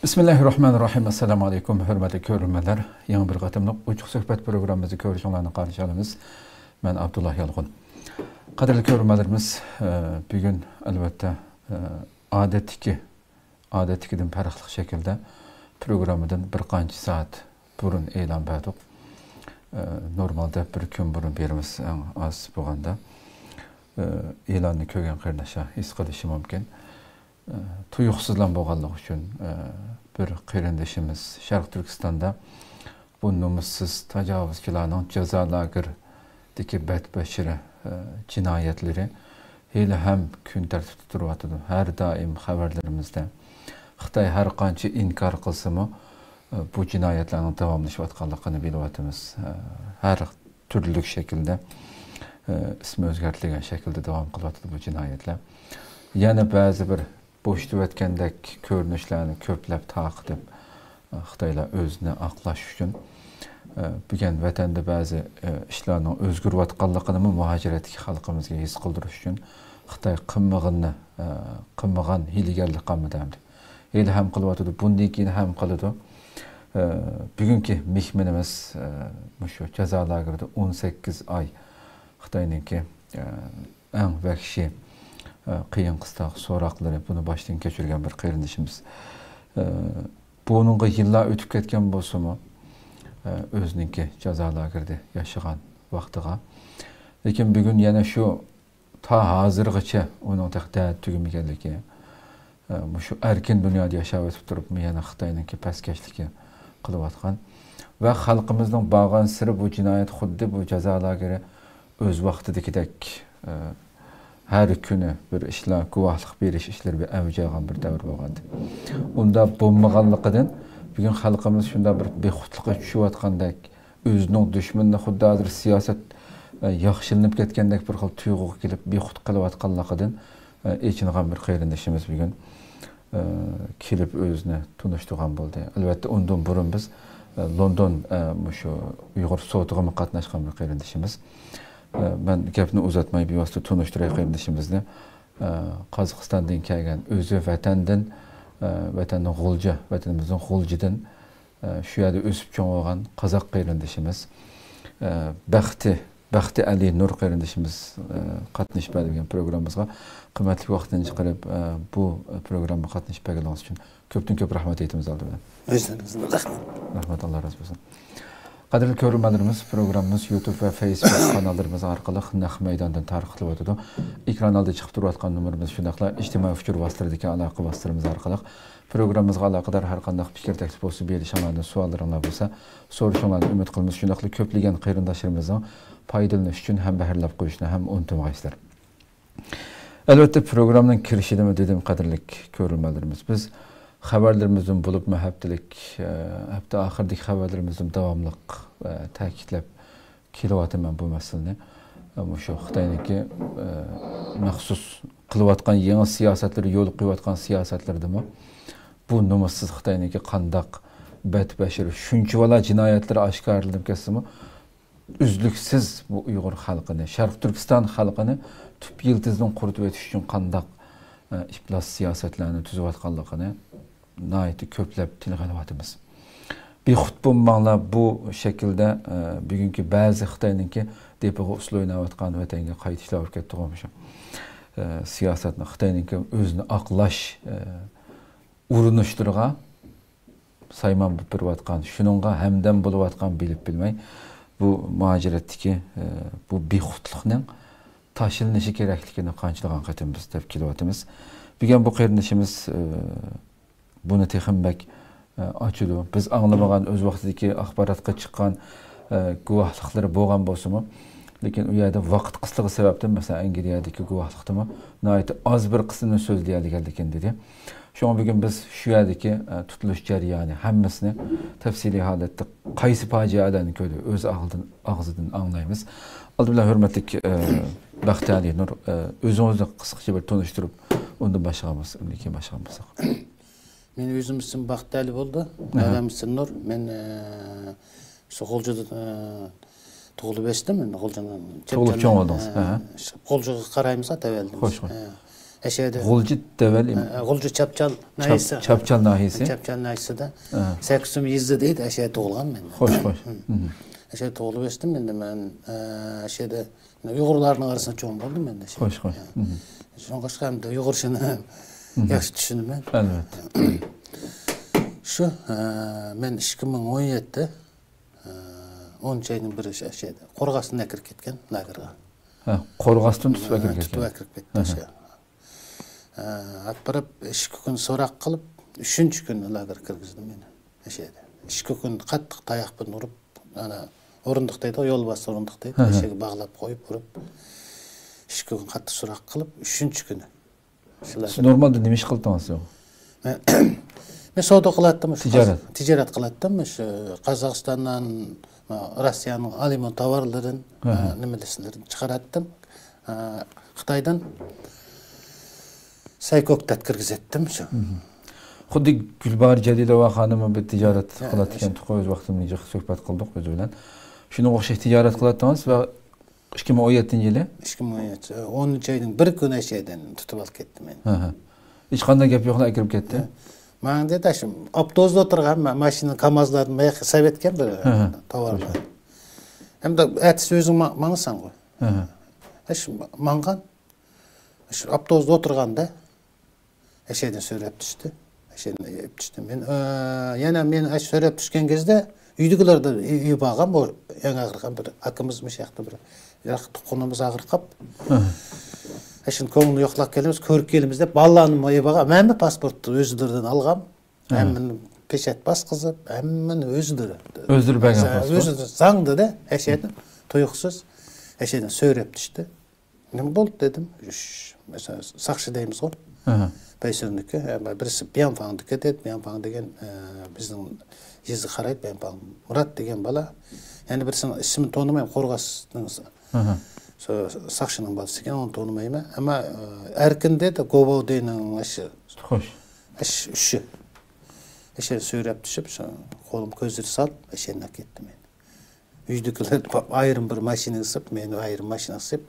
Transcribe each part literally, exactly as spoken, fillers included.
بىسمىللاھىررەھمانىررەھىم. ئەسسالامۇ ئەلەيكۇم، ھۆرمەتلىك كۆرۈرمەنلەر. يېڭى بىر قېتىملىق ئوچۇق سۆھبەت پروگراممىمىزدا كۆرۈشۈڭلارنى قارشى ئالىمىز. مەن ئابدۇللا يالقۇن. قەدىرلىك كۆرۈرمەنلىرىمىز، ئە، بۈگۈن، ئەلۋەتتە، ئە، ئادەتتىكى، ئادەتتىكىدىن پەرقلىق شەكىلدە پروگراممىدىن بىر قانچە سائەت بۇرۇن ئېلان بەردۇق. ئە، نورمالدا بىر كۈن بۇرۇن بېرىمىز، ئەڭ ئاز بولغاندا. ئە، ئېلاننى كۆرگەن قېرىنداشلار ھېس قىلىشى مۇمكىن. ئە، تۇيۇقسىزلا بولغانلىقى ئۈچۈن، ئە، بىر قېرىندىشىمىز شەرقىي تۈركىستاندا بۇ نومۇسسىز تاجاۋۇزچىلارنىڭ جازا لاگېرىدىكى بەتبەشىرە، ئە، جىنايەتلىرى ھېلىھەم كۈن تەرتىپتە تۇرۇۋاتىدۇ. ھەر دائىم خەۋەرلىرىمىزدە خىتاي ھەر قانچە ئىنكار قىلسىمۇ، ئە، بۇ جىنايەتلەرنىڭ داۋاملىشىۋاتقانلىقىنى بىلىۋاتىمىز. ئە، ھەر تۈرلۈك شەكىلدە، ئە، ئىسمى ئۆزگەرتىلگەن شەكىلدە داۋام قىلىۋاتىدۇ بۇ جىنايەتلەر. يەنە بەزى بىر بوشىتىۋەتكەندەك كۆرۈنۈشلەرنى كۆپلەپ تارقىتىپ، ئە، خىتايلار ئۆزىنى ئاقلاش ئۈچۈن، ئە، بۈگۈن ۋەتەندە بەزى، ئە، ئىشلارنىڭ ئۆزگىرىۋاتقانلىقىنىمۇ مۇھاجىرەتتىكى خەلقىمىزگە ھېس قىلدۇرۇش ئۈچۈن خىتاي قىلمىغىنىنى، ئە، قىلمىغان ھىيلىگەرلىك قالمىدى ئەمدى. ھېلىھەم قىلىۋاتىدۇ، بۇندىن كېيىن ھەم قىلىدۇ. ئە، بۈگۈنكى مېھمىنىمىز، ئە، مۇشۇ جازا لاگېرىدا ئون سەككىز ئاي خىتاينىڭكى، ئە، ئەڭ ۋەھشىي، ئە، قىيىن قىستاق سوراقلىرى، بۇنى باشتىن كەچۈرگەن بىر قېرىندىشىمىز. ئە، بۇنىڭغا يىللار ئۆتۈپ كەتكەن بولسىمۇ، ئە، ئۆزىنىڭكى جازا لاگېرىدا ياشىغان ۋاقتىغا. لېكىن بۈگۈن يەنە شۇ تا ھازىرغىچە ئۇنىڭ تېخى دەردى تۈگىمىگەنلىكى، ئە، مۇشۇ ئەركىن دۇنيادا ياشاۋېتىپ تۇرۇپمۇ يەنە خىتاينىڭكى پەسكەشلىكى قىلىۋاتقان ۋە خەلقىمىزنىڭ بارغانسېرى بۇ جىنايەت خۇددى بۇ جازا لاگېرى ئۆز ۋاقتىدىكىدەك، ئە، ھەر كۈنى بىر ئىشلار، گۇۋاھلىق بېرىش ئىشلىرى بىر ئەۋج ئالغان بىر دەۋر بولغانىدى. ئۇنداق بولمىغانلىقىدىن، بۈگۈن خەلقىمىز شۇنداق بىر بىخۇدلۇققا چۈشۈۋاتقاندەك، ئۆزىنىڭ دۈشمىنىنى خۇددى ھازىر سىياسەت، ئە، ياخشىلىنىپ كەتكەندەك بىر خىل تۇيغۇغا كېلىپ، بىخۇد قىلىۋاتقانلىقىدىن، ئە، ئېچىنغان بىر قېرىندىشىمىز بۈگۈن، ئە، كېلىپ ئۆزىنى تونۇشتۇرغان بولدى. ئەلۋەتتە، ئۇندىن بۇرۇن بىز، ئە، لوندون، ئە، مۇشۇ ئۇيغۇر سوتىغىمۇ قاتناشقان بىر قېرىندىشىمىز. ئە، مەن گەپنى ئۇزارتماي، بىۋاسىتە تونۇشتۇراي قېرىندىشىمىزنى. ئە، قازاقىستاندىن كەلگەن، ئۆزى ۋەتەندىن، ئە، ۋەتەننىڭ غۇلجا، ۋەتىنىمىزنىڭ غۇلجىدىن، ئە، شۇ يەردە ئۆسۈپ چوڭ بولغان قازاق قېرىندىشىمىز، ئە، بەختى، بەختى ئەلى نۇر قېرىندىشىمىز، ئە، قاتنىشىپ بەردى بۈگۈن پروگراممىمىزغا. قىممەتلىك ۋاقتىنى چىقىرىپ، ئە، بۇ پروگراممىغا قاتنىشىپ بەرگىنىڭىز ئۈچۈن كۆپتىن كۆپ رەھمەت ئېيتىمىز ئالدى بىلەن. ئۆزلىرىڭىزدىن رەھمەت. رەھمەت، ئاللا رازى بولسۇن. قەدىرلىك كۆرۈرمەنلىرىمىز، پروگراممىمىز يۇتۇب ۋە فېيسبۇك قاناللىرىمىز ئارقىلىق نەق مەيداندىن تارقىتىلىۋاتىدۇ. ئېكران ئالدىدا چىقىپ تۇرۇۋاتقان نومۇرىمىز، شۇنداقلا ئىجتىمائىي ئۇچۇر ۋاسىتىلىرىدىكى ئالاقە ۋاسىتىلىرىمىز ئارقىلىق پروگراممىمىزغا ئالاقىدار ھەر قانداق پىكىر، تەكلىپ بولسا، بېرىشىڭلارنى، سوئاللىرىڭلار بولسا، سورىشىڭلارنى ئۈمىد قىلىمىز. شۇنداقلا كۆپلىگەن قېرىنداشلىرىمىزنىڭ پايدىلىنىش ئۈچۈن ھەمبەھىرلەپ قويۇشنى ھەم ئۇنتۇمىغايسىلەر. ئەلۋەتتە، پروگراممىنىڭ كىرىشىدىمۇ دېدىم، قەدىرلىك كۆرۈرمەنلىرىمىز. بىز خەۋەرلىرىمىزدىن بولۇپمۇ ھەپتىلىك، ئە، ھەپتە ئاخىرىدىكى خەۋەرلىرىمىزدىن داۋاملىق، ئە، تەكىتلەپ كېلىۋاتىمەن بۇ مەسىلىنى. ئە، مۇشۇ خىتاينىڭكى، ئە، مەخسۇس قىلىۋاتقان يېڭى سىياسەتلىرى، يولغا قويۇۋاتقان سىياسەتلىرىدىمۇ بۇ نومۇسسىز خىتاينىڭكى قانداق بەتبەشىرە، شۇنچىۋالا جىنايەتلىرى ئاشكارىلىنىپ كەتسىمۇ، ئۈزلۈكسىز بۇ ئۇيغۇر خەلقىنى، شەرقىي تۈركىستان خەلقىنى تۈپ يىلتىزىدىن قۇرۇتۇۋېتىش ئۈچۈن قانداق، ئە، ئىپلاس سىياسەتلەرنى تۈزۈۋاتقانلىقىنى ناھايىتى كۆپلەپ تىلغا ئېلىۋاتىمىز. بىخۇد بولماڭلار، بۇ شەكىلدە، ئە، بۈگۈنكى بەزى خىتاينىڭكى دېپىغا ئۇسسۇل ئويناۋاتقان ۋەتەنگە قايتىشلار بولۇپ كەتتىغۇ مۇشۇ، ئە، سىياسەتنى، خىتاينىڭكى ئۆزىنى ئاقلاش، ئە، ئۇرۇنۇشلىرىغا سايمان بولۇپ بېرىۋاتقان، شۇنىڭغا ھەمدەم بولۇۋاتقان بىلىپ بىلمەي، بۇ مۇھاجىرەتتىكى، ئە، بۇ بىخۇدلۇقنىڭ تاشلىنىشى كېرەكلىكىنى قانچىلىغان قېتىم بىز دەپ كېلىۋاتىمىز. بۈگۈن بۇ قېرىندىشىمىز، ئە، بۇنى تېخىمۇ بەك، ئە، ئاچىدۇ. بىز ئاڭلىمىغان، ئۆز ۋاقتىدىكى ئاخباراتقا چىققان، ئە، گۇۋاھلىقلىرى بولغان بولسىمۇ، لېكىن ئۇ يەردە ۋاقىت قىسلىقى سەۋەبتىن، مەسىلەن، ئەنگلىيەدىكى گۇۋاھلىقتىمۇ ناھايىتى ئاز بىر قىسمىنى سۆزلىيەلىگەنلىكىنى دېدى. شۇڭا بۈگۈن بىز شۇ يەردىكى، ئە، تۇتۇلۇش جەريانى ھەممىسىنى تەپسىلىي ھالەتتە قايسى پاجىئەلەرنى كۆردى؟ ئۆز ئاغزىدىن، ئاغزىدىن ئاڭلايمىز. ئالدى بىلەن ھۆرمەتلىك، ئە، بەختىيالى نۇر، ئە، ئۆزىڭىزنى قىسقىچە بىر تونۇشتۇرۇپ، ئۇندىن باشلىغان بولساق، ئۇندىن كېيىن باشلىغان بولساق. مېنىڭ ئۆزۈم ئىسمىم بەختىيالى بولدى. ئاھا. دادام ئىسمى نۇر. مەن، ئە، شۇ غۇلجىدا، ئە، تۇغۇلۇپ ئۆستۈم. مەن غۇلجىنىڭ تۇغۇلۇپ چوڭ بولدىڭىز. ئە، ئاھا. شۇ غۇلجىغا قارايمىز، تەۋەلدىن. خوش، خوش. ئە، ئەشەدە. غۇلجا تەۋەل ئىم- ئە، غۇلجا چاپچال ناھىيەسى. چاپچال ناھىيەسى. چاپچال ناھىيەسىدە. ئاھا. سەككىز يىل يېزا دەيدۇ، ئەشەدە تۇغۇلغان مەن. خوش، خوش. ئەشەدە تۇغۇلۇپ ئۆستۈم. ئەمدى مەن، ئە، ئەشەدە ئۇيغۇرلارنىڭ ئارىسىدا چوڭ بولدۇم ئەمدى. خوش، خوش. شۇڭلاشقا ئەمدى ئۇيغۇرچىنى ياخشى چۈشىنىمەن. ئەلۋەتتە. شۇ، ئە، مەن ئىككى مىڭ ئون يەتتە، ئە، ئونىنچى ئاينىڭ بىرى شۇ ئەشەدە قورغاستىن ئەكىرىپ كەتكەن لاگېرغا. ھە، قورغاستىن تۇتۇپ ئەكىرىپ كەتكەن. تۇتۇپ ئەكىرىپ كەتتى. ئە، ئاپىرىپ ئىككى كۈن سوراق قىلىپ، ئۈچىنچى كۈنى لاگېرغا كىرگۈزدى مېنى. ئەشەدە ئىككى كۈن قاتتىق تاياق بىلەن ئۇرۇپ، ئانا، ئورۇندۇق دەيدىغۇ، يول باستى ئورۇندۇق دەيدۇ. ئەشەگە باغلاپ قويۇپ ئۇرۇپ، ئىككى كۈن قاتتىق سوراق قىلىپ، ئۈچىنچى كۈنى. سىز نورمالدا نېمە ئىش قىلدىڭىز؟ مەن، مەن سودا قىلاتتىم. تىجارەت. تىجارەت قىلاتتىم. شۇ قازاقىستاندىن، روسىيەنىڭ ئاليۇمىن تاۋارلىرىنى، نېمە دېسىلىرىنى چىقىراتتىم. خىتايدىن سەي كوكتات كىرگۈزەتتىم شۇ. خۇددى گۈلباھار جەلىلوۋا خانىممۇ بىر تىجارەت قىلاتتىكەن، ئۆز ۋاقتىمدا جىق سۆھبەت قىلدۇق ئۆزى بىلەن. شۇنىڭغا ئوخشاش تىجارەت قىلاتتىڭىز ۋە ئىككى مىڭ ئون يەتتىنچى يىلى؟ ئىككى مىڭ ئون يەتتە، ئونىنچى ئاينىڭ بىر كۈنى ئەشەدىن تۇتۇپ ئاپ كەتتى مېنى. ھە، ھە. ھېچقانداق گەپ يوقلا ئەكىرىپ كەتتى؟ ماڭا دېدى، ئاشۇ ئاپتوبۇستا ئولتۇرغان، ما-، ماشىنا كامازلارنى ماياققا سېلىۋەتكەن بىر تاۋارلار. ئەمدى ئەتىسى ئۆزۈڭ ما-، ماڭىسەنغۇ. ئەش، ماڭغان. شۇ ئاپتوبۇستا ئولتۇرغاندا ئەشەدىن سۆرەپ چۈشتى. ئەشەدىن ئېلىپ چۈشتى. مەن، ئە، يەنە مەن ئەش سۆرەپ چۈشكەن گېزىدە ئۆيدىكىلەردىن ئېلىپ بارغان بۇ يەڭ ئاغرىغان بىر ئاكىمىز مۇشۇ ياقتا بىر يىراق تۇغقىنىمىز ئاغرىپ قاپ. ئەشۇنى كۆڭلى يوقلاپ كېلىمىز، كۆرۈپ كېلىمىز دەپ بالىلارنىمۇ ئېلىپ بارغان. ھەممە پاسپورتنى ئۆزلىرىدىن ئالغان. ھەممىنى پېچەت باسقۇزۇپ، ھەممىنى ئۆزلىرى. ئۆزلىرى بەرگەن پاسپورت؟ ئۆزلىرى زاڭدىدە ئەشەدىن تۇيۇقسىز ئەشەدىن سۆرەپ چۈشتى. نېمە بولدى دېدىم. مەسىلەن، ساقچى دەيمىزغۇ. پەيسىرنىكى، بىرسى بيەنفاڭدىكى دېدى. بيەنفاڭ دېگەن، ئە، بىزنىڭ يېزىغا قارايدۇ، بيەنفاڭ. مۇرات دېگەن بالا. يەنە بىرسىنىڭ ئىسمىنى تونۇمايمەن، قورغاسنىڭ ساقچىنىڭ بالىسى ئىكەن، ئۇنى تونۇمايمەن. ئەمما، ئە، ئەركىن دېدى، گوۋاۋدىنىڭ ئاشۇ. خوش. ئەش-، ئۈشى. ئەشەدە سۆرەپ چۈشۈپ، شۇ قولۇم كۆزلىرى سال، ئەشەدىن كەتتىم مەن. ئۆيدىكىلەر ئايرىم بىر ماشىنا قىسىپ، مېنى ئايرىم ماشىنا قىسىپ،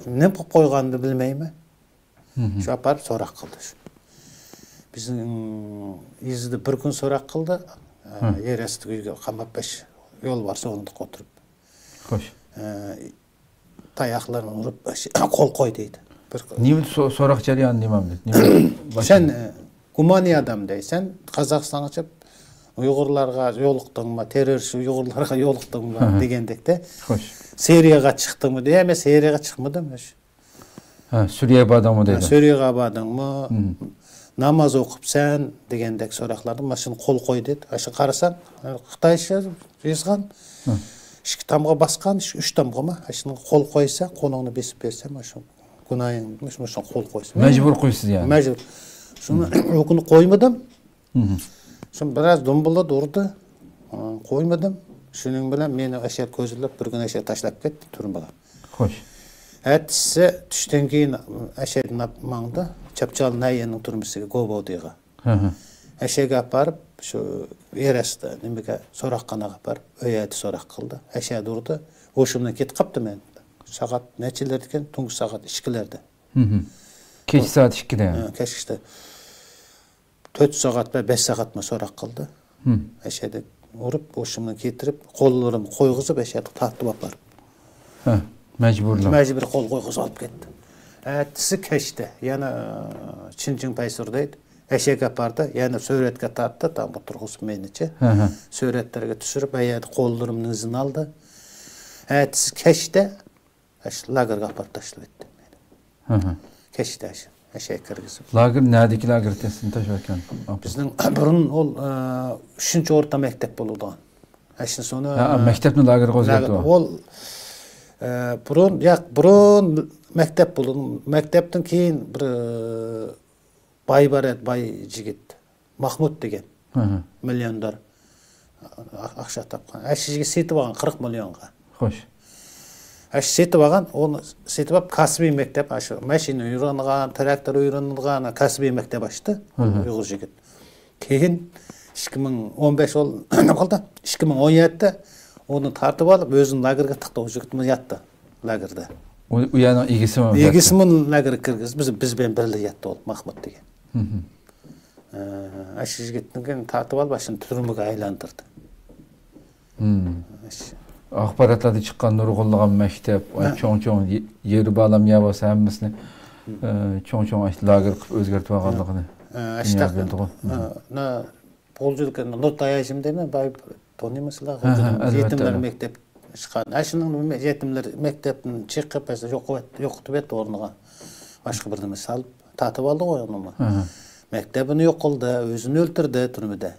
نېمە قىلىپ قويغانىنى بىلمەيمەن. شۇ ئاپىرىپ سوراق قىلدى. شۇ بىزنىڭ يېزىدا بىر كۈن سوراق قىلدى. يەر ئاستىدىكى ئۆيگە قاماپ، بەش يول بارسا ئورۇندۇققا ئولتۇرۇپ. خوش. تاياقلارنى ئۇرۇپ، قول قوي دەيدۇ. بىر نېمە سو-، سوراق جەريانى نېمە؟ نېمە سەن، ئە، گۇمانىي ئادەم دەيسەن، قازاقىستانغا چىقىپ، ئۇيغۇرلارغا يولۇقتۇڭمۇ، تېررورىست ئۇيغۇرلارغا يولۇقتۇڭمۇ دېگەندەكتە. خوش. سىرىيەگە چىقتىڭمۇ دېيە، مەن سىرىيەگە چىقمىدىم. ھە، سۈرىيەگە باردىڭمۇ دەيدۇ. سۈرىيەگە باردىڭمۇ؟ ناماز ئوقۇپسەن دېگەندەك سوراقلارنى، مانا شۇنى قول قوي دېدى. ئاشۇنى قارىسام، خىتايچە يازغان. ئىككى تامغا باسقان، ئۈچ تامغىمۇ. ئاشۇنى قول قويسا، قولۇڭنى بېسىپ بەرسە، مانا شۇ گۇناھىڭ، مانا شۇ قول قويسا. مەجبۇر قويسىز يەنى. مەجبۇر. شۇنى، ئۇ كۈنى قويمىدىم. شۇ بىراز دۇمبىلىدى، ئۇردى. قويمىدىم. شۇنىڭ بىلەن مېنى ئەشەدە كۆزلەپ، بىر كۈنى ئەشەدە تاشلاپ كەتتى تۈرمىگە. خوش. ئەتىسى چۈشتىن كېيىن ئەشەدە ماڭدى. چاپچال ناھىيەنىڭ تۈرمىسىگە، گوباۋدىغا. ئەشەگە ئاپىرىپ، شۇ يەر ئاستى نېمىگە، سوراقخانىغا ئاپىرىپ، ئۆ يەردە سوراق قىلدى. ئەشەدە ئۇردى. ھوشۇمدىن كېتىپ قاپتىمەن. سائەت نەچچىلەردىكەن؟ تۇنجى سائەت ئىككىلەردە. كەچ سائەت ئىككىدە. ھە، كەچ ئىككىدە. تۆت سائەت ۋە بەش سائەتمۇ سوراق قىلدى. ئەشەدە ئۇرۇپ، ھوشۇمدىن كېتىرىپ، قوللىرىمنى قويغۇزۇپ، ئەشەدە تارتىپ ئاپاردى. ھە، مەجبۇرلۇق. مەجبۇرىي قول قويغۇزۇپ ئاپ كەتتى. ئەتىسى كەچتە يەنە، ئە، چىنجىڭ پەيسۇر دەيدۇ. ئەشەگە ئاپاردى، يەنە سۈرەتكە تارتتى، تامغا تۇرغۇزۇپ مېنىچە. سۈرەتلەرگە چۈشۈرۈپ، ئەيەردە قوللىرىمنىڭ ئىزىنى ئالدى. ئەتىسى كەچتە ئاشۇ لاگېرغا ئاپىرىپ تاشلىۋەتتى مېنى. كەچتە ئاشۇ، ئەشەگە كىرگۈزۈپ. لاگېر نەدىكى لاگېر؟ سىزنى تاشلىۋەتكەن؟ بىزنىڭ بۇرۇن ئۇ، ئە، ئۈچىنچى ئورتا مەكتەپ بولىدىغان. ئاشۇ سونا، ھە، ئە، مەكتەپنى لاگېرغا ئۆزگەرتىۋالدى. ئۇ، ئە، بۇرۇن، ياق، بۇرۇن مەكتەپ بولىدۇ. مەكتەپتىن كېيىن بىر، ئە، باي بار ئىدى، باي جىگىت. ماخمۇت دېگەن. مىليوندار. ئاقچا تاپقان. ئاشۇ يىگىت سېتىپ ئالغان قىرىق مىليونغا. خوش. ئاشۇ سېتىپ ئالغان، ئۇنى سېتىپ ئاپ، كەسپىي مەكتەپ، ئاشۇ ماشىنا ئۆگرىنىدىغان، تىراكتور ئۆگرىنىدىغان كەسپىي مەكتەپ ئاچتى ئۇيغۇر يىگىت. كېيىن ئىككى مىڭ ئون بەش بولدى، ئىككى مىڭ ئون يەتتە ئۇنى تارتىپ ئالىپ، ئۆزىنى لاگېرغا تىقتى، ئۇ يىگىتمۇ ياتتى لاگېردا. ئۇ، ئۇ يەرنىڭ ئىگىسىمۇ؟ ئىگىسىمۇ لاگېرغا كىرگۈزدى، بىز، بىز بىلەن بىرلە ياتتى ئۇ، ماھمۇت دېگەن. ئە، ئاشۇ يىگىتنى كېيىن تارتىپ ئالىپ، ئاشۇنى تۈرمىگە ئايلاندۇردى. ئاخباراتلاردا چىققان نۇرغۇنلىغان مەكتەپ، چوڭ-چوڭ يېرى بالام يا بولسا ھەممىسىنى، ئە، چوڭ-چوڭ لاگېر قىلىپ ئۆزگەرتىۋالغانلىقىنى دۇنيا بىلدىغۇ. قولجىلىق نۇرتاي ھاجىم دەيمەن، باي تونۇيمىسىلەر، ھە، ھە، قولجىلىق ئەلۋەتتە، يېتىملەر مەكتەپ چىققان. ئاشۇنىڭ يېتىملەر مەكتەپتىن چىقىپ، يوقىتىپ يەتتى ئورنىغا. باشقا بىر نېمە سالىپ، تارتىپ ئالدىغۇ ئۇنىمۇ. مەكتەپىنى يوق قىلدى، ئۆزىنى ئۆلتۈردى تۈرمىدە.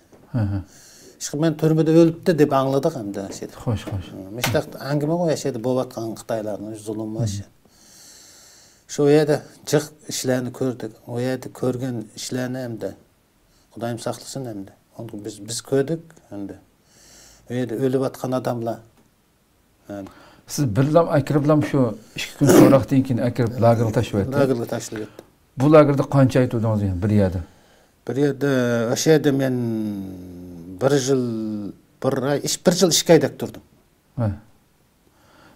ئىشقىلىپ مەن تۈرمىدە ئۆلۈپتۇ دەپ ئاڭلىدۇق ئەمدى. خوش، خوش. مۇشتاق ئەڭگىمە ئۇ يەردە بولۇۋاتقان خىتايلارنىڭ زۇلۇمى. شۇ يەردە جىق ئىشلارنى كۆردۇق. ئۇ يەردە كۆرگەن ئىشلارنى ئەمدى خۇدايىم ساقلىسۇن ئەمدى. ئۇنى بىز، بىز كۆردۇق ئەمدى. ئۇ يەردە ئۆلۈۋاتقان ئاداملار. سىز بىرلام ئەكىرىپلام شۇ ئىككى كۈن سوراقتىن كېيىن ئەكىرىپ لاگېرغا تاشلىۋەتتى. لاگېرغا تاشلىۋەتتى. بۇ لاگېردا قانچە ئاي تۇردىڭىز يەنە بىر يەردە؟ بىر يەردە، ئاشۇ يەردە مەن بىر يىل، بىر ئاي، ئىش-، بىر يىل ئىككى ئايدەك تۇردۇم. ھە.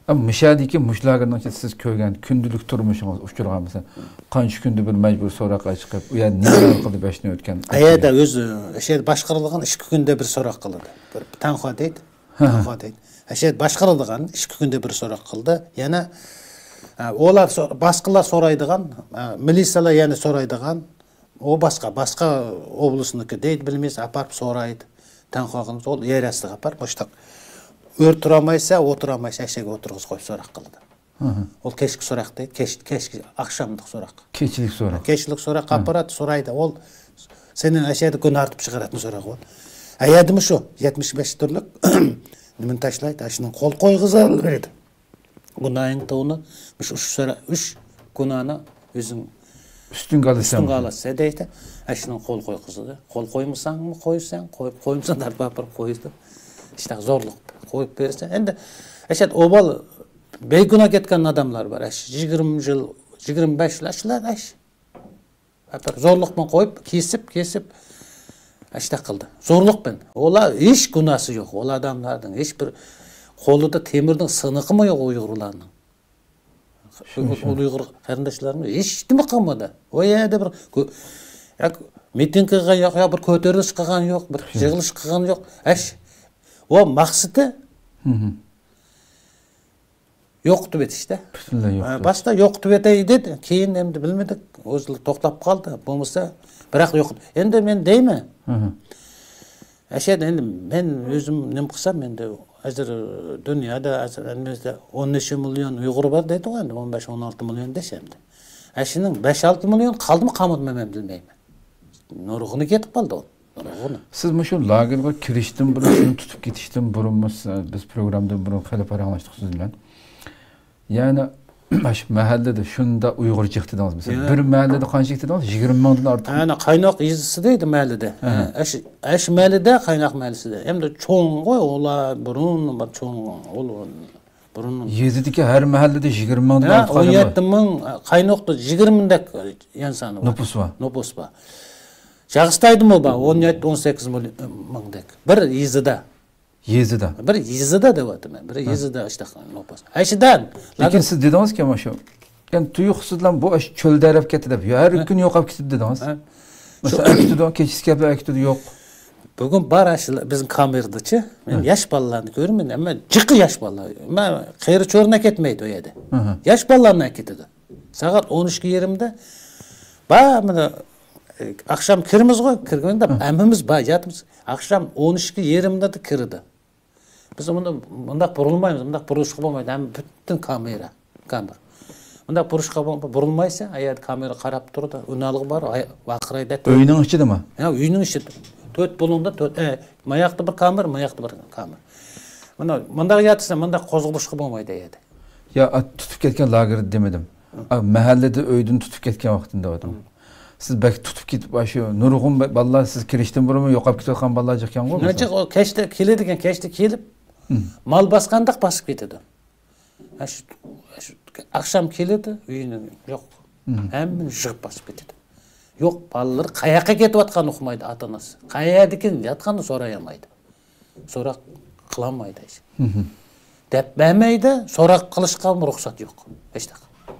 ئەمما مۇشۇ يەردىكى مۇشۇ لاگېرنىڭ ئىچىدە سىز كۆرگەن كۈندىلىك تۇرمۇشىڭىز ئۇچرىغان مەسىلەن، قانچە كۈندە بىر مەجبۇرىي سوراققا چىقىپ، ئۇ يەردە نېمىلەر قىلدى بەش كۈن ئۆتكەن؟ ئۇ يەردە ئۆزى، ئاشۇ يەردە باشقۇرىدىغان ئىككى كۈندە بىر سوراق قىلىدۇ. بىر تەنخۇا دەيدۇ. تەنخۇا دەيدۇ. ئاشۇ يەردە باشقۇرىدىغان ئىككى كۈندە بىر سوراق قىلدى. يەنە، ئە، ئۇلار سو-، باشقىلار سورايدىغان، ئە، مىلىسىيەلەر يەنە سورايدىغان. ئۇ باشقا، باشقا ئوبلاستنىڭكى دەيدۇ، بىلمەيسىز، ئاپىرىپ سورايدۇ. تەنخۇا قىلمىسا، ئۇ يەر ئاستىغا ئاپىرىپ، مۇشتاق ئۆرە تۇرالمايسا، ئولتۇرالمايسا، ئەشەگە ئولتۇرغۇزۇپ قويۇپ سوراق قىلىدۇ. ئۇ كەچلىك سوراق دەيدۇ، كەچ-، كەچكى، ئاخشاملىق سوراق. كېچىلىك سوراق. كېچىلىك سوراق ئاپپارات سورايدۇ. ئۇ سېنىڭ ئەشەدە گۇناھ ئارتىپ چىقىراتتى سوراق ئۇ. ئەيەدىمۇ شۇ يەتمىش بەش تۈرلۈك نېمىنى تاشلايدۇ، ئاشۇنىڭ قول قويغۇزۇۋېرىدۇ. گۇناھىڭ تۇغنى، مۇشۇ ئۈچ سورا-، ئۈچ گۇناھنى ئۆزۈڭ ئۈستۈڭگە ئالىسەن. ئۈستۈڭگە ئالىسەن دەيدۇ. ئاشۇنىڭ قول قويغۇزىدۇ. قول قويمىساڭمۇ قويىسەن، قوي-، قويمىساڭ دەربار بىر قويىدۇ. ئىشتە زورلۇق قويۇپ بېرىسەن. ئەمدى ئەشەت ئوبال بىگۇناھ كەتكەن ئاداملار بار. ئەش يىگىرمە يىل، يىگىرمە بەش يىل ئەشلەر ئەش. زورلۇق بىلەن قويۇپ، كېسىپ، كېسىپ، ئاشتاق قىلدى. زورلۇق بىلەن. ئۇلار ھېچ گۇناھسى يوق. ئۇلار ئادەملەردىن ھېچ بىر قولىدا تېمىرنىڭ سىنىقىمۇ يوق ئۇيغۇرلارنىڭ. شۇ، شۇ. ئۇيغۇر قېرىنداشلارنىڭ ھېچ نېمە قىلمىدى. ئۇ يەردە بىر كۆ-، يا مىتىڭ قىلغان يوق، يا بىر كۆتۈرۈلۈش قىلغان يوق، بىر يىغىلىش قىلغان يوق. ئەش، ئۇ مەقسىتى يوقىتىۋېتىشتە. پۈتۈنلەي يوقىتىۋېتىش. باشتا يوقىتىۋېتەي دېدى، كېيىن ئەمدى بىلمىدۇق، ئۆزى توختاپ قالدى. بولمىسا، بىراق يوقىتىپ. ئەمدى مەن دەيمەن. ئەشەدە ئەمدى مەن ئۆزۈم نېمە قىلسام، ئەمدى ھازىر دۇنيادا، ھازىر ئەلىمىزدە ئون نەچچە مىليون ئۇيغۇر بار دەيدىغۇ ئەمدى، ئون بەش، ئون ئالتە مىليون دېسە ئەمدى. ئەشۇنىڭ بەش، ئالتە مىليون قالدىمۇ، قالمىدىمۇ مەن بىلمەيمەن. نۇرغۇنى كېتىپ قالدى ئۇ. سىز مۇشۇ لاگېرغا كىرىشتىن بۇرۇن، شۇنى تۇتۇپ كېتىشتىن بۇرۇنمۇ سىز، بىز پروگراممىدىن بۇرۇن خېلى پاراڭلاشتۇق سىز بىلەن. يەنى مۇشۇ مەھەللىدە شۇنداق ئۇيغۇر جىق دېدىڭىز. مەسىلەن، بىر مەھەللىدە قانچىلىك دېدىڭىز؟ يىگىرمە مىڭدىن ئارتۇق. ئەنە قايناق يېزىسى دەيدۇ مەھەللىدە. ئەش، ئەش مەھەللىدە، قايناق مەھەللىسىدە. ئەمدى چوڭغۇ ئۇلار، بۇرۇن بىر چوڭ ئۇل، بۇرۇن. يېزىدىكى ھەر مەھەللىدە يىگىرمە مىڭدىن ئارتۇق ئادەم بار. ئون يەتتە مىڭ، قايناقتا يىگىرمە مىڭدەك ئىنسان بار. نوپۇس بار. نوپۇس بار. چاغستايدىمۇ بار، ئون يەتتە، ئون سەككىز مىڭدەك. بىر يېزىدا. يېزىدا. بىر يېزىدا دەۋاتىمەن. بىر يېزىدا ئىشتاق نوپۇس. ئەشىدان. لېكىن سىز دېدىڭىزكى، مانا شۇ. يەنى تۇيۇقسىزلا بۇ ئىش چۆلدە ئەرەپ كەتتى دەپ. يا ھەر كۈنى يوقاپ كېتىدۇ دېدىڭىز. مەسىلەن، ئەكېتىدۇ، كېچىسى كەپلا ئەكېتىدۇ، يوق. بۈگۈن بار ئاشۇ بىزنىڭ كامېرىدىچى. مەن ياش بالىلارنى كۆرىمەن، ئەمما جىقى ياش بالىلار. مەن قېرى چۆرىنى ئەكەتمەيدۇ ئۇ يەردە. ياش بالىلارنى ئەكېتىدۇ. سائەت ئون ئىككى يېرىمدە بار، مانا، ئاخشام كىرىمىزغۇ، كىرگەندە ھەممىمىز بار، ياتىمىز. ئاخشام ئون ئىككى يېرىمدە كىرىدۇ. بىز ئۇنى مۇنداق بۇرۇلمايمىز، مۇنداق بۇرۇلۇشقا بولمايدۇ، ھەممە پۈتۈن كامېرا، كامېرا. مۇنداق بۇرۇشقا بول-، بۇرۇلمايسەن، ئەگەر كامېرا قاراپ تۇرىدۇ، ئۈنئالغۇ بار، ۋارقىرايدۇ. ئۆينىڭ ئىچىدىمۇ؟ ھە، ئۆينىڭ ئىچىدە. تۆت بۇلۇڭدا تۆت، ئە، ماياقتا بىر كامېرا، ماياقتا بىر كامېرا. مانا مۇنداق ياتىسەن، مۇنداق قوزغىلىشقا بولمايدۇ ئەگەردە. يا، ئا، تۇتۇپ كەتكەن لاگېردا دېمىدىم. ئا، مەھەللىدە ئۆيدىن تۇتۇپ كەتكەن ۋاقتىنى دەۋاتىمەن. سىز بەك تۇتۇپ كېتىپ، شۇ نۇرغۇن بالىلار سىز كىرىشتىن بۇرۇنمۇ يوقاپ كېتىۋاتقان بالىلار جىقكەنغۇ؟ نەچچە ئۇ كەچتە كېلىدىكەن، كەچتە كېلىپ، مال باسقاندەك باسىپ كېتىدۇ. ھە، شۇ، شۇ ئاخشام كېلىدۇ، ئۆيىنى يوق. ھەممىنى يىغىپ باسىپ كېتىدۇ. يوق، بالىلىرى قاياققا كېتىۋاتقاننى ئۇقمايدۇ ئاتا-ئانىسى. قەيەردىكىن ياتقاننى سورايالمايدۇ. سوراق قىلالمايدۇ ھېچ. دەپ بەرمەيدۇ، سوراق قىلىشقا رۇخسەت يوق. ھېچ.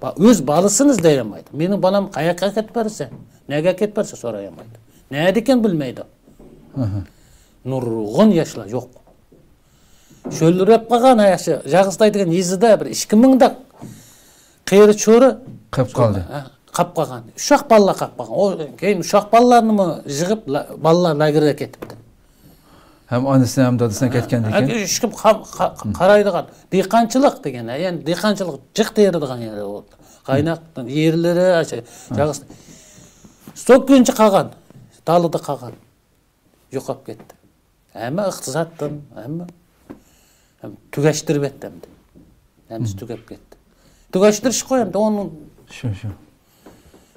با-، ئۆز بالىسىنى ئىزدەيالمايدۇ. مېنىڭ بالام قاياققا كېتىپ بارسەن؟ نەگە كېتىپ بارسەن سورايالمايدۇ. نەدىكىن بىلمەيدۇ. نۇرغۇن ياشلار يوق. شۆللىرەپ قالغان، ھە، ياخشى، جاغىستاي دېگەن يېزىدا بىر ئىككى مىڭدەك قېرى چورى قېلىپ قالدى. ھە، قاپ قالغان. ئۇششاق بالىلار قاپ قالغان. ئۇ كېيىن ئۇششاق بالىلارنىمۇ يىغىپ، لا-، بالىلار لاگېرىغا كېتىپتۇ. ھەم ئانىسى ھەم دادىسى كەتكەندىن كېيىن؟ ھەم ھېچكىم قا-، قا-، قارايدىغان. دېھقانچىلىق دېگەن، يەنى دېھقانچىلىق جىق تېرىدىغان يەر ئۇ. قايناق يېرلىرى، ئاشۇ، جاغىستاي. سوككىنچە قالغان. دالىدا قالغان. يوقاپ كەتتى. ھەممە ئىقتىسادتىن، ھەممە، ھەم تۈگەشتۈرۈپ ئەتتى ئەمدى. ھەممىسى تۈگەپ كەتتى. تۈگەشتۈرۈش قوي ئەمدى، ئۇنى شۇ، شۇ.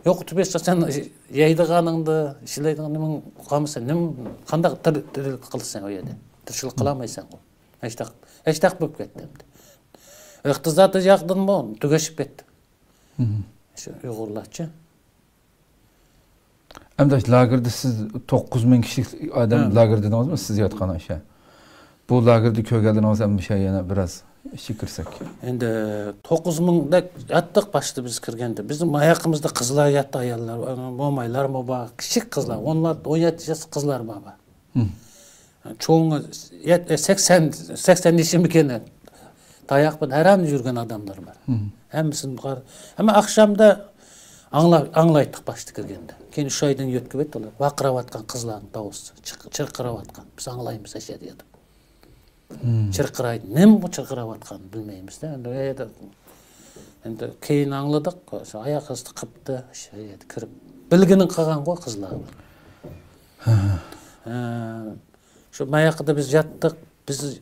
يوقىتىپ يەتسە سەن يەيدىغانىڭدا، ئىشلەيدىغان نېمەڭ قالمىسا، نېمە، قانداق تىر-، تىرىلىپ قالىسەن ئۇ يەردە؟ تىرىكچىلىك قىلالمايسەن. ھەشتاق، ھەشتاق بولۇپ كەتتى ئەمدى. ئىقتىسادىي جەھەتتىنمۇ تۈگەشىپ كەتتى. شۇ ئۇيغۇرلارچە. ئەمدى لاگېردا سىز توققۇز مىڭ كىشىلىك ئادەم لاگېر دېدىڭىزمۇ، سىز ياتقان ئاشۇ؟ بۇ لاگېردا كۆرگەنلىرىڭىز ھەم مۇشۇ يەنە بىراز ئىچىگە كىرسەك. ئەمدى توققۇز مىڭدەك ياتتۇق باشتا بىز كىرگەندە. بىزنىڭ ماياقىمىزدا قىزلار ياتتى، ئاياللار، مومايلارمۇ بار، كىچىك قىزلار، ئون، ئون يەتتە ياشلىق قىزلار بار. چوڭى يەت-، سەكسەن، سەكسەن يېشىمىكەن. تاياق بىلەن ھەرەن يۈرگەن ئادەملەر بار. ھەممىسىنى بۇ قار-، ئەمما ئاخشامدا ئاڭلا-، ئاڭلايتتۇق باشتا كىرگەندە. كېيىن ئۈچ ئايدىن يۆتكىۋەتتى ئۇلار. ۋارقىراۋاتقان قىزلارنىڭ داۋۇسى. چىق-، چىرقىراۋاتقان. بىز ئاڭلايمىز ئەشەدە دەپ. چىرقىرايدۇ. نېمە بۇ چىرقىراۋاتقان بىلمەيمىز-دە. ئەمدى ئۇ يەردە، ئەمدى كېيىن ئاڭلىدۇق. شۇ ئاياق ئاستى قىپتۇ. شۇ يەردە كىرىپ. بىلگىنىڭ قىلغانغۇ قىزلار. ھە. شۇ ماياققىدا بىز ياتتۇق. بىز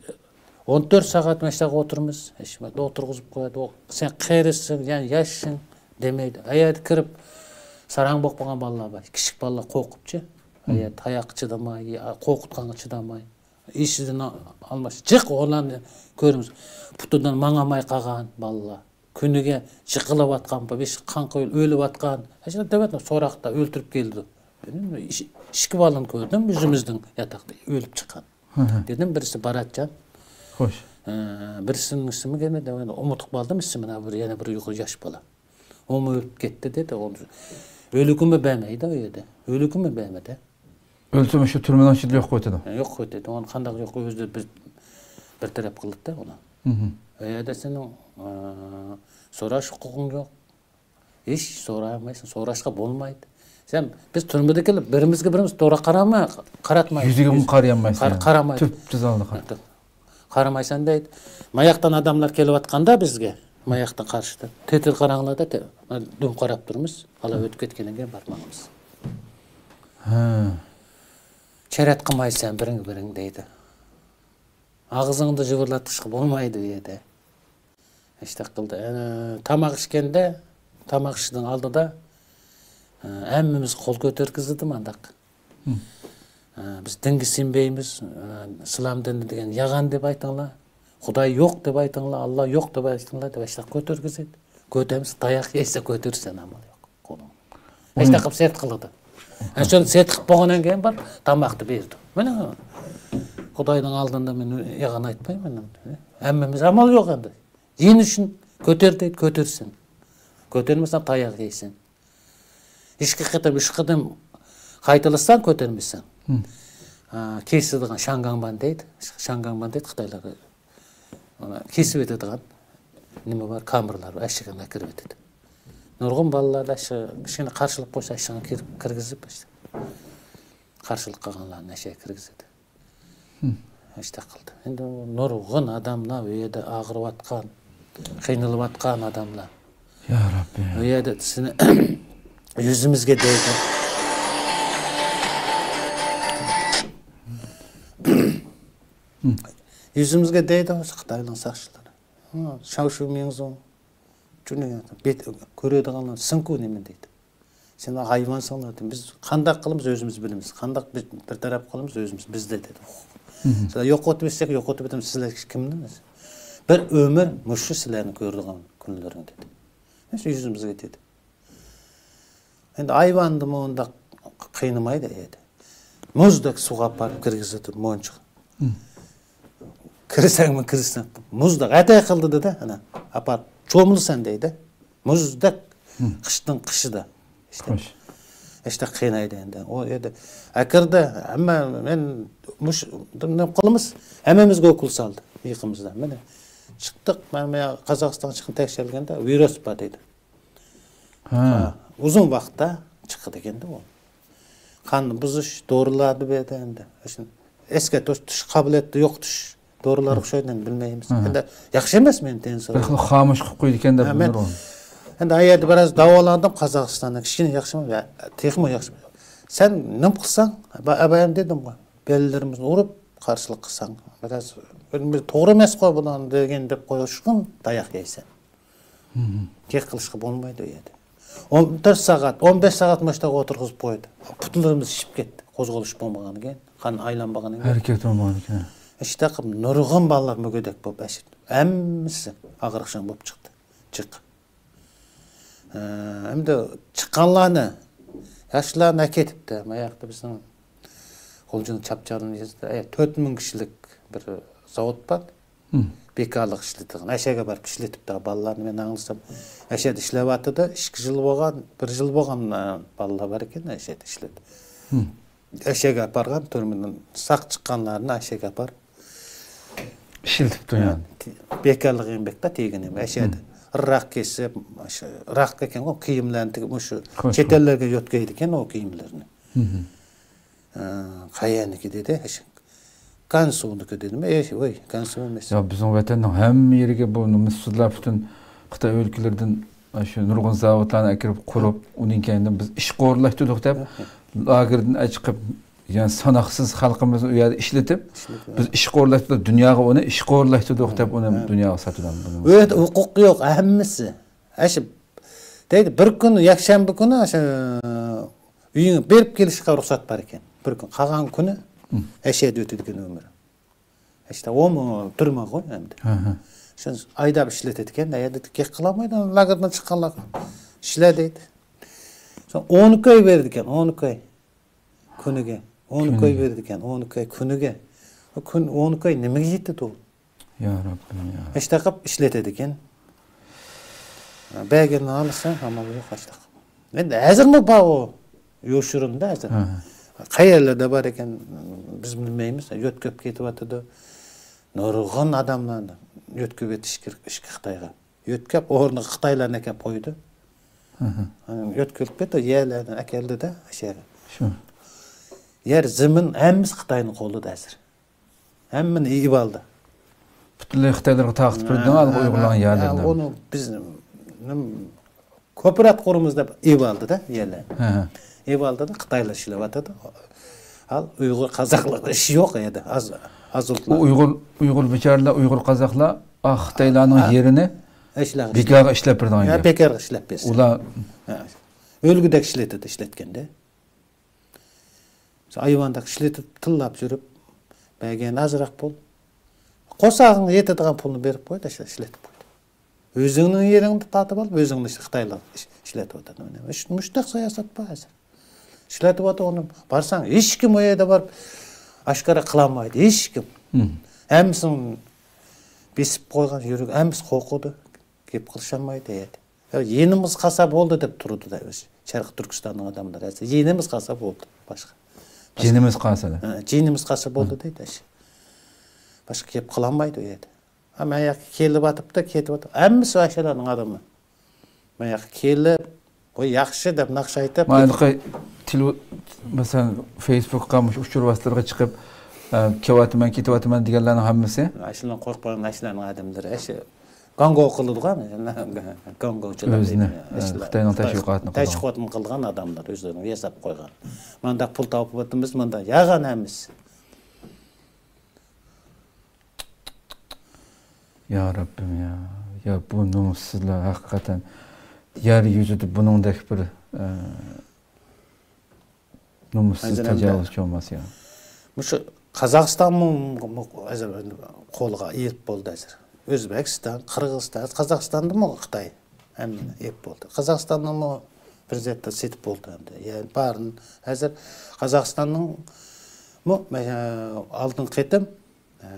ئون تۆت سائەت مەشتاق ئولتۇرىمىز. ھېچ نېمە ئولتۇرغۇزۇپ قويىدۇ. ئۇ، سەن قېرىسىڭ، يەنى ياشسىڭ دېمەيدۇ. ئۇ يەردە كىرىپ ساراڭ بولۇپ قالغان بالىلار بار. كىچىك بالىلار قورقۇپچۇ. ئۇ يەردە تاياققا چىدىماي، يا قورقۇتقانغا چىداماي. ئېسىدىن ئالماس. جىق ئۇلارنى كۆرىمىز. پۇتىدىن ماڭالماي قالغان بالىلار. كۈنىگە جىقىلىۋاتقان، بېشى قان قۇيۇلۇپ ئۆلۈۋاتقان. ھەشەم دەۋەتمە، سوراقتا ئۆلتۈرۈپ كېلىدۇ. مەن ئىش-، ئىككى بالىنى كۆردۈم، يۈزىمىزدىن ياتاقتا ئۆلۈپ چىققان. دېدىم، بىرسى باراتجان. خوش. ئە، بىرسىنىڭ ئىسمى كەلمىدى، مەن ئۇنتۇپ قالدىم ئىسمىنى، بىر، يەنە بىر يۇقىرى ياش بالا. ئۇمۇ ئۆلۈپ كەتتى دېدى. ئۇ ئۆلۈكىمۇ بەرمەيدۇ ئۇ يەردە. ئۆلۈكىمۇ بەرمىدى. ئۆلسىمۇ شۇ تۈرمىنىڭ ئىچىدە يوق قويۇۋېتىدۇ. يوق قويۇۋېتىدۇ. ئۇنى قانداق يوق، ئۆزى بىر، بىر تەرەپ قىلىدۇ ئۇنى. ئۇ يەردە سېنىڭ، ئە، سوراش ھوقۇقۇڭ يوق. ھېچ سورايالمايسەن، سوراشقا بولمايدۇ. سەن، بىز تۈرمىدىكىلەر بىرىمىزگە بىرىمىز توغرا قارىماي، قاراتمايمىز. يۈزىگە قارىيالمايسەن. قار-، قارىمايدۇ. تۈپتۈز ئالدى قار-، قارىمايسەن دەيدۇ. ماياقتىن ئادەملەر كېلىۋاتقاندا بىزگە، ماياقتىن قارشىدىن، تېتىر قاراڭلاردا تە-، دۈم قاراپ تۇرىمىز. ئالا ئۆتۈپ كەتكەندىن كېيىن بارماقلىمىز. ھە. چەرەت قىلمايسەن بىرىڭ بىرىڭ دەيدۇ. ئاغزىڭدا جۇۋۇرلاتقۇچقا بولمايدۇ ئۇ يەردە. ئىشتاق قىلدى. ئەنە، تاماق ئىچكەندە، تاماق ئىشىشنىڭ ئالدىدا، ئە، ھەممىمىز قول كۆتۈرگۈزدى مانداق. ئە، بىز دىنگە سىنمەيمىز، ئە، ئىسلام دىنى دېگەن يالغان دەپ ئېيتىڭلار، خۇداي يوق دەپ ئېيتىڭلار، ئاللا يوق دەپ ئېيتىڭلار دەپ ئىشتاق كۆتۈرگۈزدى. كۆتەرمىسە تاياق يەيسەن، كۆتۈرسەن ئامال يوق قولۇڭنى. ھېچ تاقىپ سەت قىلىدۇ. ئەنە شۇنى سەت قىلىپ بولغاندىن كېيىن بار، تاماقنى بېرىدۇ. مانا، خۇداينىڭ ئالدىندا مەن يالغان ئېيتمايمەن. ھەممىمىز ئامال يوق ئەمدى. يېنى ئۈچۈن كۆتەر دەيدۇ، كۆتۈرسۇن. كۆتەرمىسەڭ تاياق يەيسەن. ئىككى قېتىم، ئۈچ قېتىم قايتىلىساڭ كۆتەرمىسەڭ. ھە، كېسىدىغان شاڭگاڭبان دەيدۇ. شاڭگاڭبان دەيدۇ خىتايلارغا. مانا كېسىۋېتىدىغان نېمە بار، كامېرلار بار، ئەشىكىڭگە كىرىۋېتىدۇ. نۇرغۇن بالىلار ئاشۇ كىشىنى قارشىلىپ قويسا، ئەشىكىڭگە كىرىپ، كىرگۈزۈپ، قارشىلىق قىلغانلارنى ئەشىككە كىرگۈزىدۇ. ئىشتاق قىلدى. ئەمدى نۇرغۇن ئادەملەر ئۇ يەردە ئاغرىۋاتقان، قىينىلىۋاتقان ئادەملەر. يا رەببى. ئۇ يەردە سېنى يۈزىمىزگە دەيدۇ. يۈزىمىزگە دەيدۇ خىتاينىڭ ساقچىلىرى. ھا، شاۋشۇ مىڭزۇڭ. چۈنكى بەت-، كۆرىدىغانلار سىڭكۇ نېمە دەيدۇ. سىلەر ھايۋانسىڭلار دېدى. بىز قانداق قىلىمىز، ئۆزىمىز بىلىمىز. قانداق بىز بىر تەرەپ قىلىمىز، ئۆزىمىز بىزدە دېدى. سىلەر يوقىتىۋەتسەك يوقىتىۋېتىمىز، سىلەر كىمدىڭىز؟ بىر ئۆمۈر مۇشۇ سىلەرنى كۆرىدىغان كۈنلىرىڭ دېدى. مۇشۇ يۈزىمىزگە دېدى. ئەمدى ھايۋاننىمۇ ئۇنداق قىينىمايدۇ ئەيدى. مۇزدەك سۇغا ئاپىرىپ كىرگۈزىدۇ مونچىغا. كىرسەڭمۇ كىرسەڭ، مۇزدەك ئەتە قىلدى دېدى، ئانا، ئاپار چومۇلىسەن دەيدۇ. مۇزدەك قىشنىڭ قىشىدا. ئىشتە. خوش. ئىشتە قىينايدۇ ئەمدى. ئۇ يەردە ئەكىردى، ھەممە مەن مۇش-، نېمە قىلىمىز؟ ھەممىمىزگە ئوكۇل سالدى يېقىمىزدا. مانا چىقتۇق، مەن قازاقىستانغا چىقىپ تەكشۈرگەندە ۋىرۇس بار دەيدۇ. ھە. ئۇزۇن ۋاقىتتا چىقىدىكەندە ئۇ. قاننى بۇزۇش دورىلارنى بەردى ئەمدى. ئەسكە توشتۇش قابىلىيەتنى يوقىتىش دورىلار ئوخشايدۇ، ئەمدى بىلمەيمىز. ئەمدى ياخشى ئەمەس مېنى تېنسا. بىر خىل خامۇش قىلىپ قويىدىكەن دەپ ھە، مەن بىلدۈرۈۋالدىم. ئەمدى ئا يەردە بىراز داۋالاندىم قازاقىستاندا، كىچىككىنە ياخشىمۇ؟ يا، تېخىمۇ ياخشى. سەن نېمە قىلساڭ، ئەبەيەم دېدىمغۇ، بەللىرىمىزنى ئۇرۇپ قارشىلىق قىلساڭ، بىراز بىر توغرا ئەمەسقۇ بۇنىڭ دېگەن دەپ قويۇشقىن تاياق يەيسەن. گەپ قىلىشقا بولمايدۇ ئۇ يەردە. ئون تۆت سائەت، ئون بەش سائەت مۇشۇنداق ئولتۇرغۇزۇپ قويدى. پۇتلىرىمىز شىشىپ كەتتى. قوزغىلىش بولمىغاندىكىن، قان ئايلانمىغاندىكىن. ھەرىكەت بولمىغاندىكىن. ئىشتە قىلىپ نۇرغۇن بالىلار مۈگدەك بولۇپ ئەشىدە. ھەممىسى ئاغرىقچان بولۇپ چىقتى. چىق. ئە، ئەمدى چىققانلارنى، ياشلارنى ئەكېتىپتۇ. ما ياقتا بىزنىڭ غۇلجىنىڭ چاپچالىن يېزىدا، ئە، تۆت مىڭ كىشىلىك بىر زاۋۇت بار. بىكارلىق ئىشلىتىدىغان، ئەشەگە بېرىپ ئىشلىتىپتۇ بالىلارنى. مەن ئاڭلىسام، ئەشەدە ئىشلەۋاتىدۇ. ئىككى يىل بولغان، بىر يىل بولغان، ئە، بالىلار بار ئىكەن، ئەشەدە ئىشلىتىپ. ئەشەگە ئاپارغان، تۈرمىدىن ساق چىققانلارنى ئەشەگە ئاپار. ئىشلىتىپتۇ يەنى. بىكارلىق يېمەكتە تېگىنى، ئەشەدە. راق كېسىپ، راق ئىكەنغۇ، كىيىملەرنى تىكىپ، مۇشۇ چەت ئەللەرگە يۆتكەيدىكەن ئۇ كىيىملەرنى. ئە، قەيەرنىكى دېدى. كانسۇنىكى دېدىم. ئەي، ۋاي، كانسۇ ئەمەس. يا، بىزنىڭ ۋەتەننىڭ ھەممە يېرىگە بۇ نومۇسسىزلار پۈتۈن خىتاي ئۆلكىلىرىدىن شۇ نۇرغۇن زاۋۇتلارنى ئەكىرىپ قۇرۇپ، ئۇنىڭ كەينىدىن بىز ئىشقا ئورۇنلاشتۇردۇق دەپ، لاگېردىن ئەچىقىپ، يەنى ساناقسىز خەلقىمىزنى ئۇ يەردە ئىشلىتىپ، بىز ئىشقا ئورۇنلاشتۇردۇق، دۇنياغا ئۇنى ئىشقا ئورۇنلاشتۇردۇق دەپ، ئۇنى دۇنياغا ساتىدۇ. ئۇ يەردە ھوقۇق يوق، ھەممىسى. ئەشە دەيدۇ، بىر كۈن يەكشەنبە كۈنى ئاشۇ ئۆيۈڭگە بېرىپ كېلىشكە رۇخسەت بار ئىكەن. بىر كۈن، قالغان كۈنى ئەشەدە ئۆتىدىكەن ئۆمرى. ئىشتە ئۇمۇ تۈرمە غۇ ئەمدى. شۇنى ھايداپ ئىشلىتىدىكەن، ئەيەردە گەپ قىلالمايدۇ، لاگېردىن چىققانلار ئىشلە دەيدۇ. سوڭ ئون كوي بېرىدىكەن، ئون كوي كۈنىگە. ئون كوي بېرىدىكەن، ئون كوي كۈنىگە. ئۇ كۈن ئون كوي نېمىگە يېتىدۇ؟ يا رەببىم، يا. ئىشتە قىلىپ ئىشلىتىدىكەن. بەرگەننى ئالسا، ئامال يوق ئاشتاق. ئەمدى ھازىرمۇ بار ئۇ. يوشۇرۇندا ھازىر. قەيەرلەردە بار ئىكەن، بىز بىلمەيمىز. يۆتكەپ كېتىۋاتىدۇ. نۇرغۇن ئاداملارنى يۆتكىۋېتىش كېرەك ئىشقا خىتايغا. يۆتكەپ ئورنىغا خىتايلارنى ئەكەپ قويدى. يۆتكىلىپ كېتىپ يەرلەرنى ئەكەلدى-دە، ئاشۇ يەرگە. شۇ. يەر، زېمىن ھەممىسى خىتاينىڭ قولىدا ھازىر. ھەممىنى ئېلىۋالدى. پۈتۈنلەي خىتايلارغا تارقىتىپ بېرىدىغان ھە، ئۇيغۇرلارنىڭ ھە، يەرلىرىنى. ئۇنى بىز نېمە، كوپىرات قۇرىمىز دەپ ئېلىۋالدى-دە يەرلەرنى. ھە، ھە. ئېلىۋالدى-دە، خىتايلار ئىشلەۋاتىدۇ. ھال ئۇيغۇر قازاقلاردا ئىش يوق ئەيدى، ئاز، ئاز ئۇ ئۇلتلا. ئۇيغۇر، ئۇيغۇر بىچارىلەر، ئۇيغۇر قازاقلار، ئا، خىتايلارنىڭ ھە، يېرىنى ئىشلەڭ، بىكارغا ئىشلەپ بېرىدىغان يا گەپ. بىكارغا ئىشلەپ بەرسە. ئۇلار ھە. ئۆلگۈدەك ئىشلىتىدۇ، ئىشلەتكەندە. ھايۋاندەك ئىشلىتىپ، تىللاپ يۈرۈپ، بەرگەن ئازراق پۇل. قورساققا يېتىدىغان پۇلنى بېرىپ قويدى، ئىش-، ئىشلىتىپ قويدى. ئۆزۈڭنىڭ يېرىڭنى تارتىپ ئالىپ، ئۆزۈڭنى ئىش-، خىتايلار ئىش-، ئىشلىتىۋاتىدۇ. مۇش-، مۇشۇنداق سىياسەت بار ھازىر. ئىشلىتىۋاتىدۇ ئۇنى. بارساڭ، ھېچكىم ئۇ يەردە بارىپ ئاشكارا قىلالمايدۇ، ھېچكىم. ھەممىسىنى بېسىپ قويغان يۈرىكى، ھەممىسى قورقىدۇ. گەپ قىلىشالمايدۇ ئۇ يەردە. يا، جېنىمىز قالسا بولدى دەپ تۇرىدۇ دەيمىز. شەرقىي تۈركىستاننىڭ ئادەملىرى ھەزىر جېنىمىز قالسا بولدى، باشقا. جېنىمىز قالسا دەپ. ھە، جېنىمىز قالسا بولدى دەيدۇ ئاشۇ. باشقا گەپ قىلالمايدۇ ئۇ يەردە. ھە، مەن ياققا كېلىۋاتىپتۇ، كېتىۋاتىپتۇ. ھەممىسى ئاشۇلارنىڭ ئادىمى. مەن ياققا كېلىپ، بۇ ياخشى دەپ ناخشا ئېيتىپ. مانا ھېلىقى تېلېۋ-، مەسىلەن، فېيسبۇكقا، مۇشۇ ئۇچۇر ۋاسىتىلىرىغا چىقىپ، ئە، كېلىۋاتىمەن، كېتىۋاتىمەن دېگەنلەرنىڭ ھەممىسى. ئاشۇلارنى قويۇپ قويغان ئاشۇلارنىڭ ئادەملىرى. ئاشۇ گاڭگو قىلىدىغان، گاڭگوچىلار ئۆزىنى، دەيمەن. ئە، ئاشۇلار خىتاينىڭ تەشۋىقاتىنى قىلىدىغان. تەشۋىقاتىنى قىلغان ئادەملار ئۆزلىرىنى ياساپ قويغان. مانداق پۇل تاپىۋاتىمىز، مانداق يالغان ھەممىسى. يا رەببىم يا. يا بۇ نومۇسسىزلار ھەقىقەتەن يەر يۈزىدە بۇنىڭدەك بىر، ئە، نومۇسسىز، تاجاۋۇزچى بولماس يا. مۇشۇ قازاقىستانمۇ قولغا ئېلىپ بولدى ھازىر. ئۆزبېكىستان، قىرغىزىستان، قازاقىستاندىمۇ خىتاي ھەممىنى ئېلىپ بولدى. قازاقىستاننىڭمۇ پرېزىدېنتى سېتىپ بولدى ئەمدى. يەنى بارىنى ھازىر قازاقىستاننىڭمۇ، مە-، ئالدىنقى قېتىم، ئە،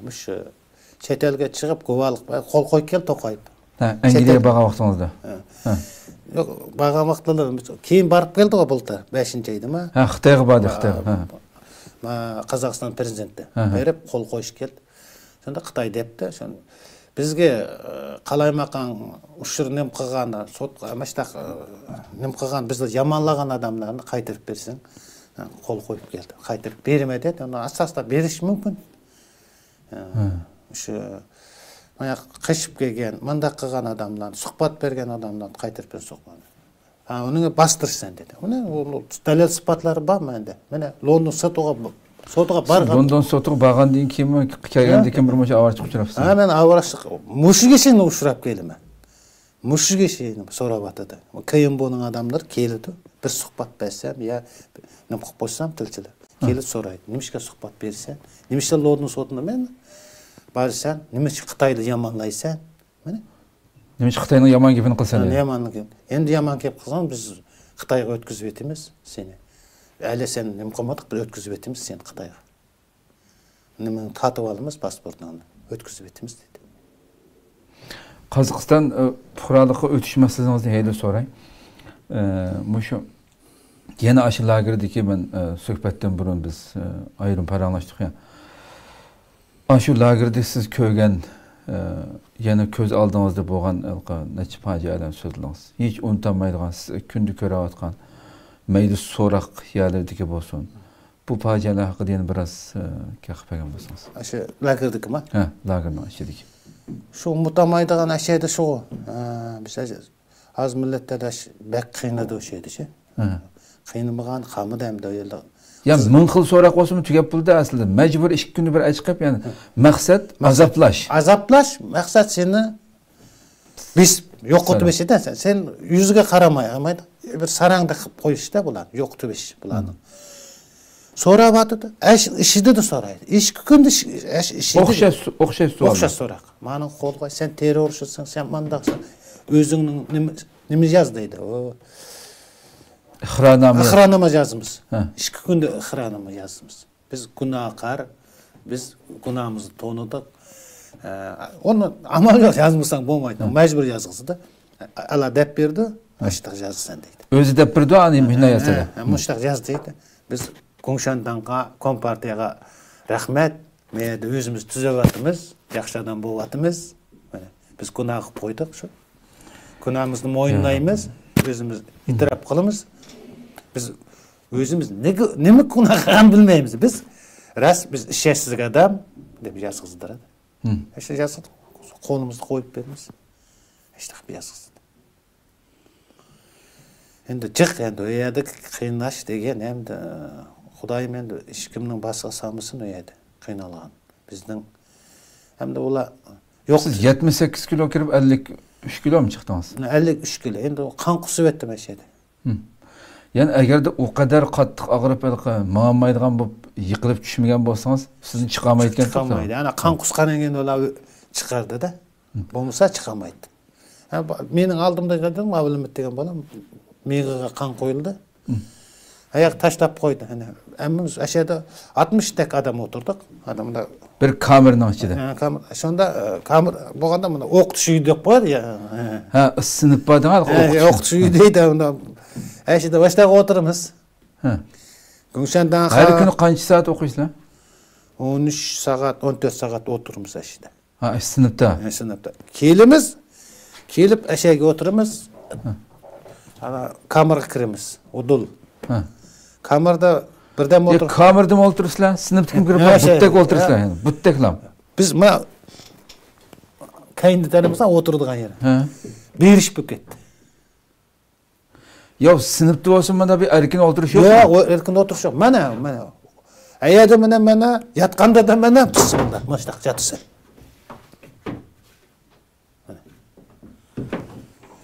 مۇشۇ چەت ئەلگە چىقىپ، گۇۋاھلىق، قول قويۇپ كەل توقايدۇ. ھە، ئەنگلىيەگە بارغان ۋاقتىڭىزدا. ھە. ھە. يوق، بارغان ۋاقىتلىرى كېيىن بارىپ كەلدىغۇ بۇلتۇر، بەشىنچى ئايدىما؟ ھە، خىتايغا باردى، خىتايغا. ھە. ما-، قازاقىستان پرېزىدېنتى. ھە، ھە. بېرىپ قول قويۇش كەلدى. شۇندا خىتاي دەپتۇ، شۇنى بىزگە، ئە، قالايمىقان ئۇچۇر نېمە قىلغان، سوت، ماشتاق، ئە، نېمە قىلغان، بىزنى يامانلىغان ئادەملەرنى قايتۇرۇپ بېرسەڭ، ھە، قول قويۇپ كەلدى. قايتۇرۇپ بېرىمەن دېدى. ئۇنى ئاساستا بېرىش مۇمكىن. ھە. شۇ، مانا قېچىپ كەلگەن، مۇنداق قىلغان ئادەملەرنى، سۇخبات بەرگەن ئادەملەرنى قايتۇرۇپ بېرىپ سوققان. ھە، ئۇنى باستۇرىسەن دېدى. ئۇنى، ئۇ دەلىل سۈپەتلىرى بار مەندە. مانا لوندون سوتىغا، سوتىغا بارغان. لوندون سوتىغا بارغاندىن كېيىنمۇ، كەلگەندىن كېيىن بىر مۇنچە ئاۋارە چىقىپ ئۇچراپسىز. ھە، مەن ئاۋارە چىق-، مۇشۇ ئىشىنى ئۇچراپ كېلىمەن. مۇشۇ ئىشنى سوراۋاتىدۇ. كېيىن بۇنىڭ ئادەملىرى كېلىدۇ. بىر سۇخبات بەرسەم يا نېمە قىلىپ قويسام تىلچىلەر. ھە. كېلىپ سورايدۇ. نېمىشقا سۇخبات بېرىسەن؟ نېمىشقا لوندون سوتىنى مەن بارىسەن؟ نېمىشقا خىتاينى يامانلايسەن؟ مانا. نېمىشقا خىتاينىڭ يامان گېپىنى قىلىسەن ھە، دەيدۇ. يامان گەپ. ئەمدى يامان گەپ قىلساڭ، بىز خىتايغا ئۆتكۈزۈۋېتىمىز سېنى. ھېلى سەن نېمە قىلمىدۇق، بىز ئۆتكۈزۈۋېتىمىز سېنى خىتايغا. نېمىنى تارتىۋالىمىز، پاسپورتۇڭنى ئۆتكۈزۈۋېتىمىز دېدى. قازاقىستان، ئە، پۇقرالىققا ئۆتۈش مەسىلىڭىزنى ھېلى سوراي. ئە، مۇشۇ يەنە ئاشۇ لاگېردىكى مەن، ئە، سۆھبەتتىن بۇرۇن بىز، ئە، ئايرىم پاراڭلاشتۇق يا. ئاشۇ لاگېردا سىز كۆرگەن، ئە، يەنە كۆز ئالدىڭىزدا بولغان ھېلىقى نەچچە پاجىئەلەرنى سۆزلىدىڭىز. ھېچ ئۇنتالمايدىغان، سىز كۈندە كۆرۈۋاتقان مەيدە سوراق يەرلىرىدىكى بولسۇن. بۇ پاجىئەلەر ھەققىدە يەنە بىراز، ئە، گەپ قىلىپ بەرگەن بولسىڭىز. ئاشۇ لاگېردىكىما؟ ھە، لاگېرنىڭ ئىچىدىكى. شۇ ئۇنتالمايدىغان ئەشەدە شۇ. ئە، بىز ئاز مىللەت ئاداش بەك قىينىدى ئۇ شەيدىچە. ھە. قىينىمىغان قالمىدى ئەمدى ئۇ يەردە. يا، مىڭ خىل سوراق بولسىمۇ تۈگەپ بولدى ئەسلىدە. مەجبۇر ئىككى كۈندە بىر ئەچىقىپ، يەنى مەقسەت مەقسەت ئازابلاش. ئازابلاش، مەقسەت سېنى بېسىپ، يوقىتىپ بېسىدە سەن. سەن يۈزىگە قارىماي، قارىمايدۇ. بىر ساراڭدەك قىلىپ قويۇشتا بۇلار، يوقىتىپ بېسىش بۇلارنىڭ. سوراۋاتىدۇ. ئەش ئىشىدىدۇ سورايدۇ. ئىككى كۈندە ئەش ئىشىدىدۇ. ئوخشاش، ئوخشاش سوئال. ئوخشاش سوراق. مانا قولغا سەن تېررورچىسەن، سەن مانداقسەن. ئۆزۈڭنىڭ نېمە، نېمە ياز دەيدۇ. ئۇ ئىقرارنامە. ئىقرارنامە يازىمىز. ھە. ئىككى كۈندە ئىقرارنامە يازىمىز. بىز گۇناھكار، بىز گۇناھىمىزنى تونۇدۇق. ئە، ئۇنى ئامال يوق، يازمىساڭ بولمايدۇ. ھە. مەجبۇر يازغۇزىدۇ. ئالا دەپ بېرىدۇ، ھە. مۇشتاق يازىسەن دەيدۇ. ئۆزى دەپ بېرىدۇ، ئانى مۇشۇنداق يازسىلە. ھە، ھە، مۇشتاق ياز دەيدۇ. بىز گۇڭشەنداڭغا، كومپارتىيەگە رەھمەت. مەيەردە ئۆزىمىز تۈزەۋاتىمىز، ياخشى ئادەم بولۇۋاتىمىز. مانا، بىز گۇناھ قىلىپ قويدۇق شۇ. گۇناھىمىزنى موينىلايمىز، ئۆزىمىز ئېتىراپ قىلىمىز. بىز ئۆزىمىز نېگە-، نېمە گۇناھ قىلغاننى بىلمەيمىز. بىز راست، بىز ئىشەنچسىز ئادەم دەپ يازغۇزدۇرىدۇ. ھە. شۇ يازغۇز قولىمىزنى قويۇپ بېرىمىز. شۇنداق يازغۇزدۇر. ئەمدى جىق، ئەمدى ئۇ يەردە قىيناش دېگەن، ئەمدى خۇدايىم ئەمدى ھېچكىمنىڭ باشىغا سالمىسۇن ئۇ يەردە قىينالغان. بىزنىڭ ئەمدى ئۇلار يوق. سىز يەتمىش سەككىز كىلو كىرىپ، ئەللىك ئۈچ كىلومۇ چىقتىڭىز؟ ئەللىك ئۈچ كىلو. ئەمدى قان قۇسۇۋەتتىم ئەشەدە. ھىم. يەنى ئەگەردە ئۇ قەدەر قاتتىق ئاغرىپ، ھېلىقى ماڭالمايدىغان بولۇپ، يىقىلىپ چۈشمىگەن بولسىڭىز، سىزنى چىقارمايدىكەن. چىقارمايدۇ. ئەنە قان قۇسقاندىن كېيىن ئۇلار چىقاردى-دە. ھىم. بولمىسا چىقارمايدۇ. ھە، بۇ، مېنىڭ ئالدىمدا دېدىم، ئابلىمىت دېگەن بالام، مېڭىغا قان قۇيۇلدى. ھىم. ئاياق تاشلاپ قويدى. ئەنە، ھەممىمىز ئەشەدە ئاتمىشتەك ئادەم ئولتۇردۇق. ئادەملەر بىر كامېرنىڭ ئىچىدە. ھە، كامېر-، شۇندا، ئە، كامېر بولغاندا مۇندا ئوقۇتۇش ئۆيى دەپ قويىدۇ يا. ھە. ھە، سىنىپ بار دېگەن ھە، ئوقۇتۇش. ئوقۇتۇش ئۆيى دەيدۇ، مۇندا. ئەشەدە باشلاپ ئولتۇرىمىز. ھە. گۇڭشەنداڭ ھەر خا- كۈنى قانچە سائەت ئوقۇيسىلەر؟ ئون ئۈچ سائەت، ئون تۆت سائەت ئولتۇرىمىز ئەشەدە. ھە، سىنىپتا. ھە، سىنىپتا. كېلىمىز، كېلىپ ئەشەگە ئولتۇرىمىز. ھە. ئانا كامېرغا كىرىمىز. ئۇدۇل. ھە. كامېردا بىردەم ئولتۇر. كامېردىمۇ ئولتۇرىسىلەر، سىنىپتا كىم كىرىپ، ھە، بۇتتەك ئولتۇرىسىلەر. ھە. بۇتتەكلا. بىز ما كەينىدە تەنىمىز ئولتۇرىدىغان يەر. ھە. بېرىش بولۇپ كەتتى. ياق، سىنىپتا بولسا مانا بىر ئەركىن ئولتۇرۇش يوق. يوق، ئەركىن ئولتۇرۇش يوق. مانا، مانا. ئەيەردە مانا، مانا، ياتقاندا دا مانا، بىسمىللا، مۇشتاق ياتىسەن. مانا.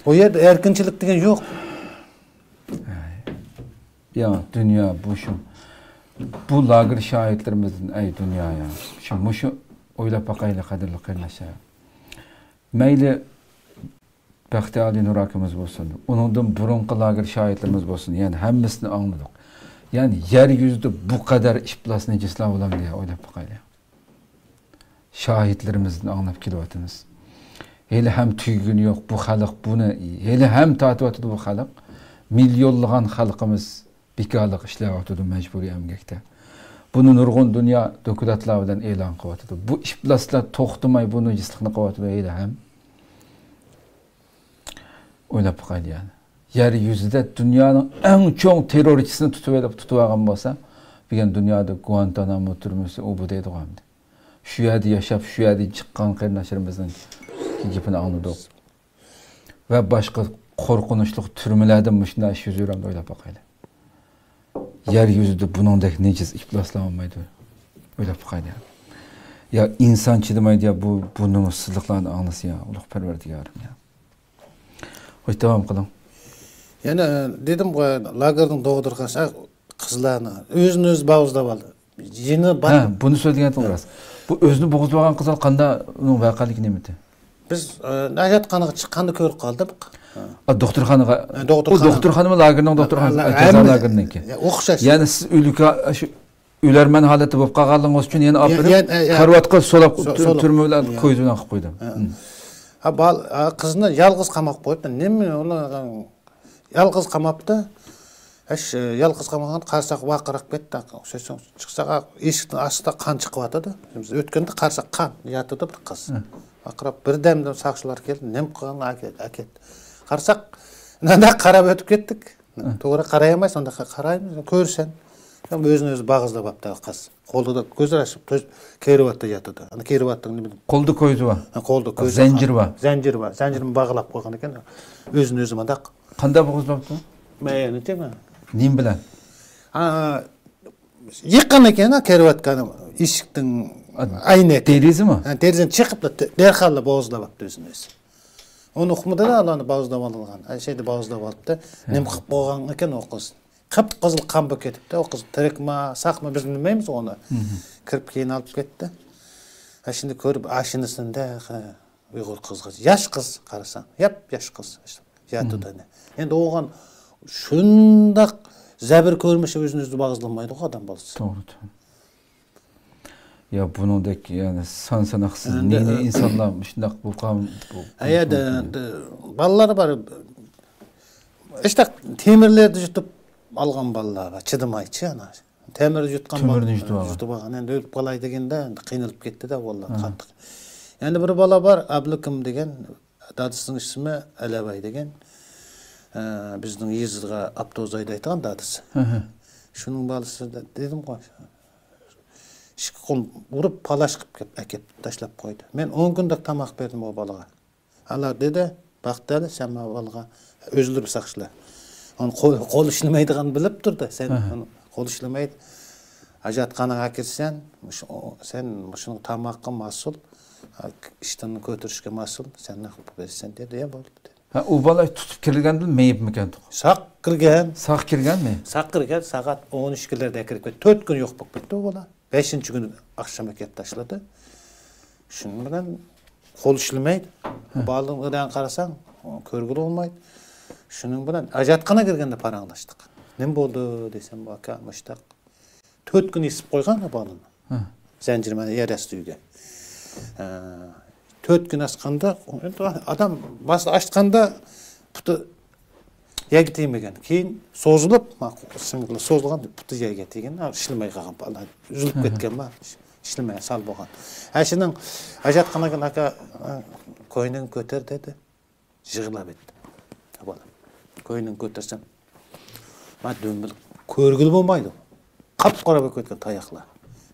ئۇ يەردە ئەركىنچىلىك دېگەن يوق. يا دۇنيا، بۇ شۇ، بۇ لاگېر شاھىتلىرىمىزدىن، ئەي دۇنيا يا. شۇ، مۇشۇ ئويلاپ باقايلى، قەدىرلىك قېرىنداشلار. مەيلى بەختىيار ئالىنۇر ئاكىمىز بولسۇن، ئۇنىڭدىن بۇرۇنقى لاگېر شاھىتلىرىمىز بولسۇن، يەنى ھەممىسىنى ئاڭلىدۇق. يەنى يەر يۈزىدە بۇ قەدەر ئىپلاس نىجىسلار بولامدۇ يا؟ ئويلاپ باقايلى. شاھىتلىرىمىزدىن ئاڭلاپ كېلىۋاتىمىز. ھېلىھەم تۈگىگىنى يوق بۇ خەلق، بۇنى ھېلىھەم تارتىۋاتىدۇ بۇ خەلق. مىليونلىغان خەلقىمىز بىكارلىق ئىشلەۋاتىدۇ مەجبۇرىي ئەمگەكتە. بۇنى نۇرغۇن دۇنيا دوكلاتلار بىلەن ئېلان قىلىۋاتىدۇ. بۇ ئىپلاسلار توختىماي بۇ نىجىسلىقنى قىلىۋاتىدۇ ھېلىھەم. ئويلاپ باقايلى يەنى. يەر يۈزىدە دۇنيانىڭ ئەڭ چوڭ تېررورچىسىنى تۇتۇۋېلىپ، تۇتۇۋالغان بولسا، بۈگۈن دۇنيادا گۇانتانامو تۈرمىسى ئۇ بۇ دەيدىغۇ ئەمدى. شۇ يەردە ياشاپ، شۇ يەردىن چىققان قېرىنداشلىرىمىزنىڭ گېپىنى ئاڭلىدۇق. ۋە باشقا قورقۇنچلۇق تۈرمىلەردە مۇشۇنداق ئىش يۈز بېرەمدۇ ئويلاپ باقايلى. يەر يۈزىدە بۇنىڭدەك نىجىس ئىپلاسلار بولمايدۇ. ئويلاپ باقايلى. يا ئىنسان چىدىمايدۇ يا بۇ، بۇ نومۇسسىزلىقلارنى ئاڭلىسا يا، ئۇلۇغ پەرۋەردىگارىم يا. خوش، داۋام قىلىڭ. يەنە دېدىمغۇ، لاگېرنىڭ دوغدۇرغان قىزلارنى ئۆزىنى ئۆزى باغۇزلاپ ئالدى. يېنى بار. ھە، بۇنى سۆزلىگەنتىڭ راست. بۇ ئۆزىنى بوغۇزلىۋالغان قىزلار قانداق، ئۇنىڭ ۋەقەلىك نېمىتى؟ بىز، ئە، ھاجەتخانىغا چىققاندا كۆرۈپ قالدۇق. ھە. ئا، دوختۇرخانىغا. ھە، دوختۇرخانا. ئۇ دوختۇرخانىمۇ لاگېرنىڭ دوختۇرخانىسى، ھە، ھە، جازا ھەممە لاگېرنىڭكى. يا، ئوخشاش. يەنى سىز ئۆلۈك، شۇ ئۆلەرمەن ھالەتتە بولۇپ قالغانلىقىڭىز ئۈچۈن يەنە ئاپىرىپ، يا، يا، يا. كارىۋاتقا سولاپ، سو-، تۈ-، سولاپ. تۈرمە بىلەن يا. قويۇۋېتىپ قويدۇم. ھە. ھە. ھە، بال-، ھە، قىزنى يالغۇز قاماپ قويۇپتۇ. نېمە ئۇنى يالغۇز قاماپتۇ. ئەش، يالغۇز قامىغان قارىساق ۋارقىراپ كەتتى. سۆزسىز چىقساق، ئېشىكتىن ئاستىدا قان چىقىۋاتىدۇ. بىز ئۆتكەندە قارىساق قان ياتىدۇ بىر قىز. ھە. ۋارقىراپ بىردەمدىن ساقچىلار كەلدى. نېمە قىلغانلار ئەكەت-، ئەكەتتى. قارىساق، مۇنداق قاراپ ئۆتۈپ كەتتۇق. ھە. توغرا قارايالمايسىز، ئۇنداق قارايمىز، كۆرسەن. ئۆزىنى ئۆزى باغىزلاپ ئاپتۇ قىز. قولىدا كۆزى ئاچىپ، كۆز-، كېرىۋاتتا ياتىدۇ. ئانا كېرىۋاتتىڭ نېمە؟ قولدا كويزا بار. ھە، قولدا كويزا. زەنجىر بار. زەنجىر بار. زەنجىرنى باغلاپ قويغان ئىكەن. ئۆزىنى ئۆزى مۇنداق. قانداق بوغۇزلاپتۇ؟ مەيەنى تېمە. نېمە بىلەن؟ ھە، يېقىن ئىكەن، ھە، كېرىۋاتقان ئىشىكتىن ئا، ئەينەك. دېرىزىمۇ؟ ھە، دېرىزىنى چېقىپلا، دەرھاللا بوغۇزلاپتۇ ئۆزىنى ئۆزى. ئۇنى ئۇقمىدى-دە، ئۇلارنى باغزىلاپ ئالغان. ئەي، شەيدە باغزىلاپ ئالىپتۇ. ھە. نېمە قىلىپ قويغان ئىكەن ئۇ قىز؟ قىپقىزىل قان بولۇپ كېتىپتۇ. ئۇ قىز تىرىكما، ساقمۇ، بىز بىلمەيمىز ئۇنى. مھم. كىرىپ كىيىن ئالىپ كەتتى. ئاشۇنى كۆرۈپ، ئاشۇنىسىنى-دە، ھە، ئۇيغۇر قىزغا، ياش قىز قارىساڭ، ياپ-ياش قىز. ياتىدۇ مھم. ئەنە. ئەمدى ئوغان شۇنداق زەبىر كۆرمىسە ئۆزىنى ئۆزى باغزىلىمايدىغۇ ئادەم بالىسى. توغرا، توغرا. يا بۇنىڭدەك، يەنى سان-ساناقسىز ئەندى، نى-نى ئە، ئىنسانلار مۇشۇنداق بۇ قام-، بۇ، ئەيەردە، بۇ ئەندى بالىلار بار. ئىشتاق تېمىرلەردە يۇتۇپ ئالغان بالىلار بار، چىدىمايچى ئانا. تېمىر يۇتقان تۆمۈرنى بال-، يۇتۇپ ئالغان. يۇتۇپ ئالغان. ئەندى ئۆلۈپ قالاي دېگەندە، ئەندى قىينىلىپ كەتتى-دە، بالىلار ھە. قاتتىق. يەنە بىر بالا بار، ئابلىكىم دېگەن، دادىسىنىڭ ئىسمى ئەلەباي دېگەن. ئە، بىزنىڭ يېزىغا ئاپتوبۇس ھەيدەيدىغان دادىسى. ھە، ھە. شۇنىڭ بالىسى دە-، دېدىمغۇ، ئىككى قول ئۇرۇپ، پالاش قىلىپ كەپ-، ئەكەپ تاشلاپ قويدى. مەن ئون كۈندەك تاماق بەردىم ئۇ بالىغا. ئالا دېدى، باقتى ئەلى، سەن ماۋۇ بالىغا ئۆزلىرى ساقچىلار. ئۇنى قول-، قول ئىشلىمەيدىغان بىلىپ تۇردى، سەن ئاھا. ئۇنى قول ئىشلىمەيدۇ. ھاجەتخانىغا كىرسەن، مۇشۇ، سەن مۇشۇنىڭ تاماققا مەسئۇل، ئىشتىنىنى كۆتۈرۈشكە مەسئۇل، سەن نەق بېرىسەن دېدى، يا بولدى دېدى. ھە، ئۇ بالا تۇتۇپ كىرگەندىن مېيىپمىكەن؟ ساق كىرگەن. ساق كىرگەنمۇ؟ ساق كىرگەن، سائەت ئون ئىككىلەردە كىرىپ كەتتى. تۆت كۈن يوق بولۇپ كەتتى ئۇ بالا. بەشىنچى كۈنى ئاخشام ئەكەپ تاشلىدى. شۇنىڭ بىلەن قول ئىشلىمەيدۇ. ھە. بالىنىڭ ئۆلەڭ قارىساڭ، كۆرگىلى بولمايدۇ. شۇنىڭ بىلەن ھاجەتخانا كىرگەندە پاراڭلاشتۇق. نېمە بولدى دېسەم، ئاكا، مۇشتاق. تۆت كۈن ئېسىپ قويغان بالىنى. ھە. زەنجىر مەن يەر ئاستى ئۆيگە. ھە. تۆت كۈن ئاسقاندا، ئادەم باستا ئاچقاندا پۇتى يەرگە تېگمىگەن. كېيىن سوزۇلۇپ، سوزۇلغان پۇتى يەرگە تېگىگەن، ئىشلىمەي قالغان، ئۈزۈلۈپ ھە. كەتكەن بار. ئىشلىمەي سال بولغان. ھە، شۇنىڭ ھاجەتخانىغا ئاكا، كوينىڭ كۆتەر دېدى. يىغلاپ كەتتى. بالا. كوينىڭ كۆتەرسەم، ما دۈمبىلىك كۆرگىلى بولمايدۇ. قاپقارا بولۇپ كەتكەن تاياقلار.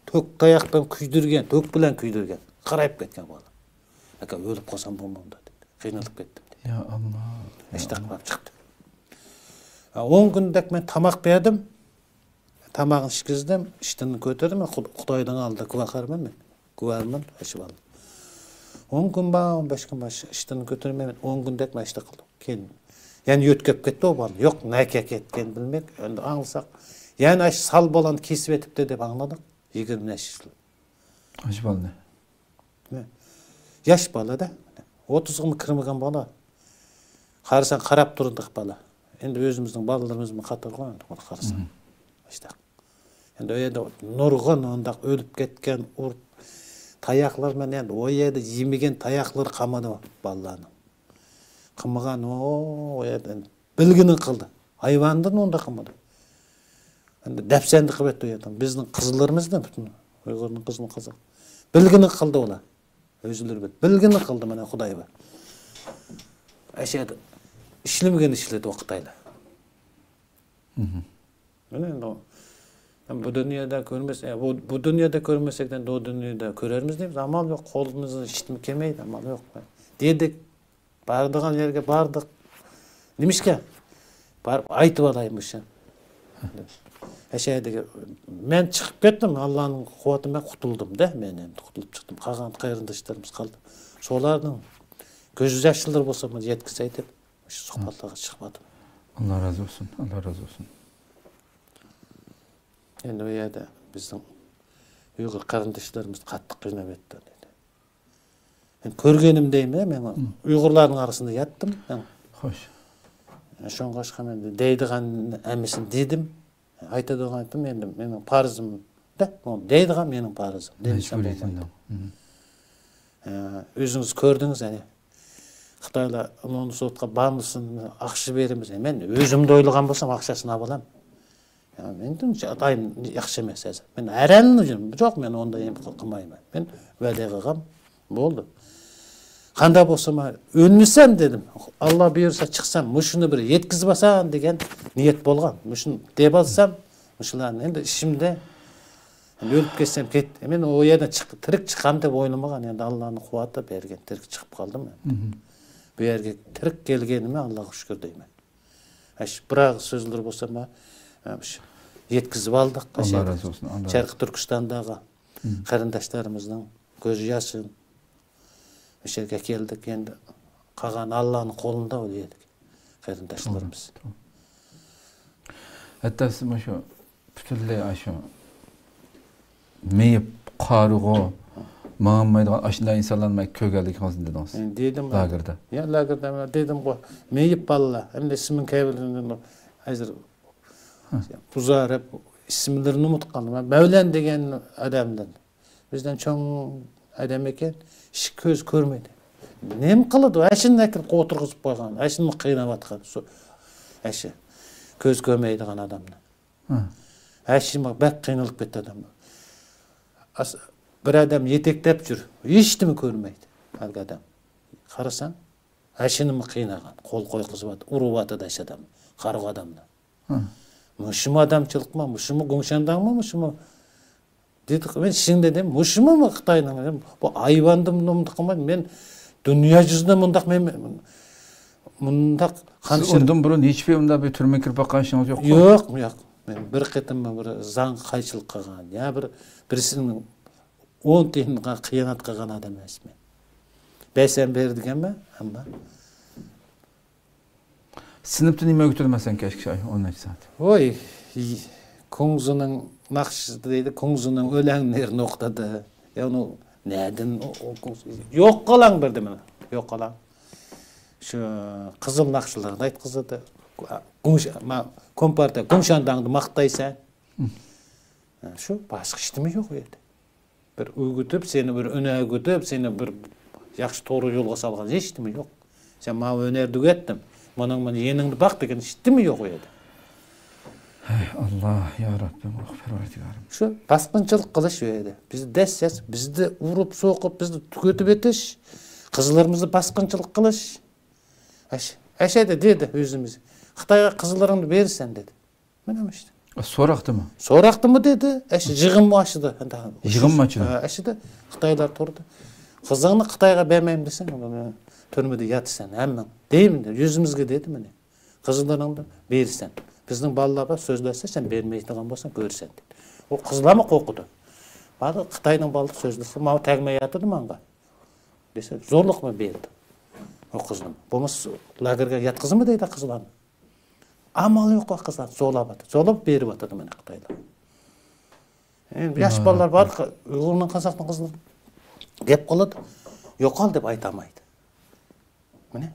تۆك تاياق بىلەن كۆيدۈرگەن، تۆك بىلەن كۆيدۈرگەن. قارايىپ كەتكەن بالا. ئاكا، ئۆلۈپ قالسام بولمامدۇ دېدى. قىينىلىپ كەتتىم دېدى. يا ئاللا. ئىشتاق بولۇپ چىقتى. ھە، ئون كۈندەك مەن تاماق بەردىم. تاماقنى ئىچكۈزدۈم، ئىشتىنىنى كۆتۈردۈم. خۇد-، خۇداينىڭ ئالدىدا گۇۋاھكارمەن مەن. گۇۋاھمەن، ئاشۇ بالىنى. ئون كۈن بار، ئون بەش كۈن بار، ئىشتىنىنى كۆتۈرمەيمەن. ئون كۈندەك مەن ئىشتىن قىلدىم. كېيىن يەنە يۆتكەپ كەتتى ئۇ بالا. يوق، نەگە كەتكەنىنى بىلمەي، ئەمدى ئاڭلىساق، يەنە ئاشۇ سال بالىنى كېسىۋېتىپتۇ دەپ ئاڭلىدۇق. يىگىرمە نەچچە يىل. ئاشۇ بالىنى. ياش بالا-دە. ئوتتۇزغىمۇ كىرمىگەن بالا. قارىساڭ، قاراپ تۇرىدىغان بالا. ئەمدى ئۆزىمىزنىڭ بالىلىرىمىزمۇ قاتارغۇ، ئەمدى بۇنى قارىساڭ. مم. ئاشۇنداق. ئەمدى ئۇ يەردە نۇرغۇن ئۇنداق ئۆلۈپ كەتكەن، ئۇرۇپ، تاياقلار بىلەن، ئەمدى ئۇ يەردە يېمىگەن تاياقلىرى قالمىدى بالىلارنىڭ. قىلمىغان، ئۇ، ئۇ يەردە بىلگىنىنى قىلدى. ھايۋاندىن ئۇنداق قىلمىدى. ئەمدى دەپسەندە قىلىۋەتتى ئۇ يەردە. بىزنىڭ قىزلىرىمىزنى پۈتۈن ئۇيغۇرنىڭ قىزىنى قىزى. بىلگىنىنى قىلدى ئۇلار. ئۆزلىرى بىل-، بىلگىنىنى قىلدى، مانا خۇداي بار. ئەشەدە ئىشلىمىگەن ئىشلىدى ئۇ خىتايلار. مم. مانا ئەمدى ئۇ، بۇ دۇنيادا كۆرمىسە، بۇ، بۇ دۇنيادا كۆرمىسەك، ئەمدى ئۇ دۇنيادا كۆرەرمىز دەيمىز. ئامال يوق، قولىمىزدىن ھېچنېمە كەلمەيدۇ، ئامال يوق. دېدۇق. بارىدىغان يەرگە باردۇق. نېمىشقا؟ بارىپ ئېيتىپ ئالاي مۇشۇ. ئەشەدىكى، مەن چىقىپ كەتتىم، ئاللانىڭ قۇۋۋىتى بىلەن قۇتۇلدۇم-دە، مەن ئەمدى قۇتۇلۇپ چىقتىم. قالغان قېرىنداشلىرىمىز قالدى. شۇلارنىڭ كۆز ياشلىرى بولسا مانا يەتكۈزەي دەپ، مۇشۇ سۇھبەتلەرگە چىقىپ باراتتىم. ئاللا رازى بولسۇن، ئاللا رازى بولسۇن. ئەمدى ئۇ يەردە بىزنىڭ ئۇيغۇر قېرىنداشلىرىمىز قاتتىق قىيناۋەتتى. مەن كۆرگىنىم دەيمەن، مەن مم. ئۇيغۇرلارنىڭ ئارىسىدا ياتتىم. مەن خوش. شۇڭلاشقا مەن دەيدىغان ھەممىسىنى دېدىم. ئېيتىدىغان ئېيتتىم، ئەمدى مېنىڭ پارىزىم دە، بۇ دەيدىغان مېنىڭ پارىزىم. دېمىسەم بولمايدۇ. مەجبۇرىيىتىڭدىن. مم. ئە، ئۆزىڭىز كۆردىڭىز، يەنى خىتايلار ئۇنى سوتقا بارمىسۇن، ئاقچا بېرىمىز. مەن ئۆزۈمدە ئويلىغان بولسام، ئاقچىسىنى ئالىمەن. يا، مەن ئاتايىم ياخشى ئەمەس ھازىر. مەن ھەرەننى يوق، مەن ئۇنداق يەم قىلمايمەن. مەن ۋەدە قىلغان بولدى. قانداق بولسا، مەن ئۆلمىسەم دېدىم. ئاللا بۇيرۇسا چىقسام، مۇشۇنى بىر يەتكۈزۈپ ئالسام دېگەن نىيەت بولغان. مۇشۇنى دەپ ئالسام، مۇشۇلارنى ئەمدى ئىچىمدە ئۆلۈپ كەتسەم كەتتى. مەن ئۇ يەردىن چىق-، تىرىك چىقامەن دەپ ئويلىمىغان. ئەمدى ئاللانىڭ قۇۋۋىتى بەرگەن، تىرىك چىقىپ قالدىم مەن. مم. بۇ يەرگە تىرىك كەلگىنىمە ئاللاغا شۈكۈر دەيمەن. ئاشۇ بىر ئاغىز سۆزلىرى بولسا، مانا، ئاشۇ يەتكۈزۈپ ئالدۇق. ئاللا ئاشۇ رازى بولسۇن، ئاللا شەرقىي تۈركىستانداغا مم. قېرىنداشلىرىمىزنىڭ كۆزى ياشىدىن. ئاشۇ يەرگە كەلدۇق، ئەمدى قالغان ئاللانىڭ قولىدا ئۇ يەردىكى قېرىنداشلىرىمىز. توغرا، توغرا. ھەتتا سىز مۇشۇ پۈتۈنلەي ئاشۇ مېيىپ، قارىغۇ، ماڭالمايدىغان ئاشۇنداق ئىنسانلارنى مەن كۆرگەنلىكىڭىزنى دېدىڭىز. مم، دېدىم. لاگېردا. يا، لاگېردا مەن دېدىمغۇ، مېيىپ بالىلار. ئەمدى ئىسمىنى كەيۋىلىرىنى ھازىر ھە. بۇزار دەپ ئىسىملىرىنى ئۇنتۇپ قالدىم. مەن مەۋلان دېگەن ئادەمدىن. بىزدىن چوڭ ئادەم ئىكەن، ئىككى كۆز كۆرمەيدۇ. نېمە قىلىدۇ؟ ئاشۇنى ئەكىرىپ ئولتۇرغۇزۇپ قويغان، ئاشۇنى قىيناۋاتقان، سۇ-، ئاشۇ كۆز كۆرمەيدىغان ئادەمنى. ھە. ھە، شۇ بەك قىينىلىپ كەتتى ئادەم. ئاس-، بىر ئادەم يېتەكلەپ يۈر، ھېچنېمە كۆرمەيدۇ ھەر ئادەم. قارىساڭ، ھە، شۇنىمۇ قىينىغان، قول قويغۇزۇۋاتىدۇ، ئۇرۇۋاتىدۇ ئاشۇ ئادەم، قارىغۇ ئادەمنى. ھە. مۇشۇمۇ ئادەمچىلىكمۇ، مۇشۇمۇ گۇڭشەنداڭمۇ، مۇشۇمۇ دېدۇق، مەن شىڭ دېدىم، مۇشۇمۇ خىتاينىڭ، بۇ ھايۋاندىن مۇنداق قىلمايدۇ، مەن دۇنيا يۈزىدە مۇنداق، مەن، مەن مۇنداق سىز قانشىر-، ئۇندىن بۇرۇن ھېچبىر ئۇنداق بىر تۈرمىگە كىرىپ باققان ئىشىڭىز يوقمۇ؟ يوق، يوق. مەن بىر قېتىممۇ بىر زاڭغا قايچىلىق قىلغان، يا بىر، بىرسىنىڭ ئون تىيىنغا خىيانەت قىلغان ئادەم ئەمەسمەن. بەرسەم بېرىدىكەنمەن، ئەمما سىنىپتا نېمە ئۆگىتىدۇ مەسىلەن، كەچكىچە ئون نەچچە سائەت؟ ۋوي، كۇڭزىنىڭ ناخشىسى دەيدۇ، كۇڭزىنىڭ ئۆلەڭلىرى نوقتىدا. يا ئۇنى نەدىن ئو-، ئو-، يوق قىلاڭ بىردىمىنى. يوق قىلاڭ. شۇ قىزىل ناخشىلارنى ئېيتقۇزىدۇ. گۇڭش-، ما-، كومپارتىيە گۇڭشەنداڭنى ماختايسەن. مم. شۇ باشقا ھېچنېمە يوق ئۇ يەردە. بىر ئۆگىتىپ، سېنى بىر ئۈنئۆگىتىپ، سېنى بىر ياخشى توغرا يولغا سالغان ھېچنېمە يوق. سەن ماۋۇ ھۈنەرنى ئۆگەتتىم، مانا مانا يېنىڭدا باق دېگەن ھېچنېمە يوق ئۇ يەردە. ھەي ئاللا، يا رەببىم، ئاھ، پەرۋەردىگارىم. شۇ باسقۇنچىلىق قىلىش ئۇ يەردە. بىزنى دەسسەس، بىزنى ئۇرۇپ سوقۇپ، بىزنى تۈگىتىپ ئېتىش، قىزلىرىمىزنى باسقۇنچىلىق قىلىش. ئەش-، ئەشەدە دېدى ئۆزىمىز. خىتايغا قىزلىرىڭنى بېرىسەن دېدى. مانا ئىشتە. سوراقتىمۇ؟ سوراقتىمۇ دېدى. ئەش-، يىغىنمۇ ئاچتى. يىغىنمۇ ئاچتى. ھە، ئەشتە خىتايلار تۇردى. قىزىڭنى خىتايغا بەرمەيمەن دېسەڭ، تۈرمىدە ياتىسەن ھەممىڭ. دەيمەن، يۈزىمىزگە دېدى مانا. قىزلىرىڭنى بېرىسەن. بىزنىڭ بالىلار بار، سۆزلەشسە سەن بەرمەيدىغان بولساڭ كۆرىسەن دېدى. ئۇ قىزلارمۇ قورقىدۇ. بارلىق خىتاينىڭ بالىلىرى سۆزلىسە، ماۋۇ تەگمەيۋاتىدۇ ماڭا. دېسە، زورلۇق بىلەن بېرىدۇ. قىزنى. بولمىسا لاگېرغا ياتقۇزما دەيدۇ قىزلارنى. ئامال يوق قىزلار زورلاۋاتىدۇ. زورلاپ بېرىۋاتىدۇ مانا خىتايلار. ئەمدى ياش بالىلار بار، ئۇيغۇرنىڭ، قازاقنىڭ قىزلىرى گەپ قىلىدۇ. يوقال دەپ ئېيتالمايدۇ. مانا،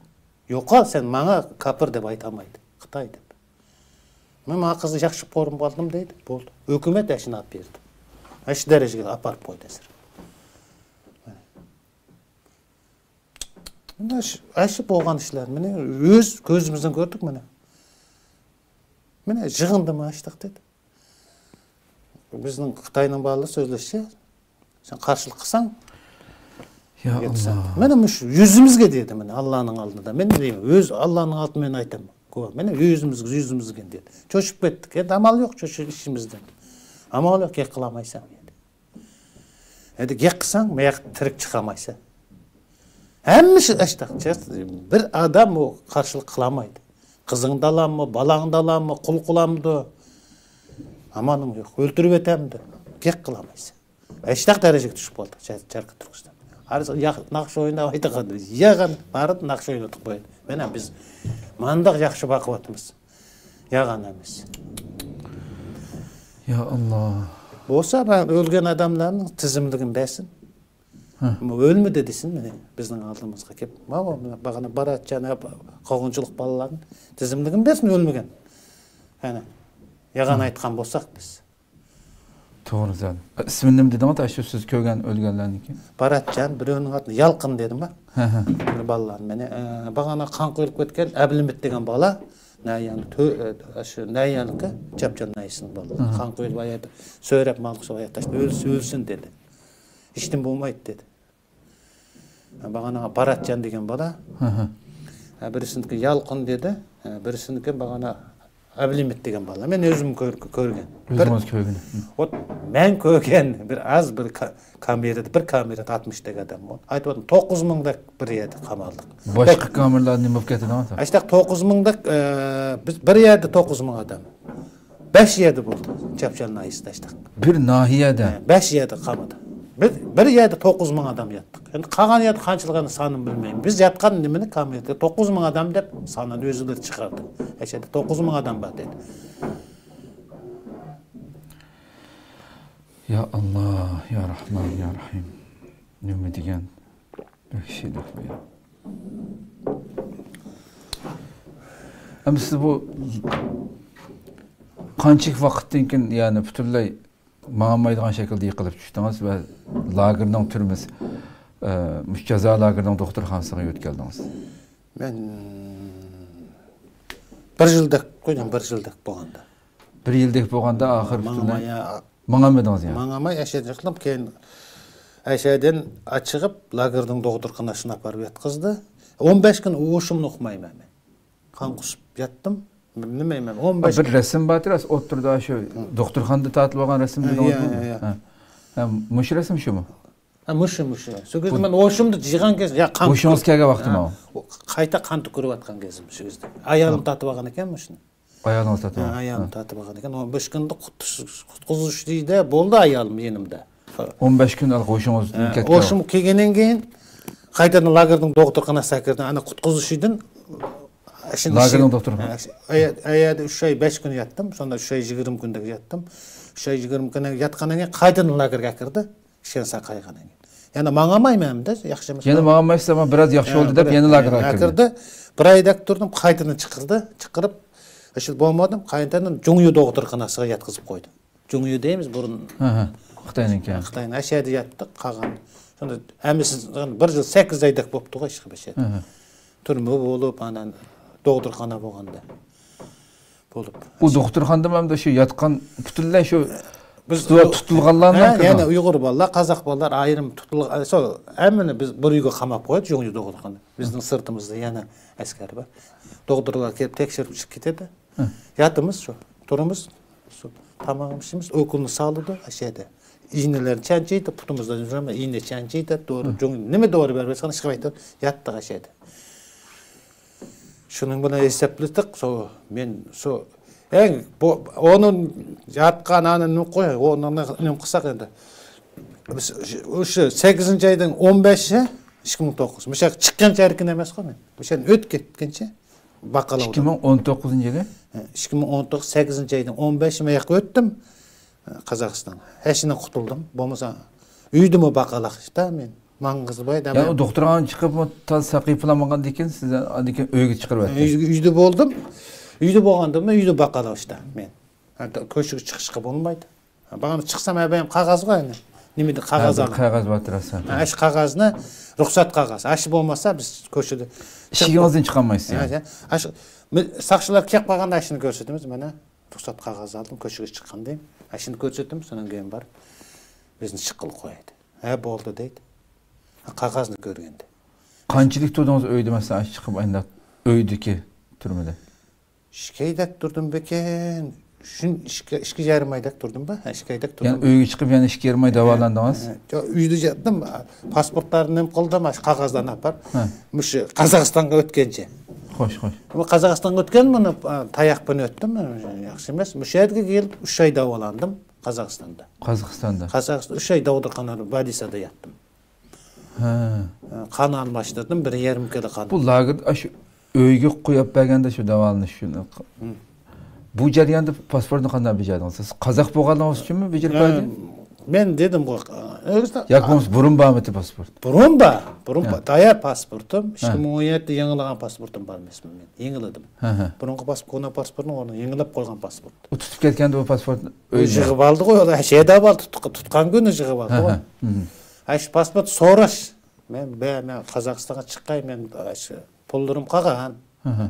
يوقال سەن ماڭا كاپىر دەپ ئېيتالمايدۇ. خىتاي دەپ. مەن ماڭا قىزنى ياخشى كۆرۈپ قالدىم دەيدۇ. بولدى. ھۆكۈمەت ئاشۇنى ئېلىپ بەردى. ئاشۇ دەرىجىگە ئېلىپ بېرىپ قويدى ھازىر. مانا شۇ، ئاشۇ بولغان ئىشلار. مانا ئۆز كۆزىمىزدىن كۆردۇق مانا. مانا يىغىندىمۇ ئاچتۇق دېدى. بىزنىڭ خىتاينىڭ بالىلىرى سۆزلەشسە، سەن قارشىلىق قىلساڭ، يا ئاللا. مانا مۇشۇ يۈزىمىزگە دېدى، مانا ئاللانىڭ ئالدىدا. مەن دەيمەن، ئۆز ئاللانىڭ ئالدىدا مەن ئېيتىمەن. مانا يۈزىمىزگە، يۈزىمىزگە دېدى. چۆچۈپ كەتتۇق. ئەمدى ئامال يوق، چۆچۈپ ئىشىمىزدىن. ئامال يوق، گەپ قىلالمايسەن دېدى. ئەمدى گەپ قىلساڭ، ماياق تىرىك چىقالمايسەن. ھەممىسى ئاشتاق. بىر ئادەم ئۇ قارشىلىق قىلالمايدۇ. قىزىڭدا ئالامدۇ، بالاڭدا ئالامدۇ، قۇل قىلامدۇ؟ ئامالىڭ يوق. ئۆلتۈرۈپ ئۆتەمدۇ؟ گەپ قىلالمايسەن. ئاشتاق دەرىجىگە چۈشۈپ قالدى شەرقىي تۈركىستان. ھازىر ناخشا ئويناپ ئېيتىدىغان، ياغان بارىپ ناخشا ئوينىتىپ قويدى. مانا بىز مانداق ياخشى باقىۋاتىمىز. ياغان ئەمەس. يا ئاللا. بولسا مانا ئۆلگەن ئادەملەرنىڭ تىزىملىكىنى بەرسۇن. ئۆلمىدى دېسۇن، مانا بىزنىڭ ئالدىمىزغا كېلىپ. ماۋۇ باغانا باراتجان، قوغۇنچىلىق بالىلارنى تىزىملىكىنى بەرسۇن، ئۆلمىگەن. ئەنە، ياغان ئېيتقان بولساق بىز. توغرا سەن. ئىسمىنى نېمە دېدىڭىز؟ ئاشۇ سىز كۆرگەن ئۆلگەنلەرنىڭكى؟ باراتجان، بىرىۋىنىڭ ئاتى يالقۇن دېدىم. بىر بالىلار مېنى، ئە، باغانا قان قۇيۇلۇپ كەتكەن ئەبلىمىت دېگەن بالا، نەييەنلىك، ئە، شۇ نەييەنلىكى، چاپچان ناھىيەسىنىڭ بالىلىرى. قان قۇيۇلۇپ، ئاياغدا سۆرەپ مالغا سوغۇپ تاشلاپ، ئۆلسە ئۆلسۇن دېدى. ھېچنېمە بولمايدۇ دېدى. باغانا باراتجان دېگەن بالا، ھە، بىرسىنىڭكى يالقۇن دېدى، ھە، بىرسىنىڭكى باغانا ئەبلىمىت دېگەن بالا. مەن ئۆزۈم كۆر-، كۆرگەن. بىر ئۆزىڭىز كۆرگەن. ئوت، مەن كۆرگەن بىر ئاز بىر كا-، كامېردا، بىر كامېردا ئاتمىش دەك ئادەم بار. ئېيتىۋاتىمەن، توققۇز مىڭ دەك بىر يەردە قامالدۇق. باشقا كامېرلار نېمە بولۇپ كەتتى دەڭ؟ ئاشتاق توققۇز مىڭ دەك، ئە، بىز بىر يەردە توققۇز مىڭ ئادەم. بەش يەردە بولدى، چاپچان ناھىيەسىدە ئاشتاق. بىر ناھىيەدە؟ ھە، بەش يەردە قامىدى. بىر، بىر يەردە توققۇز مىڭ ئادەم ياتتۇق. ئەمدى قالغان يەردە قانچىلىقىنى سانىنى بىلمەيمەن. بىز ياتقان نېمىنى كامېردا توققۇز مىڭ ئادەم دەپ سانىنى ئۆزلىرى چىقاردى. ئەشەدە توققۇز مىڭ ئادەم بار دېدى. يا ئاللا، يا رەھمان، يا رەھىم. نېمە دېگەن؟ بەك شېدەك بۇ يا. ئەمدى سىز بۇ قانچىلىك ۋاقىتتىن كېيىن، يەنى پۈتۈنلەي ماڭالمايدىغان شەكىلدە يىقىلىپ چۈشتىڭىز ۋە لاگېرنىڭ تۈرمىسى، ئە، مۇشۇ جازا لاگېرىنىڭ دوختۇرخانىسىغا يۆتكەلدىڭىز؟ مەن بىر يىلدەك قويدۇم، بىر يىلدەك بولغاندا. بىر يىلدەك بولغاندا ئاخىر پۈتۈنلەي ماڭالماي، يا. ماڭالمىدىڭىز يا؟ ماڭالماي ئەشەدە يىقىلىپ، كېيىن ئەشەدىن ئاچىقىپ، لاگېرنىڭ دوختۇرخانىسىغا ئاپىرىپ ياتقۇزدى. ئون بەش كۈن ھوشۇمنى ئۇقمايمەن مەن. قان قۇسۇپ ياتتىم. بىلمەيمەن، ئون بەش. بىر رەسىم بار، راست ئوتتۇرىدا شۇ دوختۇرخانىدا تارتىپ ئالغان رەسىم دېدىڭىزمۇ؟ ھە، ھە. ھە، مۇشۇ رەسىم شۇمۇ؟ ھە، مۇشۇ، مۇشۇ. شۇ كېزى مەن ھوشۇمنى يىغان كېزى، يا قان ھوشىڭىز كەلگەن ۋاقتىمۇ؟ ھە، قايتا قان تۆكۈلۈۋاتقان كېزىم شۇ كېزى. ئايالىم تارتىپ ئالغان ئىكەن مۇشۇنى. ئايالىڭىز تارتىپ ھە، ئالغان؟ ئايالىم تارتىپ ئالغان ئىكەن. ئون بەش كۈندە قۇتقۇزۇش، قۇتقۇزۇش دېدى، بولدى ئايالىم يېنىمدا. ئون بەش كۈن ھوشىڭىز كەتكەن. ھوشۇم كەلگەندىن كېيىن قايتىدىن لاگېرنىڭ دوختۇرخانىسىغا كىردىم. ئانا قۇتقۇزۇشىدىن ئاشۇنداق لاگېرنىڭ دوختۇرخانىسى. ئەيەردە ئۈچ ئاي، بەش كۈن ياتتىم. سوندا ئۈچ ئاي يىگىرمە كۈندەك ياتتىم. ئۈچ ئاي يىگىرمە كۈندەك ياتقاندىن كېيىن قايتىدىن لاگېرغا كىردى. كىشەن ساقايغان ئىكەن. يەنە ماڭالمايمەن دە، ياخشى ئەمەس. يەنە ماڭالمايسىز، ئەمما بىراز ياخشى بولدى دەپ يەنە لاگېرغا كىردى. بىر ئايدەك تۇردۇم، قايتىدىن چىقىردى. چىقىرىپ، ئىشلىتىپ بولمىدىم، قايتىدىن جۇڭيۇ دوختۇرخانىسىغا ياتقۇزۇپ قويدى. جۇڭيۇ دەيمىز بۇرۇن. ھە، ھە. خىتاينىڭكى. خىتاينىڭ ئەشەدە ياتتۇق، قالغان. شۇندا ھەممىسى بىر يىل سەككىز ئايدەك بوپتۇغۇ ئىشقا بەشەدە. ھە، ھە. تۈرمە بولۇپ، ئانا دوختۇرخانا بولغاندا. بولۇپ. ئۇ دوختۇرخانىدىمۇ ئەمدى شۇ ياتقان پۈتۈنلەي شۇ بىز تۇتۇلغانلارنىڭ ھە، يەنە ئۇيغۇر بالىلار، قازاق بالىلار ئايرىم تۇتۇلغان، ھەممىنى بىز بىر ئۆيگە قاماپ قويدى، جۇڭيۇ دوختۇرخانا. بىزنىڭ سىرتىمىزدا يەنە ئەسكەر بار. دوختۇرلار كېلىپ تەكشۈرۈپ چىقىپ كېتىدۇ. ھە. ياتىمىز شۇ، تۇرىمىز، شۇ تاماق ئىشىمىز، ئوكۇلنى سالىدۇ، ئەشەدە. ئىينىلەرنى چەنچەيدۇ، پۇتىمىزدا يۈرەلمەي، ئىينە چەنچەيدۇ، دورا، جۇڭ، نېمە دورا بەرمەسكەن، ئىشقا ياتتۇق ئەشەدە. شۇنىڭ بىلەن ھېسابلىدۇق، سو، مەن سو، ئەڭ بۇ، ئۇنىڭ ياتقان ئانا نېمە قوي، ئۇنىڭ نېمە قىلساق ئەمدى. بىز شۇ، شۇ سەككىزىنچى ئاينىڭ ئون بەشى، ئىككى مىڭ توققۇز. مۇشۇ يەرگە چىققانچە ئەركىن ئەمەسقۇ مەن. مۇشۇ يەردىن ئۆتۈپ كەتكەنچە باقالاۋۇدۇم. ئىككى مىڭ ئون توققۇزىنچى يىلى؟ ھە، ئىككى مىڭ ئون توققۇز، سەككىزىنچى ئاينىڭ ئون بەشى مەن ياققا ئۆتتۈم. قازاقىستانغا. ھەشىنى قۇتۇلدۇم. بولمىسا ئۆيدىمۇ باقالاق ئىشتا مەن. ماڭغىزباي دەپ. يەنى ئۇ دوختۇرخانىدىن چىقىپ، تازا ساقىيىپ بولالمىغاندىن كېيىن سىز ئاندىن كېيىن ئۆيگە چىقىرىۋەتتى. ئۆي-، ئۆيدە بولدۇم. ئۆيدە بولغاندىمۇ ئۆيدە باقالاق ئىشتا مەن. ھە، كۆچىگە چىقىشقا بولمايدۇ. بارغاندا چىقسام، ھە، بەيەم قاغاز غۇ ئەنە. نېمىدە قاغاز ھە، بىر ئالدىم. قەغەز بار تۇراسەن. ھە، شۇ قاغازنى، رۇخسەت قاغاز. ئاشۇ بولمىسا بىز كوچىدا ئىشىكىڭىزدىن چىقالمايسىز ھە، يەنى. ھە. ئاشۇ، مى-، ساقچىلار كەپ قالغاندا ئاشۇنى كۆرسىتىمىز. مانا رۇخسەت قاغاز ئالدىم، كوچىغا چىققان دەيمەن. ئاشۇنى كۆرسىتىمىز، سونىڭ كېيىن بارىپ بىزنى چىققىلى قويدى. ھە، بولدى دەيدۇ. ھە، قاغازنى كۆرگەندە. قانچىلىك تۇردىڭىز ئۆيدە، مەسىلەن، ئاشۇ چىقىپ ئاينداق ئۆيدىكى تۈرمىدە؟ ئىككى ئايدەك تۇردۇم بىكەن. شۇن ئىككى، ئىككى يېرىم ئايدەك تۇردۇم با؟ ھە، ئىككى ئايدەك تۇردۇم. يەنى ئۆيگە چىقىپ يەنە ئىككى يېرىم ئاي داۋالاندىڭىز؟ ھە، يوق، ئۆيدە ياتتىم. پاسپورتلارنى نېمە قىلدىم، ئاشۇ قاغازلارنى ئاپار. ھە. مۇشۇ قازاقىستانغا ئۆتكەنچە. خوش، خوش. بۇ قازاقىستانغا ئۆتكەن بۇنى، ئا، تاياق بىلەن ئۆتتۈم. ياخشى ئەمەس. مۇشۇ يەرگە كېلىپ ئۈچ ئاي داۋالاندىم قازاقىستاندا. قازاقىستاندا؟ قازاقىستان، ئۈچ ئاي دوختۇرخانىدا، بولنىسادا ياتتىم. ھە. قان ئالماشتۇردۇم، بىر يېرىم كىلو قان. بۇ لاگېر ئاشۇ ئۆيگە قويۇپ بەرگەندە شۇ داۋالىنىش شۇنى. ھە. بۇ جەرياندا پاسپورتنى قانداق بېجەردىڭىز؟ سىز قازاق بولغانلىقىڭىز ئۈچۈنمۇ بېجىرىپ ھە، بەردى؟ مەن دېدىمغۇ، ئۆزى ياكى بولمىسا بۇرۇن بارمىدى پاسپورت؟ بۇرۇن بار، بۇرۇن ھە. بار. تايار پاسپورتۇم، ھە. ئىككى مىڭ ئون يەتتە يېڭىلىغان پاسپورتۇم بار ئەمەسمۇ مەن؟ يېڭىلىدىم. ھە، ھە. بۇرۇنقى پاسپورت، كونا پاسپورتنىڭ ئورنىغا يېڭىلاپ قويغان پاسپورت. ئۇ تۇتۇپ كەتكەندە بۇ پاسپورتنى ئۆزى يىغىپ ئالدىغۇ، ھە، شەيدا بار، تۇتقا-، تۇتقان كۈنى يىغىپ ھە، ئالدىغۇ. ھە. ھە. ھە، شۇ پاسپورت سوراش. مەن، بە-، مەن قازاقىستانغا چىققاي، مەن شۇ پۇللىرىم قالغان. ھە، ھە.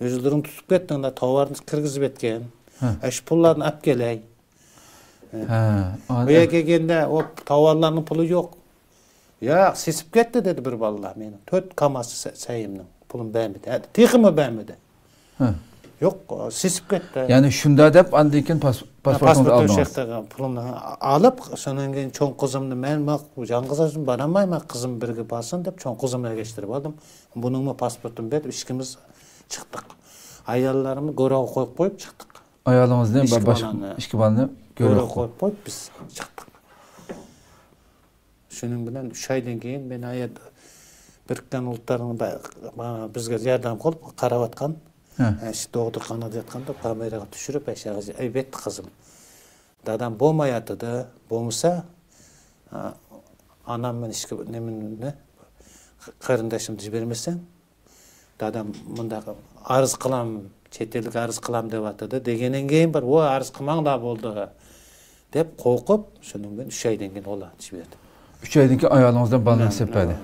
ئۆزلىرىڭ تۇتۇپ كەتتىڭلار، تاۋارنى كىرگۈزۈپ ئەتكەن. ھە. ھە، شۇ پۇللارنى ئەپ كەلەي. ھە، بۇ يەرگە كەلگەندە، ئۇ تاۋارلارنىڭ پۇلى يوق. ياق، سېسىپ كەتتى دېدى بىر بالىلار مېنىڭ. تۆت كاماز سە-، سەيىمنىڭ پۇلىنى بەرمىدى. ھە، تېخىمۇ بەرمىدى. ھە. يوق، سېسىپ كەتتى. يەنى شۇندا دەپ ئاندىن كېيىن پاس-، ھە، پاسپورتىڭىزنى پاسپورتنى ئالدىڭىز. شۇ ياقتا پۇلۇمنى ئالىپ، شۇنىڭ كېيىن چوڭ قىزىمنى مەن، ماق-، يالغۇز ئۆزۈم بارالمايمەن، قىزىم بىرگە بارسۇن دەپ چوڭ قىزىمنى ئەگەشتۈرۈپ ئالدىم. بۇنىڭمۇ پاسپورتىنى بېرىپ ئىككىمىز چىقتۇق. ئاياللارنى گورغا قويۇپ قويۇپ چىقتۇق. ئايالىڭىزنى ئىككى باش-، بالىنى ئىككى بالىنى گورغا قويۇپ قويۇپ بىز چىقتۇق. شۇنىڭ بىلەن ئۈچ ئايدىن كېيىن مېنى ئايا بىرىككەن ئۇلۇغلارنىڭ بە-، بىزگە ياردەم قىلىپ قاراۋاتقان، ھە. ئە، شۇ دوختۇرخانىدا ياتقاندا كامېراغا چۈشۈرۈپ، ئەشەگە ئەيىپ ئەتتى قىزىم. دادام بولماياتىدۇ، بولمىسا، ئا-، ئانام مېنى ئىشقا، نېمىنى، قېرىنداشىمنى جىبەرمىسەم، دادام مۇنداق ئەرز قىلام، چەت ئەلگە ئەرز قىلام دەۋاتىدۇ. دېگەندىن كېيىن بىر، ۋو، ئەرز قىلماڭلار بولدى، دەپ قورقۇپ، شۇنىڭ بىلەن ئۈچ ئايدىن كېيىن ئۇلارنى جىبەردىم. ئۈچ ئايدىن كېيىن ئايالىڭىزدىن بالىنى سېلىپ بەردى.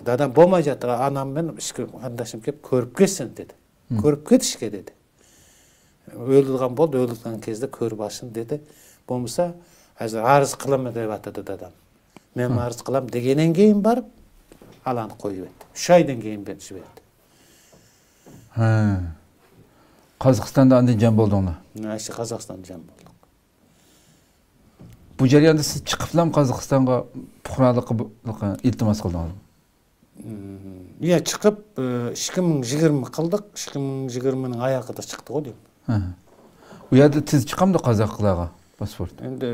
دادام بولمايدۇ، ئانام مەن ئىككى قېرىنداشىم كېلىپ كۆرۈپ كەتسۇن دېدى. ھە. كۆرۈپ كېتىشكە دېدى. ئۆلىدىغان بولدى، ئۆلىدىغان كېزىدە كۆرۈپ ئالسۇن دېدى. بولمىسا، ھازىر ئەرز قىلىمەن دەۋاتىدۇ دادام. مەن ھە. ئەرز قىلام دېگەندىن كېيىن بارىپ، ئالانى قويۇۋەتتى. ئۈچ ئايدىن كېيىن بېرىپ جىبەردى. ھە. قازاقىستاندا ئاندىن جەم بولدۇڭلار؟ ھە، شۇ قازاقىستاندا جەم بولدۇق. بۇ جەرياندا سىز چىقىپلا قازاقىستانغا پۇقرالىققا بۇ-، ئىلتىماس قىلدىڭىزمۇ؟ يا، چىقىپ، ئىككى مىڭ يىگىرمە قىلدۇق، ئىككى مىڭ يىگىرمىنىڭ ئاياغىدا چىقتىغۇ دەيمەن. ھە. ئۇ يەردە تېز چىقامدۇ قازاقلارغا پاسپورت؟ ئەمدى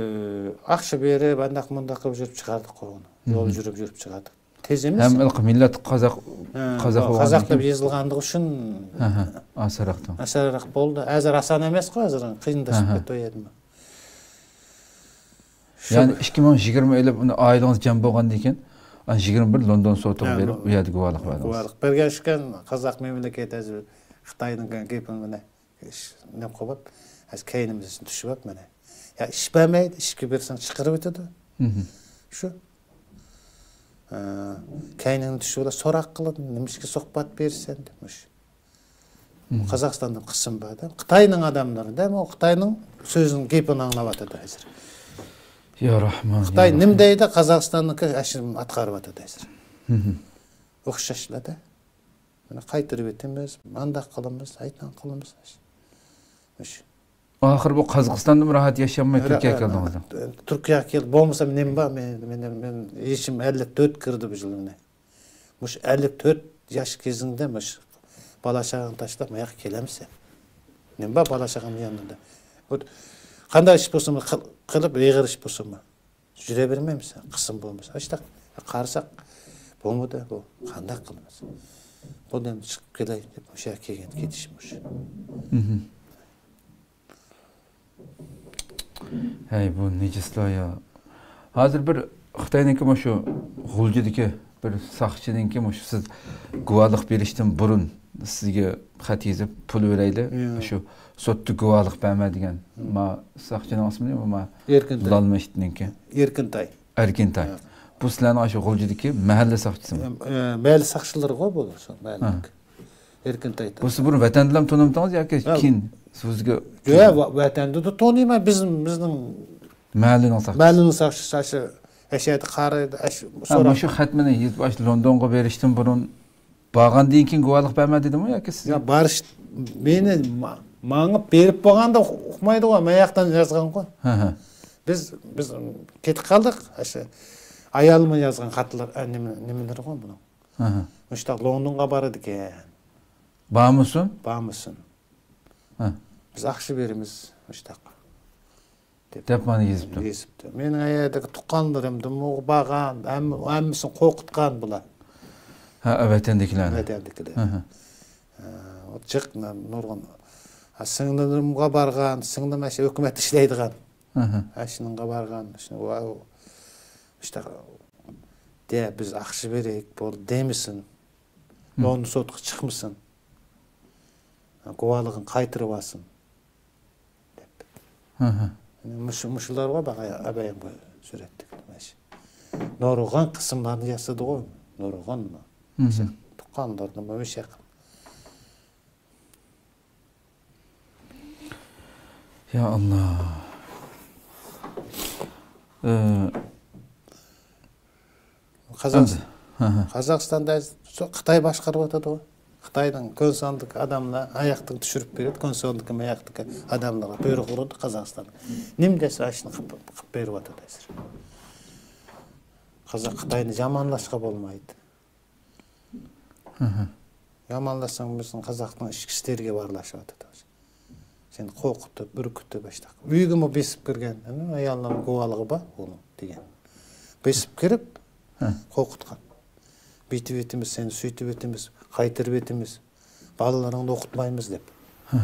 ئاقچا بېرىپ، ئانداق مۇنداق قىلىپ يۈرۈپ چىقاردۇق ئۇنى. يول يۈرۈپ، يۈرۈپ چىقاردۇق. تېز ئەمەس. ھەم مىللەت قازاق، ھە، قازاق بولغاندىن قازاق دەپ كېيىن يېزىلغانلىقى ئۈچۈن ھە، ھە، ئاسانراقتۇ. ئاسانراق بولدى. ھازىر ئاسان ئەمەسقۇ، ھازىر قىيىنلىشىپ ھە، ھە. كېتىۋاتىدۇ. شۇ يەنى ئىككى مىڭ يىگىرمە ئېلىپ ئۇنى ئائىلىڭىز جەم بولغاندىن كېيىن، ئانا يىگىرمە بىر لوندون سوتىغا ھە، بېرىپ، لوندون. ئۇ يەردە گۇۋاھلىق بەردىڭىز. گۇۋاھلىق بەرگەن ئىكەن، قازاق مەملىكەت ھازىر خىتاينىڭ گېپىنى مانا نېمە قىلىپ، ھازىر كەينىمىزدىن چۈشۈپ مانا. يا ئىش بەرمەيدۇ، ئىشكە بېرسەڭ چىقىرىۋېتىدۇ. مھم. شۇ. ئە، كەينىڭدىن چۈشۈپ سوراق قىلىدۇ، نېمىشقا سوقپات بېرىسەن دەپ مۇشۇ. مم. قازاقىستاندا قىسىم بار-دە. خىتاينىڭ ئادەملىرى-دە، ئۇ خىتاينىڭ سۆزىنىڭ گېپىنى ئاڭلاۋاتىدۇ ھازىر. يا رەھمان، خىتاي يا نېمە رەھمان. دەيدۇ، قازاقىستاننىڭكى ئاشۇنى ئاتقارىۋاتىدۇ ھازىر. مم. ئوخشاشلا-دە. مانا قايتۇرۇۋېتىمىز، مانداق قىلىمىز، ئايتان قىلىمىز. مۇشۇ. ئاخىر بۇ قازاقىستاندىمۇ راھەت ياشىيالماي تۈركىيەگە كەلدىڭىزدا؟ تۈركىيەگە كەلدىم. بولمىسام نېمە بار؟ مەن، مەن، مەن يېشىم ئەللىك تۆت كىردى بۇ يىل مانا. مۇشۇ ئەللىك تۆت ياش كېزىڭدە مۇشۇ بالا چاغاڭنى تاشلاپ ماياققا كېلەمسەن؟ نېمە بار بالا چاغامنىڭ يېنىدا؟ بۇ قانداق ئىش بولسىمۇ قىل-، قىلىپ ئېغىر ئىش بولسىمۇ يۈرەۋەرمەيمىز، قىسىم بولمىسا. ئاشتاق قارىساق، بولمىدى بۇ. قانداق قىلىمىز؟ بۇ دەم چىقىپ كېلەي دەپ مۇشۇ يەرگە كەلگەن كېتىشىم مۇشۇ. مھم. ھەي، بۇ نىجىسلار يا. ھازىر بىر خىتاينىڭكى مۇشۇ غۇلجىدىكى بىر ساقچىنىڭكى مۇشۇ سىز گۇۋاھلىق بېرىشتىن بۇرۇن سىزگە خەت يېزىپ پۇل بېرەيلى، يا. شۇ سوتتا گۇۋاھلىق بەرمە دېگەن. مم. ما ساقچىنىڭ ئىسمى نېمە؟ ما ئېركىنتاي. لالمىشتنىڭكى. ئېركىنتاي. ئەركىنتاي. ھە. بۇ سىلەرنىڭ ئاشۇ غۇلجىدىكى مەھەللە ساقچىسىمۇ؟ ئە، ئە، مەھەللە ساقچىلىرىغۇ بۇ، شۇ مەھەللىدىكى. ھە. ئېركىنتاي. بۇ سىز بۇرۇن ۋەتەندىلا تونۇمتىڭىز ياكى يا، كېيىن سىزگە يا، ۋە-، ۋەتەندە تونۇيمەن. بىز، بىزنىڭ مەھەللىنىڭ ساقچىسى. مەھەللىنىڭ ساقچىسى، ئاشۇ ئەشەدە قارىيدۇ، ئاشۇ ھە، سوراق. مۇشۇ خەتمىنى يېزىپ، ئاشۇ لوندونغا بېرىشتىن بۇرۇن بارغاندىن كېيىن گۇۋاھلىق بەرمە دېدىمۇ ياكى سىزگە؟ يا، بارىش، مېنى ما-، ماڭا بېرىپ بولغاندا ئۇقمايدىغۇ، مەن ياقتىن يازغانغۇ. ھە، ھە. بىز، بىز كېتىپ قالدۇق. ئاشۇ ئايالىمنىڭ يازغان خەتلەر، ئە، نېمە، نېمىلىرىغۇ بۇنىڭ. ھە، ھە. مۇشتاق لوندونغا بارىدىكەن. بارمىسۇن؟ بارمىسۇن. ھە. بىز ئاقچا بېرىمىز، مۇشتاق. دەپ. دەپ مانا يېزىپتۇ. يېزىپتۇ. مېنىڭ ئەيەردىكى تۇغقانلىرىمدىمۇ بارغان، ھەممە-، ھەممىسىنى قورقۇتقان بۇلار. ھە، ۋەتەندىكىلەرنى. ۋەتەندىكىلەر. ھە، ھە. ھە، ئۇ جىق نۇرغۇن. ھە، سىڭلىمغا بارغان، سىڭلىم ئاشۇ ھۆكۈمەتتە ئىشلەيدىغان. ھە، ھە. ھە، شۇنىڭغا بارغان، شۇ، ۋاۋ. ئىشتە، دە، بىز ئاقچا بېرەيلى، بولدى دېمىسۇن. ھە. لوندون سوتقا چىقمىسۇن. گۇۋاھلىقىنى قايتۇرۇۋالسۇن. دەپ. ھە، ھە. مۇشۇ، مۇشۇلارغا باغا ئەبەيىم سۈرەتتىكى مانا شۇ. نۇرغۇن قىسىملارنى ياسىدىغۇ، نۇرغۇن. ھە، ھە. تۇغقانلىرىنى مۇشۇ ياققا. يا ئاللا. ئى، قازاقىستان، ھە، ھە. قازاقىستاندا خىتاي باشقۇرۇۋاتىدۇ. خىتاينىڭ كونسۇلدىكى ئاداملار ئاياقتىن چۈشۈرۈپ بېرىدۇ، كونسۇلدىكى ماياقتىكى ئاداملارغا بۇيرۇق ئۇرىدۇ قازاقىستانغا. نېمە دېسە ئاشۇنى قىلىپ، قىلىپ بېرىۋاتىدۇ ھازىر. قازاق خىتاينى يامانلاشقا بولمايدۇ. ھە، ھە. يامانلاشساڭ بىزنىڭ قازاقنىڭ ئىچكى ئىشلىرىگە ئارىلاشىۋاتىدۇ. سېنى قورقۇتۇپ، ئۈركۈتۈپ، ئاشتاق. ئۆيگىمۇ بېسىپ كىرگەن. ئايالنىڭ گۇۋاھلىقى بار ئۇنىڭ دېگەن. بېسىپ كىرىپ، ھە. قورقۇتقان. بېتىۋېتىمىز، سېنى سۈيتۈۋېتىمىز، قايتۇرۇۋېتىمىز. بالىلىرىڭنى ئوقۇتمايمىز دەپ. ھە.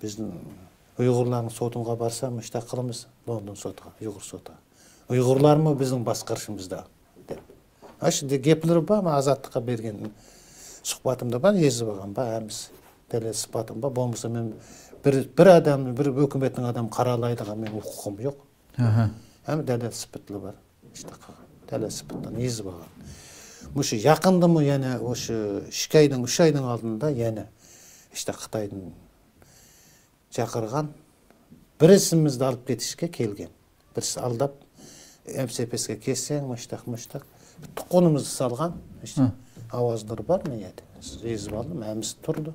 بىز ئۇيغۇرلارنىڭ سوتىغا بارسا، مۇشتاق قىلىمىز، لوندون سوتىغا، ئۇيغۇر سوتىغا. ئۇيغۇرلارمۇ بىزنىڭ باشقۇرۇشىمىزدا، دەپ. ئاشۇنداق گەپلىرى بار، مەن ئازادلىققا بەرگەن سۇھبەتىمدە بار، يېزىپ ئالغان بار، ھەممىسى. دەلىل سۈپەتىم بار، بولمىسا مەن بىر، بىر ئادەمنى، بىر ھۆكۈمەتنىڭ ئادىمى قارالايدىغان مېنىڭ ھوقۇقۇم يوق. ھە، ھە. ھەممە دەلىل سۈپەتلىرى بار. ئىشتاق قىلغان. دەلىل سۈپىتىدىن يېزىپ ئالغان. مۇشۇ يېقىندىمۇ يەنە مۇشۇ ئىككى ئاينىڭ، ئۈچ ئاينىڭ ئالدىدا يەنە ئىشتاق خىتايدىن چاقىرغان. بىرسىمىزنى ئېلىپ كېتىشكە كەلگەن. بىرسى ئالداپ، ئېم سى پى ئېسكە كەلسەڭ، مۇشتاق، مۇشتاق. بىر تۇغقىنىمىزنى سالغان. ئىشتاق. ھە. ئاۋازلىرى بار مۇ يەردە؟ يېزىپ ئالدىم، ھەممىسى تۇرىدۇ.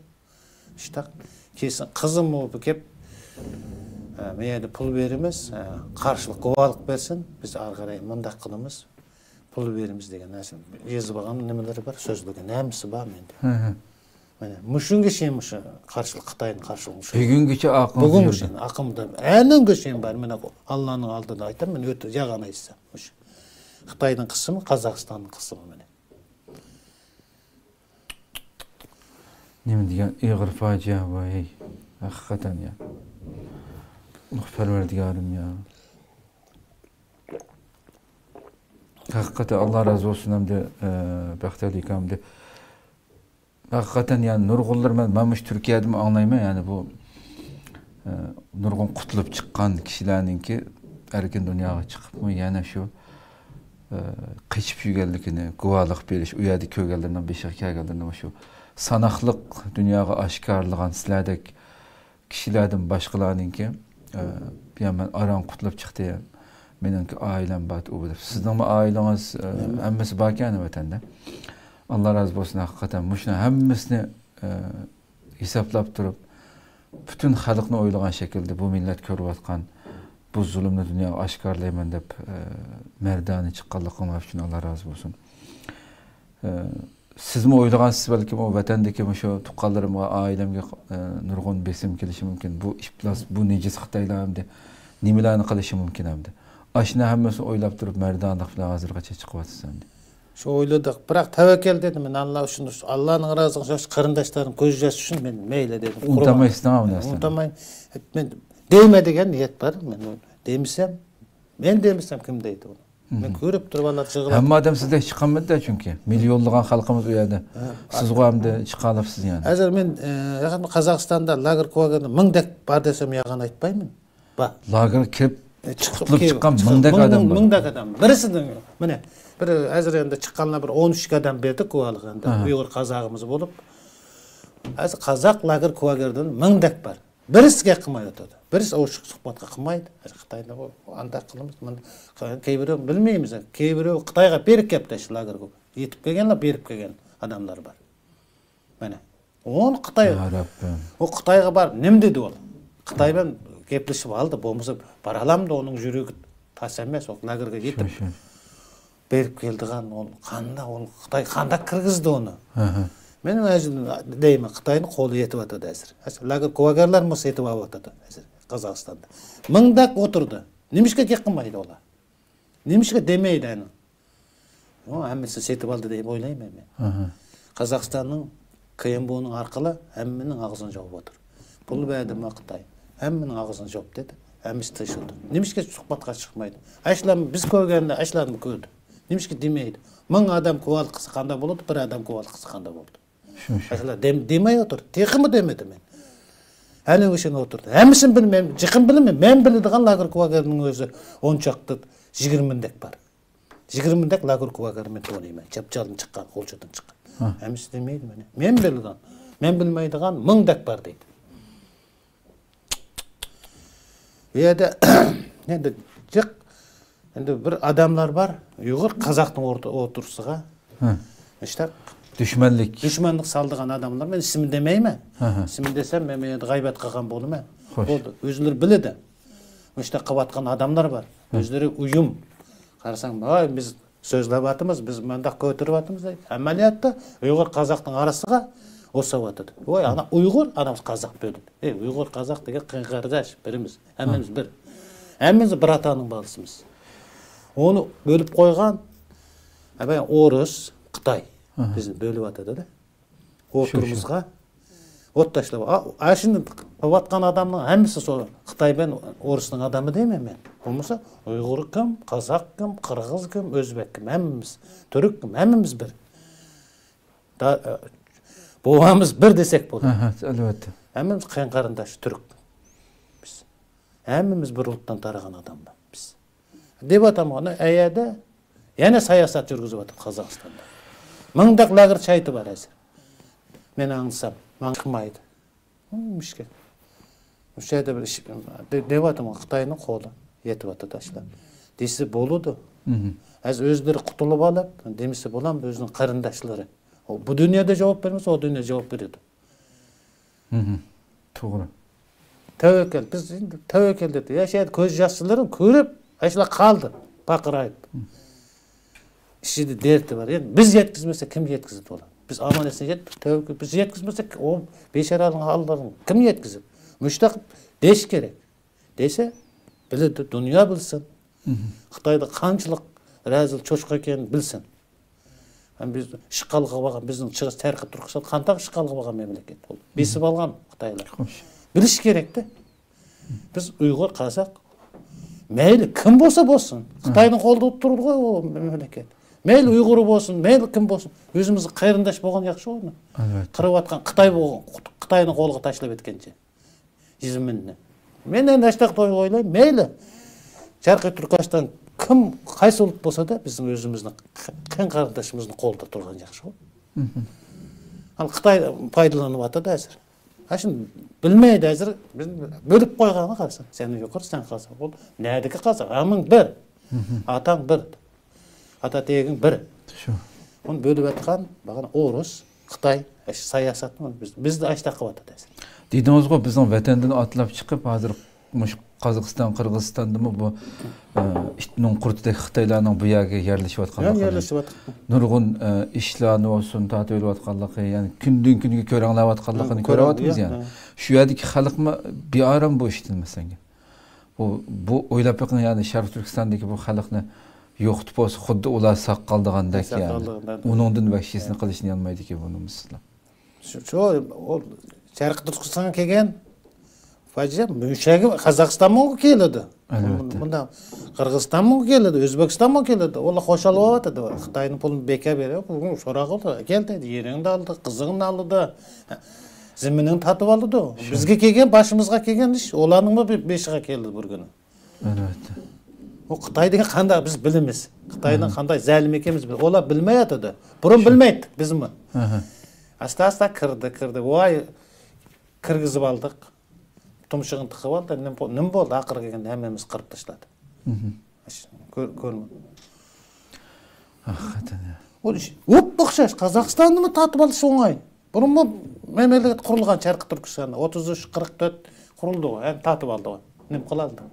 ئىشتاق. كېسىن قىزىممۇ بۇ كەپ، ئە، مەيەردە پۇل بېرىمىز، ئە، قارشىلىق گۇۋاھلىق بەرسۇن، بىز ئارقىراي مۇنداق قىلىمىز، پۇل بېرىمىز دېگەن نەرسىنى يېزىپ ئالغان نېمىلىرى بار، سۆزلىگەن ھەممىسى بار مەندە. ھە، ھە. مانا مۇشۇنىڭغا شېيىن مۇشۇ قارشىلىق، خىتاينىڭ قارشىلىقى مۇشۇ. بۈگۈنگىچە ئاقىمدا بۈگۈنگە يۈردى. شېيىن ئاقىمدا، ئەنىڭگە شېيىن بار. مانا ئاللانىڭ ئالدىدا ئېيتىمەن، مەن ئۆتە يالغان ئېيتسام، مۇشۇ خىتاينىڭ قىسمى، قازاقىستاننىڭ قىسمى مانا. نېمە دېگەن ئېغىر پاجىئە، ۋاي، ھەقىقەتەن يا. ئۇھ، پەرۋەردىگارىم يا. ھەقىقەتەن ئاللا رازى بولسۇن ئەمدى، ئە، بەختىيار ئاكا ئەمدى. ھەقىقەتەن يا نۇرغۇنلىرى مەن، مەن مۇشۇ تۈركىيەدىمۇ ئاڭلايمەن، يەنى بۇ، ئە، نۇرغۇن قۇتۇلۇپ چىققان كىشىلەرنىڭكى ئەركىن دۇنياغا چىقىپمۇ يەنە شۇ ئى، قېچىپ يۈرگەنلىكىنى گۇۋاھلىق بېرىش، ئۇ يەردە كۆرگەنلىرىنىڭ، بېشىغا كەلگەنلىرىنى مۇشۇ ساناقلىق دۇنياغا ئاشكارىلىغان سىلەردەك كىشىلەردىن باشقىلارنىڭكى، ئى، يا مەن ئاران قۇتۇلۇپ چىقتىم، مېنىڭكى ئائىلەم بار، ئۇ بۇ دەپ. سىزنىڭمۇ ئائىلىڭىز، ئى، ھەممىسى باركەن ۋەتەندە. ئاللا رازى بولسۇن، ھەقىقەتەن مۇشۇنىڭ ھەممىسىنى ئى، ھېسابلاپ تۇرۇپ، پۈتۈن خەلقنى ئويلىغان شەكىلدە بۇ مىللەت كۆرۈۋاتقان بۇ زۇلۇمنى دۇنياغا ئاشكارىلايمەن دەپ، ئى، مەردانە چىققانلىقىڭلار ئۈچۈن ئاللا رازى بولسۇن. ئى، سىزمۇ ئويلىغانسىز بەلكىم، ئۇ ۋەتەندىكى مۇشۇ تۇغقانلىرىمغا، ئائىلەمگە، ئى، نۇرغۇن بېسىم كېلىشى مۇمكىن. بۇ ئىپلاس، بۇ نىجىس خىتايلار ئەمدى نېمىلەرنى قىلىشى مۇمكىن ئەمدى؟ ئاشۇنى ھەممىسىنى ئويلاپ تۇرۇپ، مەردانىلىق بىلەن ھازىرغىچە چىقىۋاتىسىز ئەمدى. شۇ ئويلىدۇق. بىراق تەۋەككەل دېدىم مەن، ئاللا ئۈچۈن، ئاللانىڭ رازىلىقى ئۈچۈن، قېرىنداشلارنىڭ كۆز ياشى ئۈچۈن مەن مەيلى دېدىم. ئۇنتۇمايسىز ھە بۇ نەرسىنى. ئۇنتۇماي. مەن دەيمەن دېگەن نىيەت بار. مەن دېمىسەم، مەن دېمىسەم كىم دەيدۇ ئۇنى؟ مەن كۆرۈپ تۇرۇپ ئاللا يىغلاپ. ھەممە ئادەم سىزدەك چىقالمىدى چۈنكى. مىليونلىغان خەلقىمىز ئۇ يەردە. سىزغۇ ئەمدى چىقالاپسىز يەنە. ھازىر مەن، ئە، يېقىندا قازاقىستاندا لاگېر كوۋاگېردا مىڭدەك بار دېسەم يالغان ئېيتمايمەن. بار. لاگېرغا كىرىپ، ئە، چىقىپ قۇتۇلۇپ كېلىپ، چىققان چىقىپ، مىڭدەك مىڭ، ئادەم بار. مىڭدەك ئادەم. بىرسىدىن، مانا، بىر ھازىر ئەمدى چىققانلار بىر ئون ئۈچ ئادەم بەردۇق گۇۋاھلىق ئەمدى. ئاھا. ئۇيغۇر قازاغىمىز بولۇپ. ھازىر قازاق لاگېر كوۋاگېردىن مىڭدەك بار. بىرسى گەپ قىلمايۋاتىدۇ. بىرسى ئوشۇق سۇھبەتكە قىلمايدۇ. ھازىر خىتايدا بۇ، ئانداق قىلىمىز، مانا، كەيبىرى بىلمەيمىز. كەيبىرى خىتايغا بېرىپ كەپتۇ شۇ لاگېرغا. يېتىپ كەلگەنلەر، بېرىپ كەلگەن ئادەملەر بار. مانا. ئۇنى خىتاي، يا رەببىم. ئۇ خىتايغا بار، نېمە دېدى ئۇ؟ خىتاي بىلەن گەپلىشىپ ئالدى، بولمىسا بارالامدۇ، ئۇنىڭ يۈرىكى تاس ئەمەس، ئۇ لاگېرغا يېتىپ شۇ، شۇ. بېرىپ كەلدىغان، ئۇ قانداق، ئۇ خىتاي قانداق كىرگۈزدى ئۇنى؟ ھە، ھە. مېنىڭ ئۆزۈم دەيمەن، خىتاينىڭ قولى يېتىۋاتىدۇ ھازىر. ھازىر لاگېر كوۋاگېرلارمۇ سېتىۋالىۋاتىدۇ ھازىر قازاقىستاندا. مىڭدەك ئولتۇردى. نېمىشقا گەپ قىلمايدۇ ئۇلار؟ نېمىشقا دېمەيدۇ ئەنە؟ ئۇ ھەممىسىنى سېتىپ ئالدى دەپ ئويلايمەن مەن. ئاھا. قازاقىستاننىڭ ك م ب نىڭ ئارقىلىق ھەممىنىڭ ئاغزىنى ياۋۇۋاتىدۇ. پۇل بەردىمۇ خىتاي؟ ھەممىنىڭ ئاغزىنى ياپتى. ھەممىسى تىرىشىدۇ. نېمىشقا سۇھبەتكە چىقمايدۇ؟ ئاشۇلارمۇ بىز كۆرگەندە ئاشۇلارمۇ كۆردى. نېمىشقا دېمەيدۇ؟ مىڭ ئادەم كوۋاگېر قىلسا قانداق بولىدۇ؟ بىر ئادەم كوۋاگېر قىلسا قانداق بولىدۇ؟ شۇ، شۇ. ئاشۇلار دېم-، دېمەي ئولتۇردى. تېخىمۇ دېمىدى مەن. ھەلى ئۆشەنگە ئولتۇردى. ھەممىسىنى بىلمەيمەن. جىقىم بىلىمەن. مەن بىلىدىغان لاگېر كوۋاگېرنىڭ ئۆزى ئون چاقتى، يىگىرمە مىڭدەك بار. يىگىرمە مىڭدەك لاگېر كوۋاگېر مەن تونۇيمەن. چاپچالدىن چىققان، غۇلجىدىن چىققان. ھە. ھەممىسى دېمەيدۇ مانا. مەن بىلىدىغان، مەن بىلمەيدىغان مىڭدەك بار دەيدۇ. بۇ يەردە ئەمدى جىق، ئەمدى بىر ئادەملەر بار، ئۇيغۇر قازاقنىڭ ئورتا-، ئوتتۇرىسىغا ھە. مۇشتاق دۈشمەنلىك. دۈشمەنلىك سالىدىغان ئادەملەر، مەن ئىسمىنى دېمەيمەن. ھە، ھە. ئىسمىنى دېسەم، مەن بۇ يەردە غەيۋەت قىلغان بولىمەن. خوش. بولدى، ئۆزلىرى بىلىدۇ. مۇشتاق قىلىۋاتقان ئادەملەر بار. ھە. ئۆزلىرى ئۇيۇم. قارىساڭ، ۋاي، بىز سۆزلەۋاتىمىز، بىز مۇنداق كۆتۈرۈۋاتىمىز دەيدۇ. ئەمەلىيەتتە ئۇيغۇر قازاقنىڭ ئارىسىغا ئوساۋاتىدۇ. ۋاي، ئانا ئۇيغۇر، ئانا قازاق بۆلۈپ. ئەي، ئۇيغۇر، قازاق دېگەن قېرىنداش، بىرىمىز. ھەممىمىز بىر. ھەممىمىز بىر ئاتانىڭ بالىسىمىز. ئۇنى بۆلۈپ قويغان، ئەبەي، ئورۇس، خىتاي بىزنى بۆلۈۋاتىدۇ-دە. شۇ، شۇ. ئوتتۇرىمىزغا ئوت تاشلاپ، ئا-، ئاشۇنى قىلىۋاتقان ئادەمنىڭ ھەممىسى سو-، خىتاي بىلەن ئورۇسنىڭ ئادىمى دەيمەن مەن. بولمىسا ئۇيغۇر كىم، قازاق كىم، قىرغىز كىم، ئۆزبەك كىم، ھەممىمىز، تۈرك كىم، ھەممىمىز بىر. دا-، بوۋامىز بىر دېسەك بولىدۇ. ھە، ھە، ئەلۋەتتە. ھەممىمىز قېرىن قېرىنداش تۈرك بىز. ھەممىمىز بىر ئوتتىن تارىغان ئادەملەر بىز. دەۋاتامغۇ، ئەنە ئەيەردە يەنە ساياسەت يۈرگۈزۈۋاتىدۇ قازاقىستاندا. مىڭدەك لاگېر شاھىتى بار ھازىر. مەن ئاڭلىسام، ماڭا چىقمايدۇ. مۇشكۇل. مۇشۇ يەردە بىر ئىش، دە-، دەۋاتامغۇ، خىتاينىڭ قولى يېتىۋاتىدۇ ئاشۇلار. دېسە بولىدۇ. ھازىر ئۆزلىرى قۇتۇلۇپ ئالىپ، دېمىسە بولامدۇ ئۆزىنىڭ قېرىنداشلىرى. ئۇ بۇ دۇنيادا جاۋاب بەرمىسە، ئۇ دۇنيادا جاۋاب بېرىدۇ. توغرا. تەۋەككەل، بىز ئەمدى تەۋەككەل دەپ ياشايدۇ. كۆز ياشلىرىنى كۆرۈپ، ئاشۇلار قالدى پارقىرايدۇ. ئىچىدە دەردى بار. يەنى بىز يەتكۈزمىسەك، كىم يەتكۈزىدۇ ئۇلار؟ بىز ئامانەتنى يەتتۇق، تەۋەككەل، بىز يەتكۈزمىسەك، ئۇ بىچارىلەرنىڭ ھاللىرىنى كىم يەتكۈزىدۇ؟ مۇشۇنداق دېيىش كېرەك. دېسە، بىلىدۇ، دۇنيا بىلسۇن. خىتايدا قانچىلىق رەزىل چوشقا ئىكەننى بىلسۇن. ھەم بىز ئىشغالغا بارغان، بىزنىڭ چىغىز تەرقىپ تۇرغۇچە قانداق ئىشغالغا بارغان مەملىكەت بولدى؟ بېسىپ ئالغان خىتايلار. خوش. بىلىش كېرەكتە. بىز ئۇيغۇر، قازاق، مەيلى كىم بولسا بولسۇن. خىتاينىڭ قولىدا تۇرىدىغۇ ئۇ مەملىكەت. مەيلى ئۇيغۇر بولسۇن، مەيلى كىم بولسۇن. ئۆزىمىزگە قېرىنداش بولغان ياخشى ئۇنى. ئەلۋەتتە. قىرىۋاتقان خىتاي بولغان، خىتاينىڭ قولىغا تاشلاپ ئەتكەنچە. يېزا مىللىتىنى. مەن ئەنە ئاشۇنداق ئويلايمەن، مەيلى. شەرقىي تۈركىستان كىم، قايسى ئۇلۇت بولسا-دا، بىزنىڭ ئۆزىمىزنىڭ قېرىن قېرىنداشىمىزنىڭ قولىدا تۇرغان ياخشى. ئەنە خىتاي پايدىلىنىۋاتىدۇ ھازىر. ھە، شۇنى بىلمەيدۇ ھازىر. بىز بۆلۈپ قويغانغا قارىساڭ، سەن ئۇيغۇر، سەن قازاق. ئۇ نەدىكى قازاق؟ ھەممىڭ بىر. ئاتاڭ بىر. ئاتا تېگىڭ بىر. شۇ. ئۇنى بۆلۈۋەتكەن، باغانا ئورۇس، خىتاي، ئاشۇ ساياسەتنى بىز، بىزدە ئاشۇنداق قىلىۋاتىدۇ ھازىر. دېدىڭىزغۇ، بىزنىڭ ۋەتەندىن ئاتلاپ چىقىپ، ھازىر مۇشۇ قازاقىستان، قىرغىزىستاندىمۇ بۇ، ئە، ئىتنىڭ قۇرتىدەك خىتايلارنىڭ بۇ يەرگە يەرلىشىۋاتقانلىقىنى، يەرلىشىۋاتقان. نۇرغۇن، ئە، ئىشلارنى بولسۇن تارتىۋېلىۋاتقانلىقى، يەنى كۈندىن كۈنگە كۆرەڭلەۋاتقانلىقىنى كۆرۈۋاتىمىز يەنى. شۇ يەردىكى خەلقمۇ بىئارام بۇ ئىشتىن، مەسىلەن. بۇ، بۇ ئويلاپ بېقىڭ، يەنى شەرقىي تۈركىستاندىكى بۇ خەلقنى يوقىتىپ بولسا، خۇددى ئۇلار ساق قالىدىغاندەك، ساق يەنى قالىدىغاندەك. ئۇنىڭدىن ۋەھشىيسىنى قىلىشنى يانمايدىكەن بۇنىمۇ سىلەر. شۇ، شۇ، ئۇ شەرقىي تۈركىستانغا كەلگەن پاجىئە مۇشۇ يەرگە، قازاقىستانمۇ كېلىدۇ. ئەلۋەتتە. مۇنداق قىرغىزىستانمۇ كېلىدۇ، ئۆزبېكىستانمۇ كېلىدۇ. ئۇلار خۇشال بولۇۋاتىدۇ. خىتاينىڭ پۇلىنى بىكار بېرىپ، بۈگۈن سوراق قىلدى. كەلدى، يېرىڭنى ئالدى، قىزىڭنى ئالدى، زېمىنىڭنى تارتىپ ئالدى. شۇ. بىزگە كەلگەن، باشىمىزغا كەلگەن ئىش ئۇلارنىڭمۇ بېشىغا كەلدى بىر كۈنى. ئەلۋەتتە. ئۇ خىتاي دېگەن قانداق بىز بىلىمىز. خىتاينىڭ ئەھە. قانداق زالىم ئىكەنمىز بىل-، ئۇلار بىلمەيۋاتىدۇ. بۇرۇن شۇ. بىلمەيتتۇق بىزمۇ. ئەھە. ئاستا-ئاستا كىردى، كىردى. ۋاي، كىرگۈزۈپ ئالدۇق. تۇمشۇقىنى تىقىپ ئالدى. نېمە بو-، نېمە بولدى؟ ئاخىرىغا كەلگەندە ھەممىمىز قىرىپ تاشلىدى. مھم. ئاش-، كۆر-، كۆرمە. ھەقىقەتەن. ئۇ ئىش، ئوپئوخشاش. قازاقىستاننىمۇ تارتىپ ئالىشى ئوڭاي. بۇرۇنمۇ مەملىكەت قۇرۇلغان شەرقىي تۈركىستاندا. ئوتتۇز ئۈچ، قىرىق تۆت قۇرۇلدى. ئەمدى تارتىپ ئالدى. نېمە قىلالىدى؟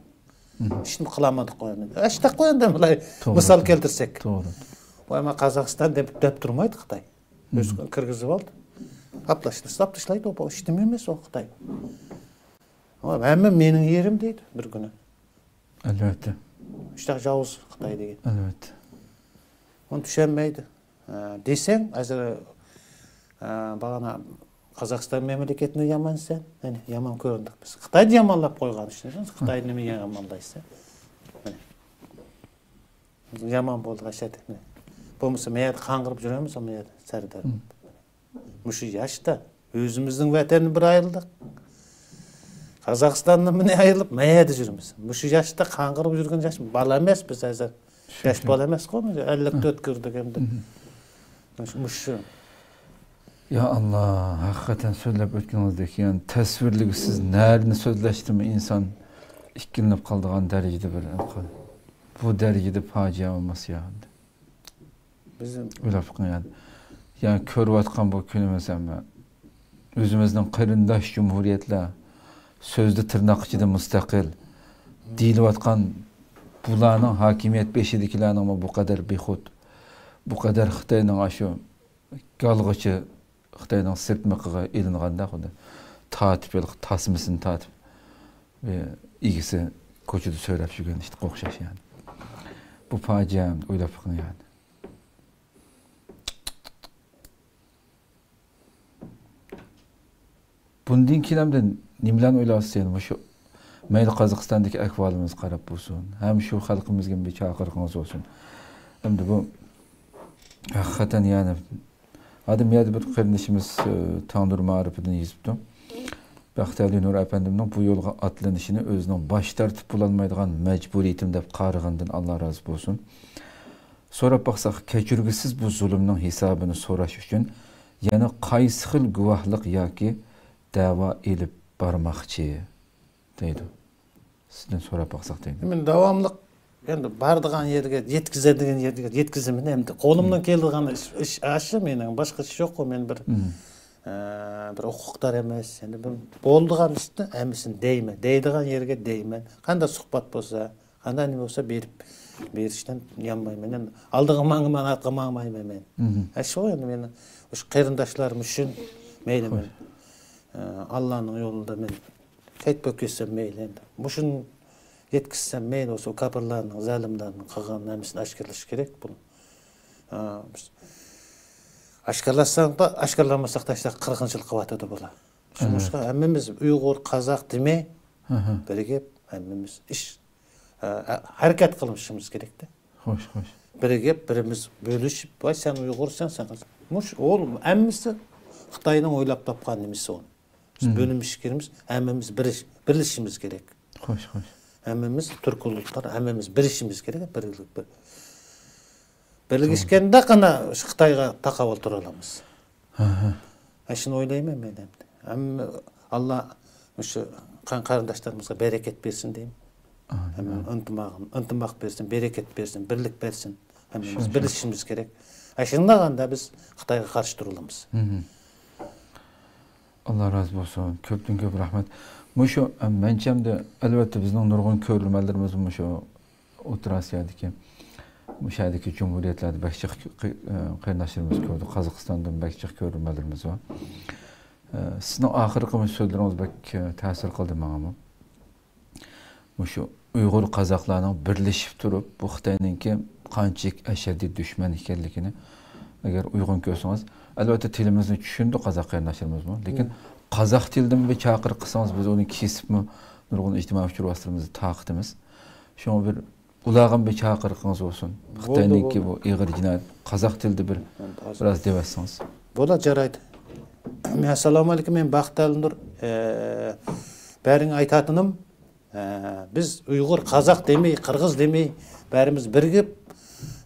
مھم. ئىشنى قىلالمىدۇق قويۇندى. ئىشتاق قويۇندى بۇلاي. توغرا، مىسال توغرا. كەلتۈرسەك. توغرا. ۋاي، مانا قازاقىستان دەپ، دەپ تۇرمايدۇ خىتاي. ئۆز مھم. كىرگۈزۈپ ئالدى. ئاپلاشتى، ساپلىشلايدۇ، بۇ ئىش نېمە ئەمەس ئۇ خىتاي. ھەممە مېنىڭ يېرىم دەيدۇ بىر كۈنى. ئەلۋەتتە. ئىشتاق جاۋۇز خىتاي دېگەن. ئەلۋەتتە. ئۇنى چۈشەنمەيدۇ. ھە، دېسەڭ، ھازىر، ھە، باغانا قازاقىستان مەملىكەتنى يامان دېسەڭ، يەنى يامان كۆرۈندۇق بىز. خىتاينى يامانلاپ قويغان ئىشنى، خىتاينى نېمە يامانلايسەن؟ مانا. يامان بولدى، غەشەت. بولمىسا، مەيەردە قاڭغىرىپ يۈرەمىز، مەيەردە سەردار. مم. مۇشۇ ياشتا ئۆزىمىزنىڭ ۋەتىنىدىن بىر ئايرىلدۇق. قازاقىستاندىن مىنى ئايرىلىپ، مەيەردە يۈرىمىز. مۇشۇ ياشتا قاڭغىرىپ يۈرگەن ياش بالا ئەمەس بىز ھازىر. شۇ، ياش شۇ. بالا ئەمەسقۇ، ئەللىك تۆت كىردۇق ئەمدى. مم. مۇشۇ، مۇشۇ. يا ئاللا، ھەقىقەتەن سۆزلەپ ئۆتكىنىڭىزدەك، يەنى تەسۋىرلىگۈسىز نەرىنى سۆزلەشتىمۇ ئىنسان ئىككىلىنىپ قالىدىغان دەرىجىدە بىر، بۇ دەرىجىدە پاجىئە بولماس يا. بىزنىڭ ئويلاپ بېقىڭ يەنى. يەنى كۆرۈۋاتقان بۇ كۈنىمىز ھەممە ئۆزىمىزنىڭ قېرىنداش جۇمھۇرىيەتلەر سۆزدە تىرناق ئىچىدە مۇستەقىل دېيىلىۋاتقان بۇلارنىڭ ھاكىمىيەت بېشىدىكىلەرنىڭمۇ بۇ قەدەر بىخۇد، بۇ قەدەر خىتاينىڭ ئاشۇ گالغىچە خىتاينىڭ سىرتمىقىغا ئېلىنغاندا، خۇددى تارتىپ، ھېلىقى تاسمىسىنى تارتىپ، ئىگىسى كوچىدا سۆرەپ يۈرگەن ئىتقا ئوخشاش يەنى. بۇ پاجىئە، ئويلاپ بېقىڭ يەنى. بۇندىن كېيىن ئەمدى نېمىلەرنى ئويلاۋاتىسىز؟ مۇشۇ مەيلى قازاقىستاندىكى ئەھۋالىمىزغا قاراپ بولسۇن، ھەم شۇ خەلقىمىزگە بىر چاقىرىقىڭىز بولسۇن. ئەمدى بۇ ھەقىقەتەن يەنى ئادەم يەردە بىر قېرىندىشىمىز، ئى، تەڭدۇر مائارىپىدىن يېزىپتۇ. بەختىيالى نۇر ئەپەندىمنىڭ بۇ يولغا ئاتلىنىشىنى ئۆزىنىڭ باش تارتىپ بولالمايدىغان مەجبۇرىيىتىم دەپ قارىغىنىدىن ئاللا رازى بولسۇن. سوراپ باقساق، كەچۈرگۈسىز بۇ زۇلۇمنىڭ ھېسابىنى سوراش ئۈچۈن يەنە قايسى خىل گۇۋاھلىق ياكى دەۋا ئېلىپ بارماقچى؟ دەيدۇ. سىزدىن سوراپ باقساق دەيدۇ. مەن داۋاملىق ئەمدى بارىدىغان يەرگە يەتكۈزىدىغان يەرگە يەتكۈزىمەن. ئەمدى قولۇمدىن كېلىدىغان ئىش، ئىش ئاشۇ مېنىڭ، باشقا ئىش يوققۇ. مەن بىر، ئە، بىر ھوقۇقدار ئەمەس. ئەمدى بىر بولىدىغان ئىشنى ھەممىسىنى دەيمەن. دەيدىغان يەرگە دەيمەن. قانداق سۇھبەت بولسا، قانداق نېمە بولسا بېرىپ، بېرىشتىن يانمايمەن. ئەمدى ئالدىغا ماڭىمەن، ئارتقا ماڭمايمەن مەن. ئە، شۇ ئەمدى مېنىڭ مۇشۇ قېرىنداشلارمۇ شۇ مەيلى مەن، ئە، ئاللانىڭ يولىدا مەن شېھىت بولۇپ كەتسەم مەيلى ئەمدى. مۇشۇنى يەتكۈزسەم مەيلى بولسا، ئۇ كاپىرلارنىڭ، زالىملارنىڭ قىلغان ھەممىسىنى ئاشكارىلاش كېرەك بۇنى. ئا، بىز ئاشكارلاتساڭ، ئاشكارلانمىساق تاشلاپ قىرىق يىل قىلىۋاتىدۇ بۇلار. شۇڭلاشقا ھەممىمىز ئۇيغۇر، قازاق دېمەي، بىرىگە ھەممىمىز ئىش، ئا، ھەرىكەت قىلىشىمىز كېرەكتە. خوش، خوش. بىرىگە بىرىمىز بۆلۈشۈپ، ۋاي سەن ئۇيغۇرسەن، سەن قازاق. مۇش، ئۇ ھەممىسى خىتاينىڭ ئويلاپ تاپقان نېمىسى ئۇنى. بىز بۆلۈنمىشىمىز كېرەكمىز، ھەممىمىز بىرلىش-، بىرلىشىشىمىز كېرەك. خوش، خوش. ھەممىمىز تۈرك ئۇيغۇرلار، ھەممىمىز بىرلىشىشىمىز كېرەك، بىرلىك، بىر. بىرلىشكەندە غانا شۇ خىتايغا تاقابىل تۇرالامىز. ھە، ھە. ھە، شۇنى ئويلايمەن مەن ئەمدى. ھەممە ئاللا مۇشۇ قان قېرىنداشلىرىمىزغا بەرىكەت بەرسۇن دەيمەن. ئامىن. ھەممە ئىنتىماق، ئىنتىماق بەرسۇن، بەرىكەت بەرسۇن، بىرلىك بەرسۇن. ھەممىمىز بىرلىشىشىمىز كېرەك. ھە، شۇنداغاندا بىز خىتايغا قارشى تۇرالامىز. ئاللا رازى بولسۇن. كۆپتىن كۆپ رەھمەت. مۇشۇ، ئەم، مەنچە ئەمدى، ئەلۋەتتە، بىزنىڭ نۇرغۇن كۆرۈرمەنلىرىمىز مۇشۇ ئوتتۇرا ئاسىيادىكى، مۇشۇ يەردىكى جۇمھۇرىيەتلەردە بەك جىق قېرىنداشلىرىمىز كۆردۇق. قازاقىستاندىن بەك جىق كۆرۈرمەنلىرىمىز بار. ئە، سىزنىڭ ئاخىرقى مۇشۇ سۆزلىرىڭىز بەك، ئە، تەسىر قىلدى ماڭىمۇ. مۇشۇ ئۇيغۇر قازاقلارنىڭ بىرلىشىپ تۇرۇپ، بۇ خىتاينىڭكى قانچىلىك ئەشەددىي دۈشمەن ئىكەنلىكىنى ئەگەر ئۇيغۇن كۆرسىڭىز، ئەلۋەتتە تىلىمىزنى چۈشىنىدۇ قازاق قېرىنداشلىرىمىزمۇ، لېكىن قازاق تىلىدىمۇ بىر چاقىرىق قىلسىڭىز، بىز ئۇنى كېسىپمۇ نۇرغۇن ئىجتىمائىي ئۇچۇر ۋاسىتىلىرىمىزدا تارقىتىمىز. شۇڭا بىر ئۇلارغىمۇ بىر چاقىرىقىڭىز بولسۇن. بولدى، خىتاينىڭكى بولدى. بۇ ئېغىر جىنايەت، قازاق تىلىدا بىر، بىراز دەۋەتسىڭىز. بولدى، جارايدۇ. ئەسسالامۇ ئەلەيكۇم، مەن بەختىيار نۇر. ئە، بەرىڭ ئېيتاتىنىم، ئە، بىز ئۇيغۇر، قازاق دېمەي، قىرغىز دېمەي، بەرىمىز بىرىكىپ،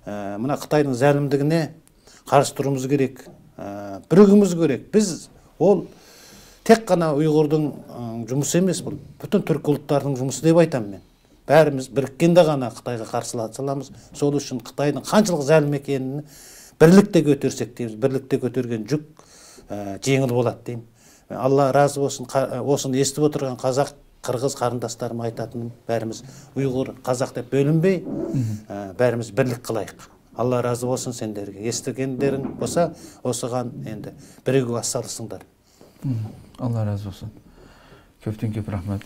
ئە، مانا خىتاينىڭ زەلىملىكىنى قارشى تۇرۇشىمىز كېرەك. ئە، بىرىكىشىمىز كېرەك. بىز ئۇ تەك غەنە ئۇيغۇرنىڭ، ئە، جۇمۇسى ئەمەس بۇ. پۈتۈن تۈركىي ئۇلۇسلارنىڭ جۇمۇسى دەپ ئېيتامەن مەن. بەرىمىز بىرىككەندە غەنە خىتايغا قارشى سالىمىز. شۇنىڭ ئۈچۈن خىتاينىڭ قانچىلىك زەلىم ئىكەنلىكىنى بىرلىكتە كۆتۈرسەك دەيمىز. بىرلىكتە كۆتۈرگەن جۈك، ئە، يېڭىل بولىدۇ دەيمەن. ئاللا رازى بولسۇن، قا-، ئە، ئۇنى ئېسىتىپ ئولتۇرغان قازاق، قىرغىز قېرىنداشلىرىمغا ئېيتاتىنىم، بەرىمىز ئۇيغۇر، قازاق دەپ بۆلۈنمەي، ئە، بەرىمىز بىرلىك قىلايلى. ئاللا رازى بولسۇن سەندىن. ئېسىتكەنلىرىڭ بولسا، ئوسىغان ئەمدى بىرىگە ۋاس سالسۇڭلار. ئاللا رازى بولسۇن. كۆپتىن كۆپ رەھمەت.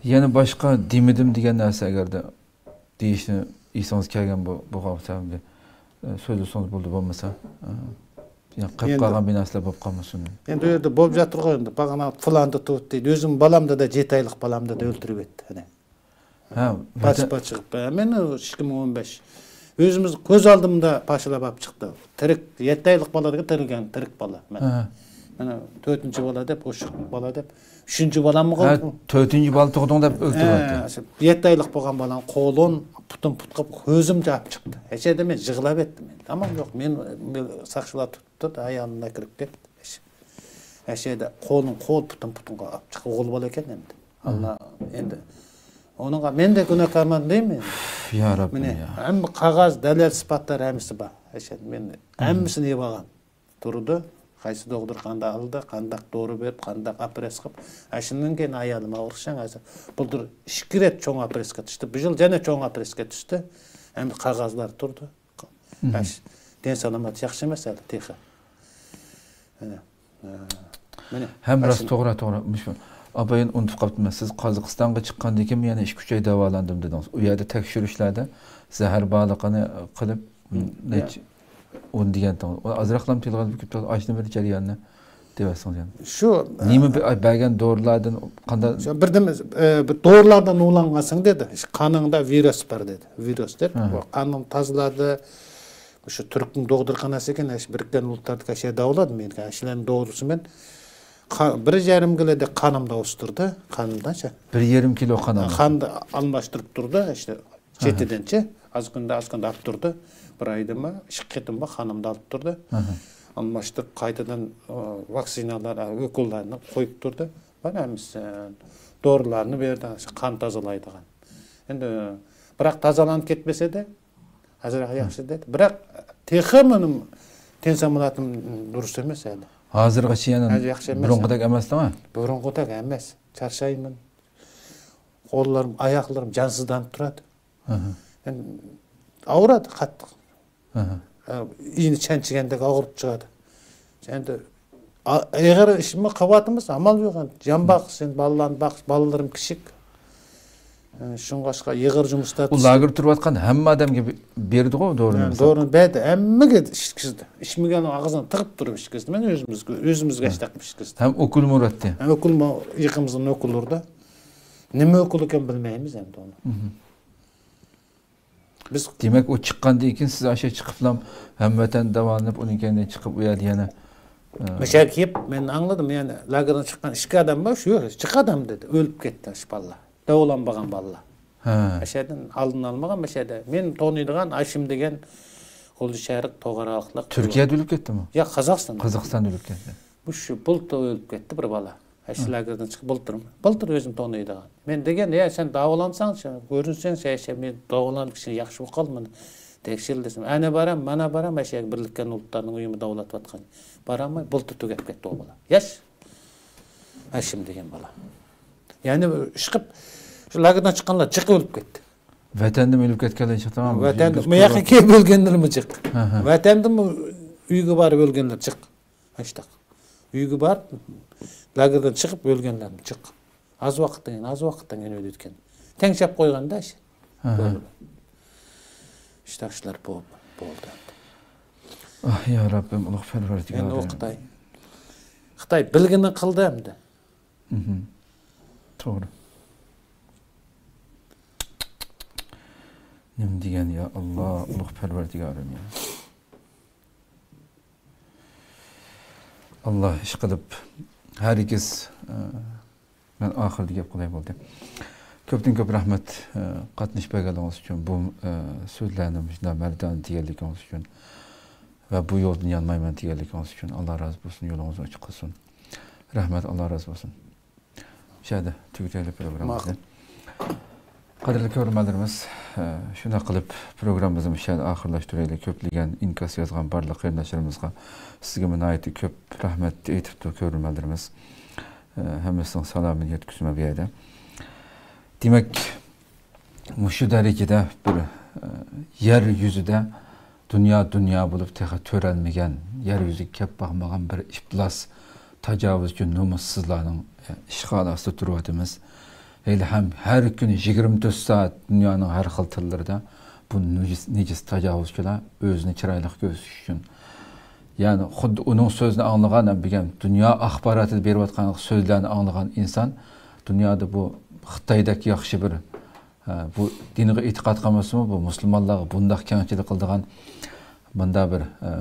يەنە باشقا دېمىدىم دېگەن نەرسە ئەگەردە دېيىشنى ئېسىڭىز كەلگەن بو-، بولغان بولسا، ئەمدى، ئە، سۆزلىسىڭىز بولدى، بولمىسا، ئە، يەنە قېلىپ قالغان بىر نەرسىلەر بولۇپ قالمىسۇن. ئەمدى ئۇ يەردە بولۇپ ياتىدىغۇ ئەمدى. باغانا پىلاندا تۇرۇپتۇ دەيدۇ. ئۆزۈم بالامدا دا، يەتتە ئايلىق بالامدا دا ئۆلتۈرۈپ ئەتتى. ئەنە. ھە، پاچ-، ۋەتە- پاچىقىپ، ئە، مېنى ئىككى مىڭ ئون بەش. ئۆزىمىز كۆز ئالدىمدا پاچىلاپ ئاپ چىقتى. تىرىك، يەتتە ئايلىق بالا دېگەن تىرىلگەن، تىرىك بالا. مەن. ھە. مانا تۆتىنچى بالا دەپ، ئوشۇق بالا دەپ، ئۈچىنچى بالاممۇ ھە، قالدى. تۆتىنچى بالا تۇغدۇڭ دەپ ئۆلتۈرۈۋەتتى. ھە، يەتتە ئايلىق بولغان بالام قولۇن، پۇتۇن پۇتقا ئۆزۈمچە ئاپ چىقتى. ئەشەدە مەن يىغلاپ ئەتتىم. تامام يوق، مەن، مەن ساقچىلار تۇتۇپ تۇردى، ئايالىم ئەكىرىپ كەتتى. ئەشەدە قولۇن، قول پۇتۇن پۇتۇنغا ئاپ چىقتى. ئوغۇل بالا ئىكەن ئەمدى. ئاللا ئەمدى ئۇنىڭغا مەن دە گۇناھكارمەن دەيمەن. يا رەببىم، مانا يا. ھەممە قەغەز، دەلىل، ئىسپاتلار ھەممىسى بار. ئەشەدە مەن ھەممىسىنى يىغىۋالغان. تۇردى. قايسى دوختۇرخانىدا ئالدى، قانداق دورا بېرىپ، قانداق ئوپېراتسىيە قىلىپ. ئاشۇنىڭ كېيىن ئايالىم ئاغرىشىڭ ھازىر. بۇلتۇر ئىككى رەت چوڭ ئوپېراتسىيەگە چۈشتى. بۇ يىل يەنە چوڭ ئوپېراتسىيەگە چۈشتى. ئەمدى قەغەزلەر تۇردى. ئەش، دەن سالامەت ياخشى ئەمەس ھەلى تېخى. مانا. ھە، مانا. ھەم راست، توغرا، توغرا. مۇشۇ ئاپايىن ئۇنتۇپ قاپتىمەن. سىز قازاقىستانغا چىققاندىن كېيىن يەنە ئىككى ئۈچ ئاي داۋالاندىم دېدىڭىز. ئۇ يەردە تەكشۈرۈشلەردە زەھەر بارلىقىنى قىلىپ، نەچچە ئون دېگەنتىڭىز. ئازراقلام تىلغا ئېلىپ كېلىپ، ئاشۇنى بىر جەرياننى دېۋەتسىڭىز يەنە. شۇ، نېمە بە-، بەرگەن دورىلاردىن قانداق؟ شۇ بىردىن، ئە، بىر دورىلاردىن ئۇلانغانسەن دېدى. قېنىڭدا ۋىرۇس بار دېدى. ۋىرۇس دەپ، ھە. بۇ قېنىڭنى تازىلايدۇ. شۇ تۈركنىڭ دوختۇرخانىسى ئىكەن، ئاشۇ بىرىككەن ئۇلۇسلاردىكى ئاشۇ داۋالىدى مېنى. ئاشۇلارنىڭ دورىسى مەن قا-، بىر يېرىم كىلودەك قېنىمدا ئۆستۈردى، قېنىمدا شۇ. بىر يېرىم كىلو قېنىڭ. قېنىنى ئالماشتۇرۇپ تۇردى، ئىشتە، ھە، ھە. چېتىدىنچە. ئاز كۈندە، ئاز كۈندە ئاپ تۇردى. بىر ئايدىمۇ، ئىككى قېتىممۇ قېنىمدا ئاپ تۇردى. ھە، ھە. ئالماشتۇرۇپ، قايتىدىن، ئۇ، ۋاكسىنالار، ئوكۇللارنى قويۇپ تۇردى. مانا ھەممىسى، دورىلارنى بەردى، قان تازىلايدىغان. ئەمدى، بىراق تازىلانىپ كەتمىسە دە، ئازراق ياخشى دەيدۇ. بىراق تېخى مېنىڭ تەن سالامىتىم دۇرۇس ئەمەس ھەلى. ھازىرغىچە يەنە ھازىر ياخشى ئەمەس. بۇرۇنقىدەك ئەمەسلىڭە؟ بۇرۇنقىدەك ئەمەس. چارچايمەن. قوللىرىم، ئاياقلىرىم جانسىزلىنىپ تۇرىدۇ. ھە، ھە. يەنە ئاغرىدۇ قاتتىق. ھە، ھە. ئە، ئىينە چەنچىگەندەك ئاغرىپ چىقىدۇ. ئەمدى ئا-، ئېغىر ئىشمۇ قىلىۋاتىمىز، ئامال يوق ئەمدى. جان باقسۇن، بالىلارنى باقسۇن، بالىلىرىم كىچىك. ئە، شۇڭلاشقا ئېغىر جۇمۇستا ئۇ لاگېر تۇرۇۋاتقان ھەممە ئادەمگە بې-، بېرىدىغۇ دورىنى. ھە، دورىنى بەردى، ھەممىگە ئىچكۈزدى. ئىچمىگەننىڭ ئاغزىنى تىقىپ تۇرۇپ ئىچكۈزدى. مەن ئۆزىمىزگە، ئۆزىمىزگە ھە. ئىچتەك ئىچكۈزدى. ھەم ئوكۇل ئۇراتتى. ھەم ئوكۇلمۇ يېقىمىزدىن ئوكۇل ئۇردى. نېمە ئوكۇل ئىكەن بىلمەيمىز ئەمدى ئۇنى. مھم. بىز دېمەك، ئۇ چىققاندىن كېيىن سىز ئاشۇ چىقىپلا ھەمۋەتەن داۋالىنىپ، ئۇنىڭ كەينىدىن چىقىپ، ئۇ يەردە يەنە، ئە، مۇشۇ يەرگە كېلىپ، مەن ئاڭلىدىم، يەنە لاگېردىن چىققان ئىككى ئادەم بار، شۇ يەر چىق ئادەم دېدى، ئۆلۈپ كەتتى ئاشۇ بالىلار. داۋالانمىغان بالىلار. ھە. ئاشۇ يەردىن ئالدىنى ئالمىغان، ئاشۇ يەردە. مەن تونۇيدىغان ئاشىم دېگەن غۇلجا شەرق توغراقلىق. تۈركىيەدە ئۆلۈپ كەتتىمۇ؟ ياق، قازاقىستاندا. قازاقىستاندا ئۆلۈپ كەتتى. مۇشۇ بۇلتۇر ئۆلۈپ كەتتى بىر بالا. ئاشۇ ھە. لاگېردىن چىقىپ بۇلتۇر. بۇلتۇر ئۆزۈم تونۇيدىغان. مەن دېگەن، يا سەن داۋالانساڭچۇ، كۆرۈنسەڭچۇ، يا سەن مەن داۋالانغان كىشى ياخشى بولۇپ قالدىمۇ تەكشۈرۈل دېسەم، ئەنە بارام، مانا بارام، ئاشۇ يەرگە بىرلىككەن ئۇلۇسلارنىڭ ئۇيىمۇ داۋالىتىۋاتقان. بارالماي، بۇلتۇر تۈگەپ كەتتى ئۇ بالا. ياش. ھاشىم دېگەن بالا. يەنى ئىشقىپ، شۇ لاگېردىن چىققانلار جىق ئۆلۈپ كەتتى. ۋەتەندىمۇ ئۆلۈپ كەتكەنلەر جىق، تامام. ۋەتەندە، بۇ ياققا كېلىپ ئۆلگەنلىرىمۇ جىق. ھە، ھە. ۋەتەندىمۇ ئۆيگە بارىپ ئۆلگەنلەر جىق. ئاشتاق. ئۆيگە بارىپ، لاگېردىن چىقىپ ئۆلگەنلەرمۇ جىق. ئاز ۋاقىتتىن كېيىن، ئاز ۋاقىتتىن كېيىن ئۆلىدىكەن. تەڭشەپ قويغاندا ئىش. ھە، ھە. مۇشۇنداق ئىشلار بولدى. ئاھ، يا رەببىم، ئۇلۇغ پەرۋەردىگارىم. ئەمدى ئۇ خىتاي. خىتاي بىلگىنىنى قىلدى ئەمدى. مھم. توغرا. نېمە دېگەن، يا ئاللا، ئۇلۇغ پەرۋەردىگارىم يا. ئاللا ئىشقىلىپ، ھەرگىز، ئە، مەن ئاخىرىدا گەپ قىلاي بولدى. كۆپتىن كۆپ رەھمەت، ئە، قاتنىشىپ بەرگەنلىكىڭىز ئۈچۈن، بۇ، ئە، سۆزلەرنى مۇشۇنداق مەردانە دېگەنلىكىڭىز ئۈچۈن ۋە بۇ يولدىن يانمايمەن دېگەنلىكىڭىز ئۈچۈن ئاللا رازى بولسۇن، يولىڭىز ئوچۇق قىلسۇن. رەھمەت، ئاللا رازى بولسۇن. شۇ يەردە تۈگىتەيلى پروگراممىمىزنى. ماقۇل. قەدىرلىك كۆرۈرمەنلىرىمىز، ئە، شۇنداق قىلىپ پروگراممىمىزنى مۇشۇ يەردە ئاخىرلاشتۇرايلى. كۆپلىگەن ئىنكاس يازغان بارلىق قېرىنداشلىرىمىزغا سىزگىمۇ ناھايىتى كۆپ رەھمەت ئېيتىپتۇ كۆرۈرمەنلىرىمىز. ئە، ھەممىسىنىڭ سالامىنى يەتكۈزىمەن بۇ يەردە. دېمەك، مۇشۇ دەرىجىدە بىر، ئە، يەر يۈزىدە دۇنيا دۇنيا بولۇپ تېخى تۆرەلمىگەن، يەر يۈزىگە كەپ باقمىغان بىر ئىپلاس، تاجاۋۇزچى، نومۇسسىزلارنىڭ، ئە، ئىشغالى ئاستىدا تۇرۇۋاتىمىز. ھېلىھەم ھەر كۈنى يىگىرمە تۆت سائەت دۇنيانىڭ ھەر خىل تىللىرىدا بۇ نىجىس، نىجىس تاجاۋۇزچىلار ئۆزىنى چىرايلىق كۆرسىتىش ئۈچۈن. يەنى خۇددى ئۇنىڭ سۆزىنى ئاڭلىغان، بۈگۈن دۇنيا ئاخباراتىدا بېرىۋاتقان سۆزلەرنى ئاڭلىغان ئىنسان دۇنيادا بۇ خىتايدەك ياخشى بىر، ھە، بۇ دىنغا ئېتىقاد قىلمىسىمۇ، بۇ مۇسۇلمانلارغا بۇنداق كەڭچىلىك قىلىدىغان مۇنداق بىر، ھە،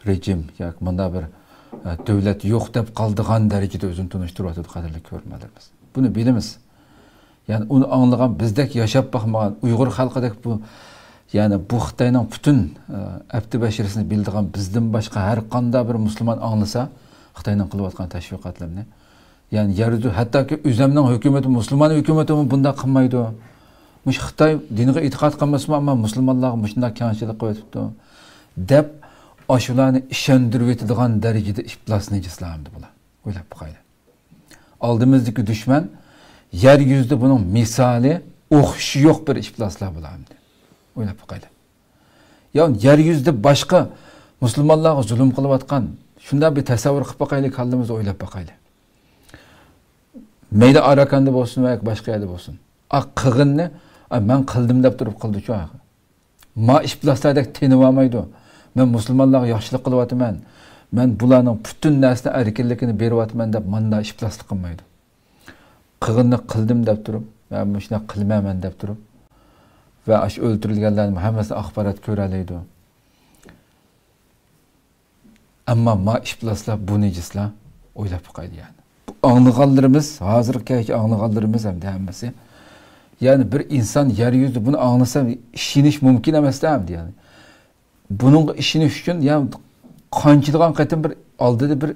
رېجىم ياكى مۇنداق بىر، ھە، دۆلەت يوق دەپ قالىدىغان دەرىجىدە ئۆزىنى تونۇشتۇرۇۋاتىدۇ، قەدىرلىك كۆرۈرمەنلىرىمىز. بۇنى بىلىمىز. يەنى ئۇنى ئاڭلىغان بىزدەك ياشاپ باقمىغان ئۇيغۇر خەلقىدەك بۇ، يەنى بۇ خىتاينىڭ پۈتۈن، ئە، ئەپتى بەشىرىسىنى بىلىدىغان بىزدىن باشقا ھەر قانداق بىر مۇسۇلمان ئاڭلىسا خىتاينىڭ قىلىۋاتقان تەشۋىقاتلىرىنى. يەنى يەر يۈزى، ھەتتاكى ئۆزەمنىڭ ھۆكۈمىتى، مۇسۇلمان ھۆكۈمىتىمۇ بۇنداق قىلمايدۇ. مۇشۇ خىتاي دىنغا ئېتىقاد قىلمىسىمۇ، ئەمما مۇسۇلمانلارغا مۇشۇنداق كەڭچىلىك قىلىۋېتىپتۇ، دەپ ئاشۇلارنى ئىشەندۈرۈۋېتىدىغان دەرىجىدە ئىپلاس نىجىسلار ئەمدى بۇلار. ئويلاپ باقايلى. ئالدىمىزدىكى دۈشمەن يەر يۈزىدە بۇنىڭ مىسالى، ئوخشىشى يوق بىر ئىپلاسلار بۇلار ئەمدى. ئويلاپ باقايلى. يا يەر يۈزىدە باشقا مۇسۇلمانلارغا زۇلۇم قىلىۋاتقان شۇنداق بىر تەسەۋۋۇر قىلىپ باقايلى، كاللىمىزدا ئويلاپ باقايلى. مەيلى ئاراكاندا بولسۇن ۋە ياكى باشقا يەردە بولسۇن. ئا، قىلغىنىنى، ئا، مەن قىلدىم دەپ تۇرۇپ قىلدىچۇ. ما ئىپلاسلاردەك تېنىۋالمايدۇ. مەن مۇسۇلمانلارغا ياخشىلىق قىلىۋاتىمەن. مەن بۇلارنىڭ پۈتۈن نەرسىنى ئەركىنلىكىنى بېرىۋاتىمەن دەپ ماندا ئىپلاسلىق قىلمايدۇ. قىلغىنىنى قىلدىم دەپ تۇرۇپ، مەن مۇشۇنداق قىلمايمەن دەپ تۇرۇپ ۋە ئاشۇ ئۆلتۈرۈلگەنلەرنىڭ ھەممىسىنى ئاخبارات كۆرەلەيدۇ. ئەمما ما ئىپلاسلار، بۇ نىجىسلار، ئويلاپ باقايلى يەنى. بۇ ئاڭلىغانلىرىمىز، ھازىرغا كەلگۈچە ئاڭلىغانلىرىمىز ھەمدە ھەممىسى. يەنى بىر ئىنسان يەر يۈزىدە بۇنى ئاڭلىسا ئىشىنىش مۇمكىن ئەمەس-دە ئەمدى يەنى. بۇنىڭغا ئىشىنىش ئۈچۈن يا قانچىلىغان قېتىم بىر ئالدىدا بىر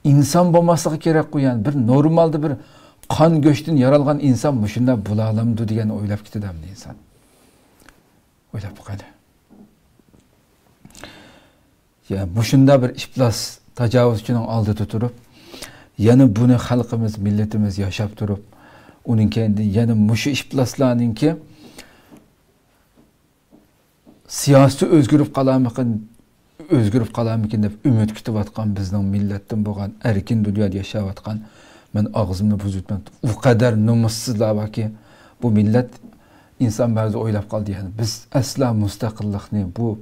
ئىنسان بولماسلىقى كېرەكقۇ يەنى. بىر نورمالدا بىر قان گۆشتىن يارالغان ئىنسان مۇشۇنداق بولالامدۇ دېگەننى ئويلاپ كېتىدۇ ئەمدى ئىنسان. ئويلاپ باقايلى. يا، مۇشۇنداق بىر ئىپلاس تاجاۋۇزچىنىڭ ئالدىدا تۇرۇپ، يەنە بۇنى خەلقىمىز، مىللىتىمىز ياشاپ تۇرۇپ، ئۇنىڭ كەينىدىن يەنە مۇشۇ ئىپلاسلارنىڭكى سىياسىتى ئۆزگىرىپ قالارمىكىن، ئۆزگىرىپ قالارمىكىن دەپ ئۈمىد كۈتۈۋاتقان بىزنىڭ مىللەتتىن بولغان، ئەركىن دۇنيادا ياشاۋاتقان، مەن ئاغزىمنى بۇزۇپمەن، ئۇ قەدەر نومۇسسىزلار باركى، بۇ مىللەت، ئىنسان بەزىدە ئويلاپ قالدى، يەنى بىز ئەسلا مۇستەقىللىقنى، بۇ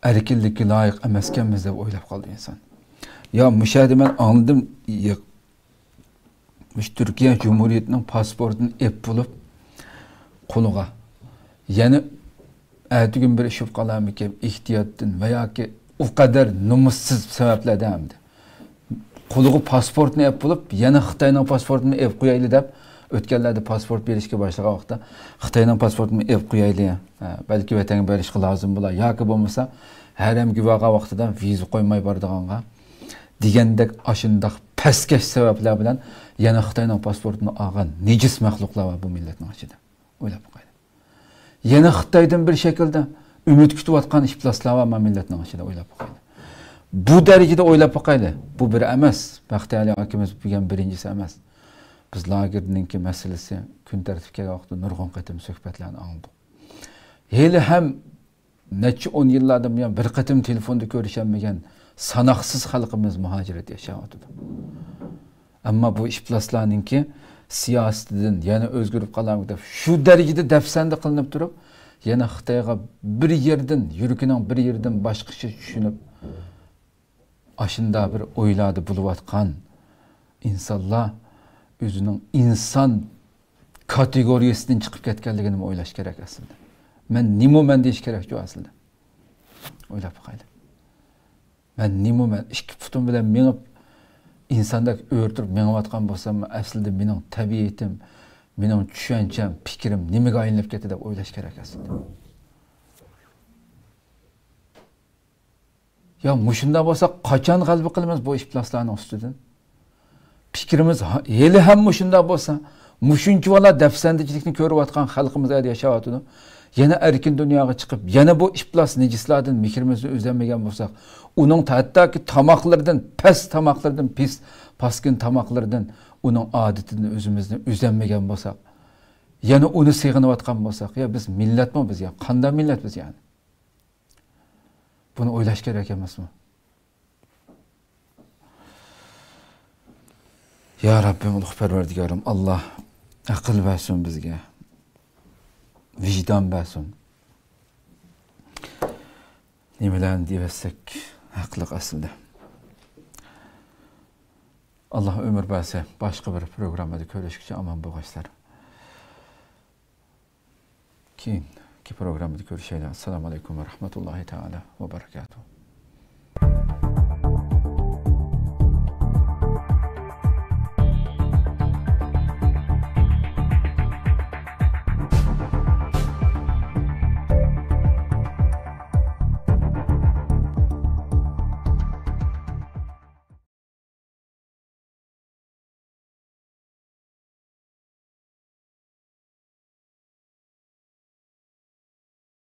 ئەركىنلىككە لايىق ئەمەسكەنمىز دەپ ئويلاپ قالدى ئىنسان. يا مۇشۇ يەردە مەن ئاڭلىدىم، يا، مۇشۇ تۈركىيە جۇمھۇرىيىتىنىڭ پاسپورتىنى ئېلىپ بولۇپ قولىغا، يەنە ئەتىگۈن بىر ئىش بولۇپ قالارمىكىن، ئېھتىياتتىن ۋە ياكى ئۇ قەدەر نومۇسسىز سەۋەبلەردىن ئەمدى قولىغا پاسپورتنى ئېلىپ بولۇپ، يەنە خىتاينىڭ پاسپورتىنى ئېلىپ قويايلى دەپ، ئۆتكەنلەردە پاسپورت بېرىشكە باشلىغان ۋاقىتتا، خىتاينىڭ پاسپورتىنى ئېلىپ قويايلى، ھە، بەلكى ۋەتەنگە بېرىشقا لازىم بولا، ياكى بولمىسا ھەرەمگە بارغان ۋاقتىدا ۋىزا قويماي بارىدىغانغا دېگەندەك ئاشۇنداق پەسكەش سەۋەبلەر بىلەن يەنە خىتاينىڭ پاسپورتىنى ئالغان نىجىس مەخلۇقلار بار بۇ مىللەتنىڭ ئىچىدە. ئويلاپ باقايلى. يەنە خىتايدىن بىر شەكىلدە ئۈمىد كۈتۈۋاتقان ئىپلاسلار بار ما مىللەتنىڭ ئىچىدە، ئويلاپ باقايلى. بۇ دەرىجىدە ئويلاپ باقايلى. بۇ بىر ئەمەس. بەختىيار ئاكىمىز بۈگۈن بىرىنچىسى ئەمەس. بىز لاگېرنىڭكى مەسىلىسى كۈن تەرتىپكە كەلگەن ۋاقىتتا نۇرغۇن قېتىم سۆھبەتلەرنى ئاڭلىدۇق. ھېلىھەم نەچچە ئون يىللاردىن بۇيان بىر قېتىم تېلېفوندا كۆرۈشەلمىگەن ساناقسىز خەلقىمىز مۇھاجىرەتتە ياشاۋاتىدۇ. ئەمما بۇ ئىپلاسلارنىڭكى سىياسىتىدىن يەنە ئۆزگىرىپ قالارمىكىن دەپ شۇ دەرىجىدە دەپسەندە قىلىنىپ تۇرۇپ، يەنە خىتايغا بىر يەردىن، يۈرىكىنىڭ بىر يېرىدىن باشقىچە چۈشىنىپ، ئاشۇنداق بىر ئويلاردا بولۇۋاتقان ئىنسانلار ئۆزىنىڭ ئىنسان كاتېگورىيىسىدىن چىقىپ كەتكەنلىكىنىمۇ ئويلاش كېرەك ئەسلىدە. مەن نېمىمەن دېيىش كېرەكچۇ ئەسلىدە؟ ئويلاپ باقايلى. مەن نېمىمەن؟ ئىككى پۇتۇم بىلەن مېڭىپ، ئىنساندەك ئۆرە تۇرۇپ مېڭىۋاتقان بولسام، ئەسلىدە مېنىڭ تەبىئىتىم، مېنىڭ چۈشەنچەم، پىكرىم نېمىگە ئايلىنىپ كەتتى دەپ ئويلاش كېرەك ئەسلىدە. يا مۇشۇنداق بولسا، قاچان غەلىبە قىلىمىز بۇ ئىپلاسلارنىڭ ئۈستىدىن؟ پىكرىمىز ھا-، ھېلىھەم مۇشۇنداق بولسا، مۇشۇنچىۋالا دەپسەندىچىلىكنى كۆرۈۋاتقان خەلقىمىز ئەدە ياشاۋاتىدۇ. يەنە ئەركىن دۇنياغا چىقىپ، يەنە بۇ ئىپلاس نىجىسلاردىن مېھرىمىزنى ئۈزەلمىگەن بولساق، ئۇنىڭ ھەتتاكى تاماقلىرىدىن، پەس تاماقلىرىدىن، پىس، پاسكىن تاماقلىرىدىن ئۇنىڭ ئادىتىدىن ئۆزىمىزنى ئۈزەلمىگەن بولساق، يەنە ئۇنى سېغىنىۋاتقان بولساق، يا بىز مىللەتمۇ بىز يا؟ قانداق مىللەت بىز يەنى؟ بۇنى ئويلاش كېرەك ئەمەسمۇ؟ يا رەببىم، ئۇلۇغ پەرۋەردىگارىم، ئاللا ئەقىل بەرسۇن بىزگە، ۋىجدان بەرسۇن. نېمىلەرنى دېيىۋەتسەك ھەقلىق ئەسلىدە. ئاللا ئۆمۈر بەرسە، باشقا بىر پروگراممىدا كۆرۈشكىچە ئامان بولغايسىلەر. كېيىنكى پروگراممىدا كۆرۈشەيلى. ئەسسالامۇ ئەلەيكۇم ۋە رەھمەتۇللاھى تائالا ۋە بەرىكاتۇھ.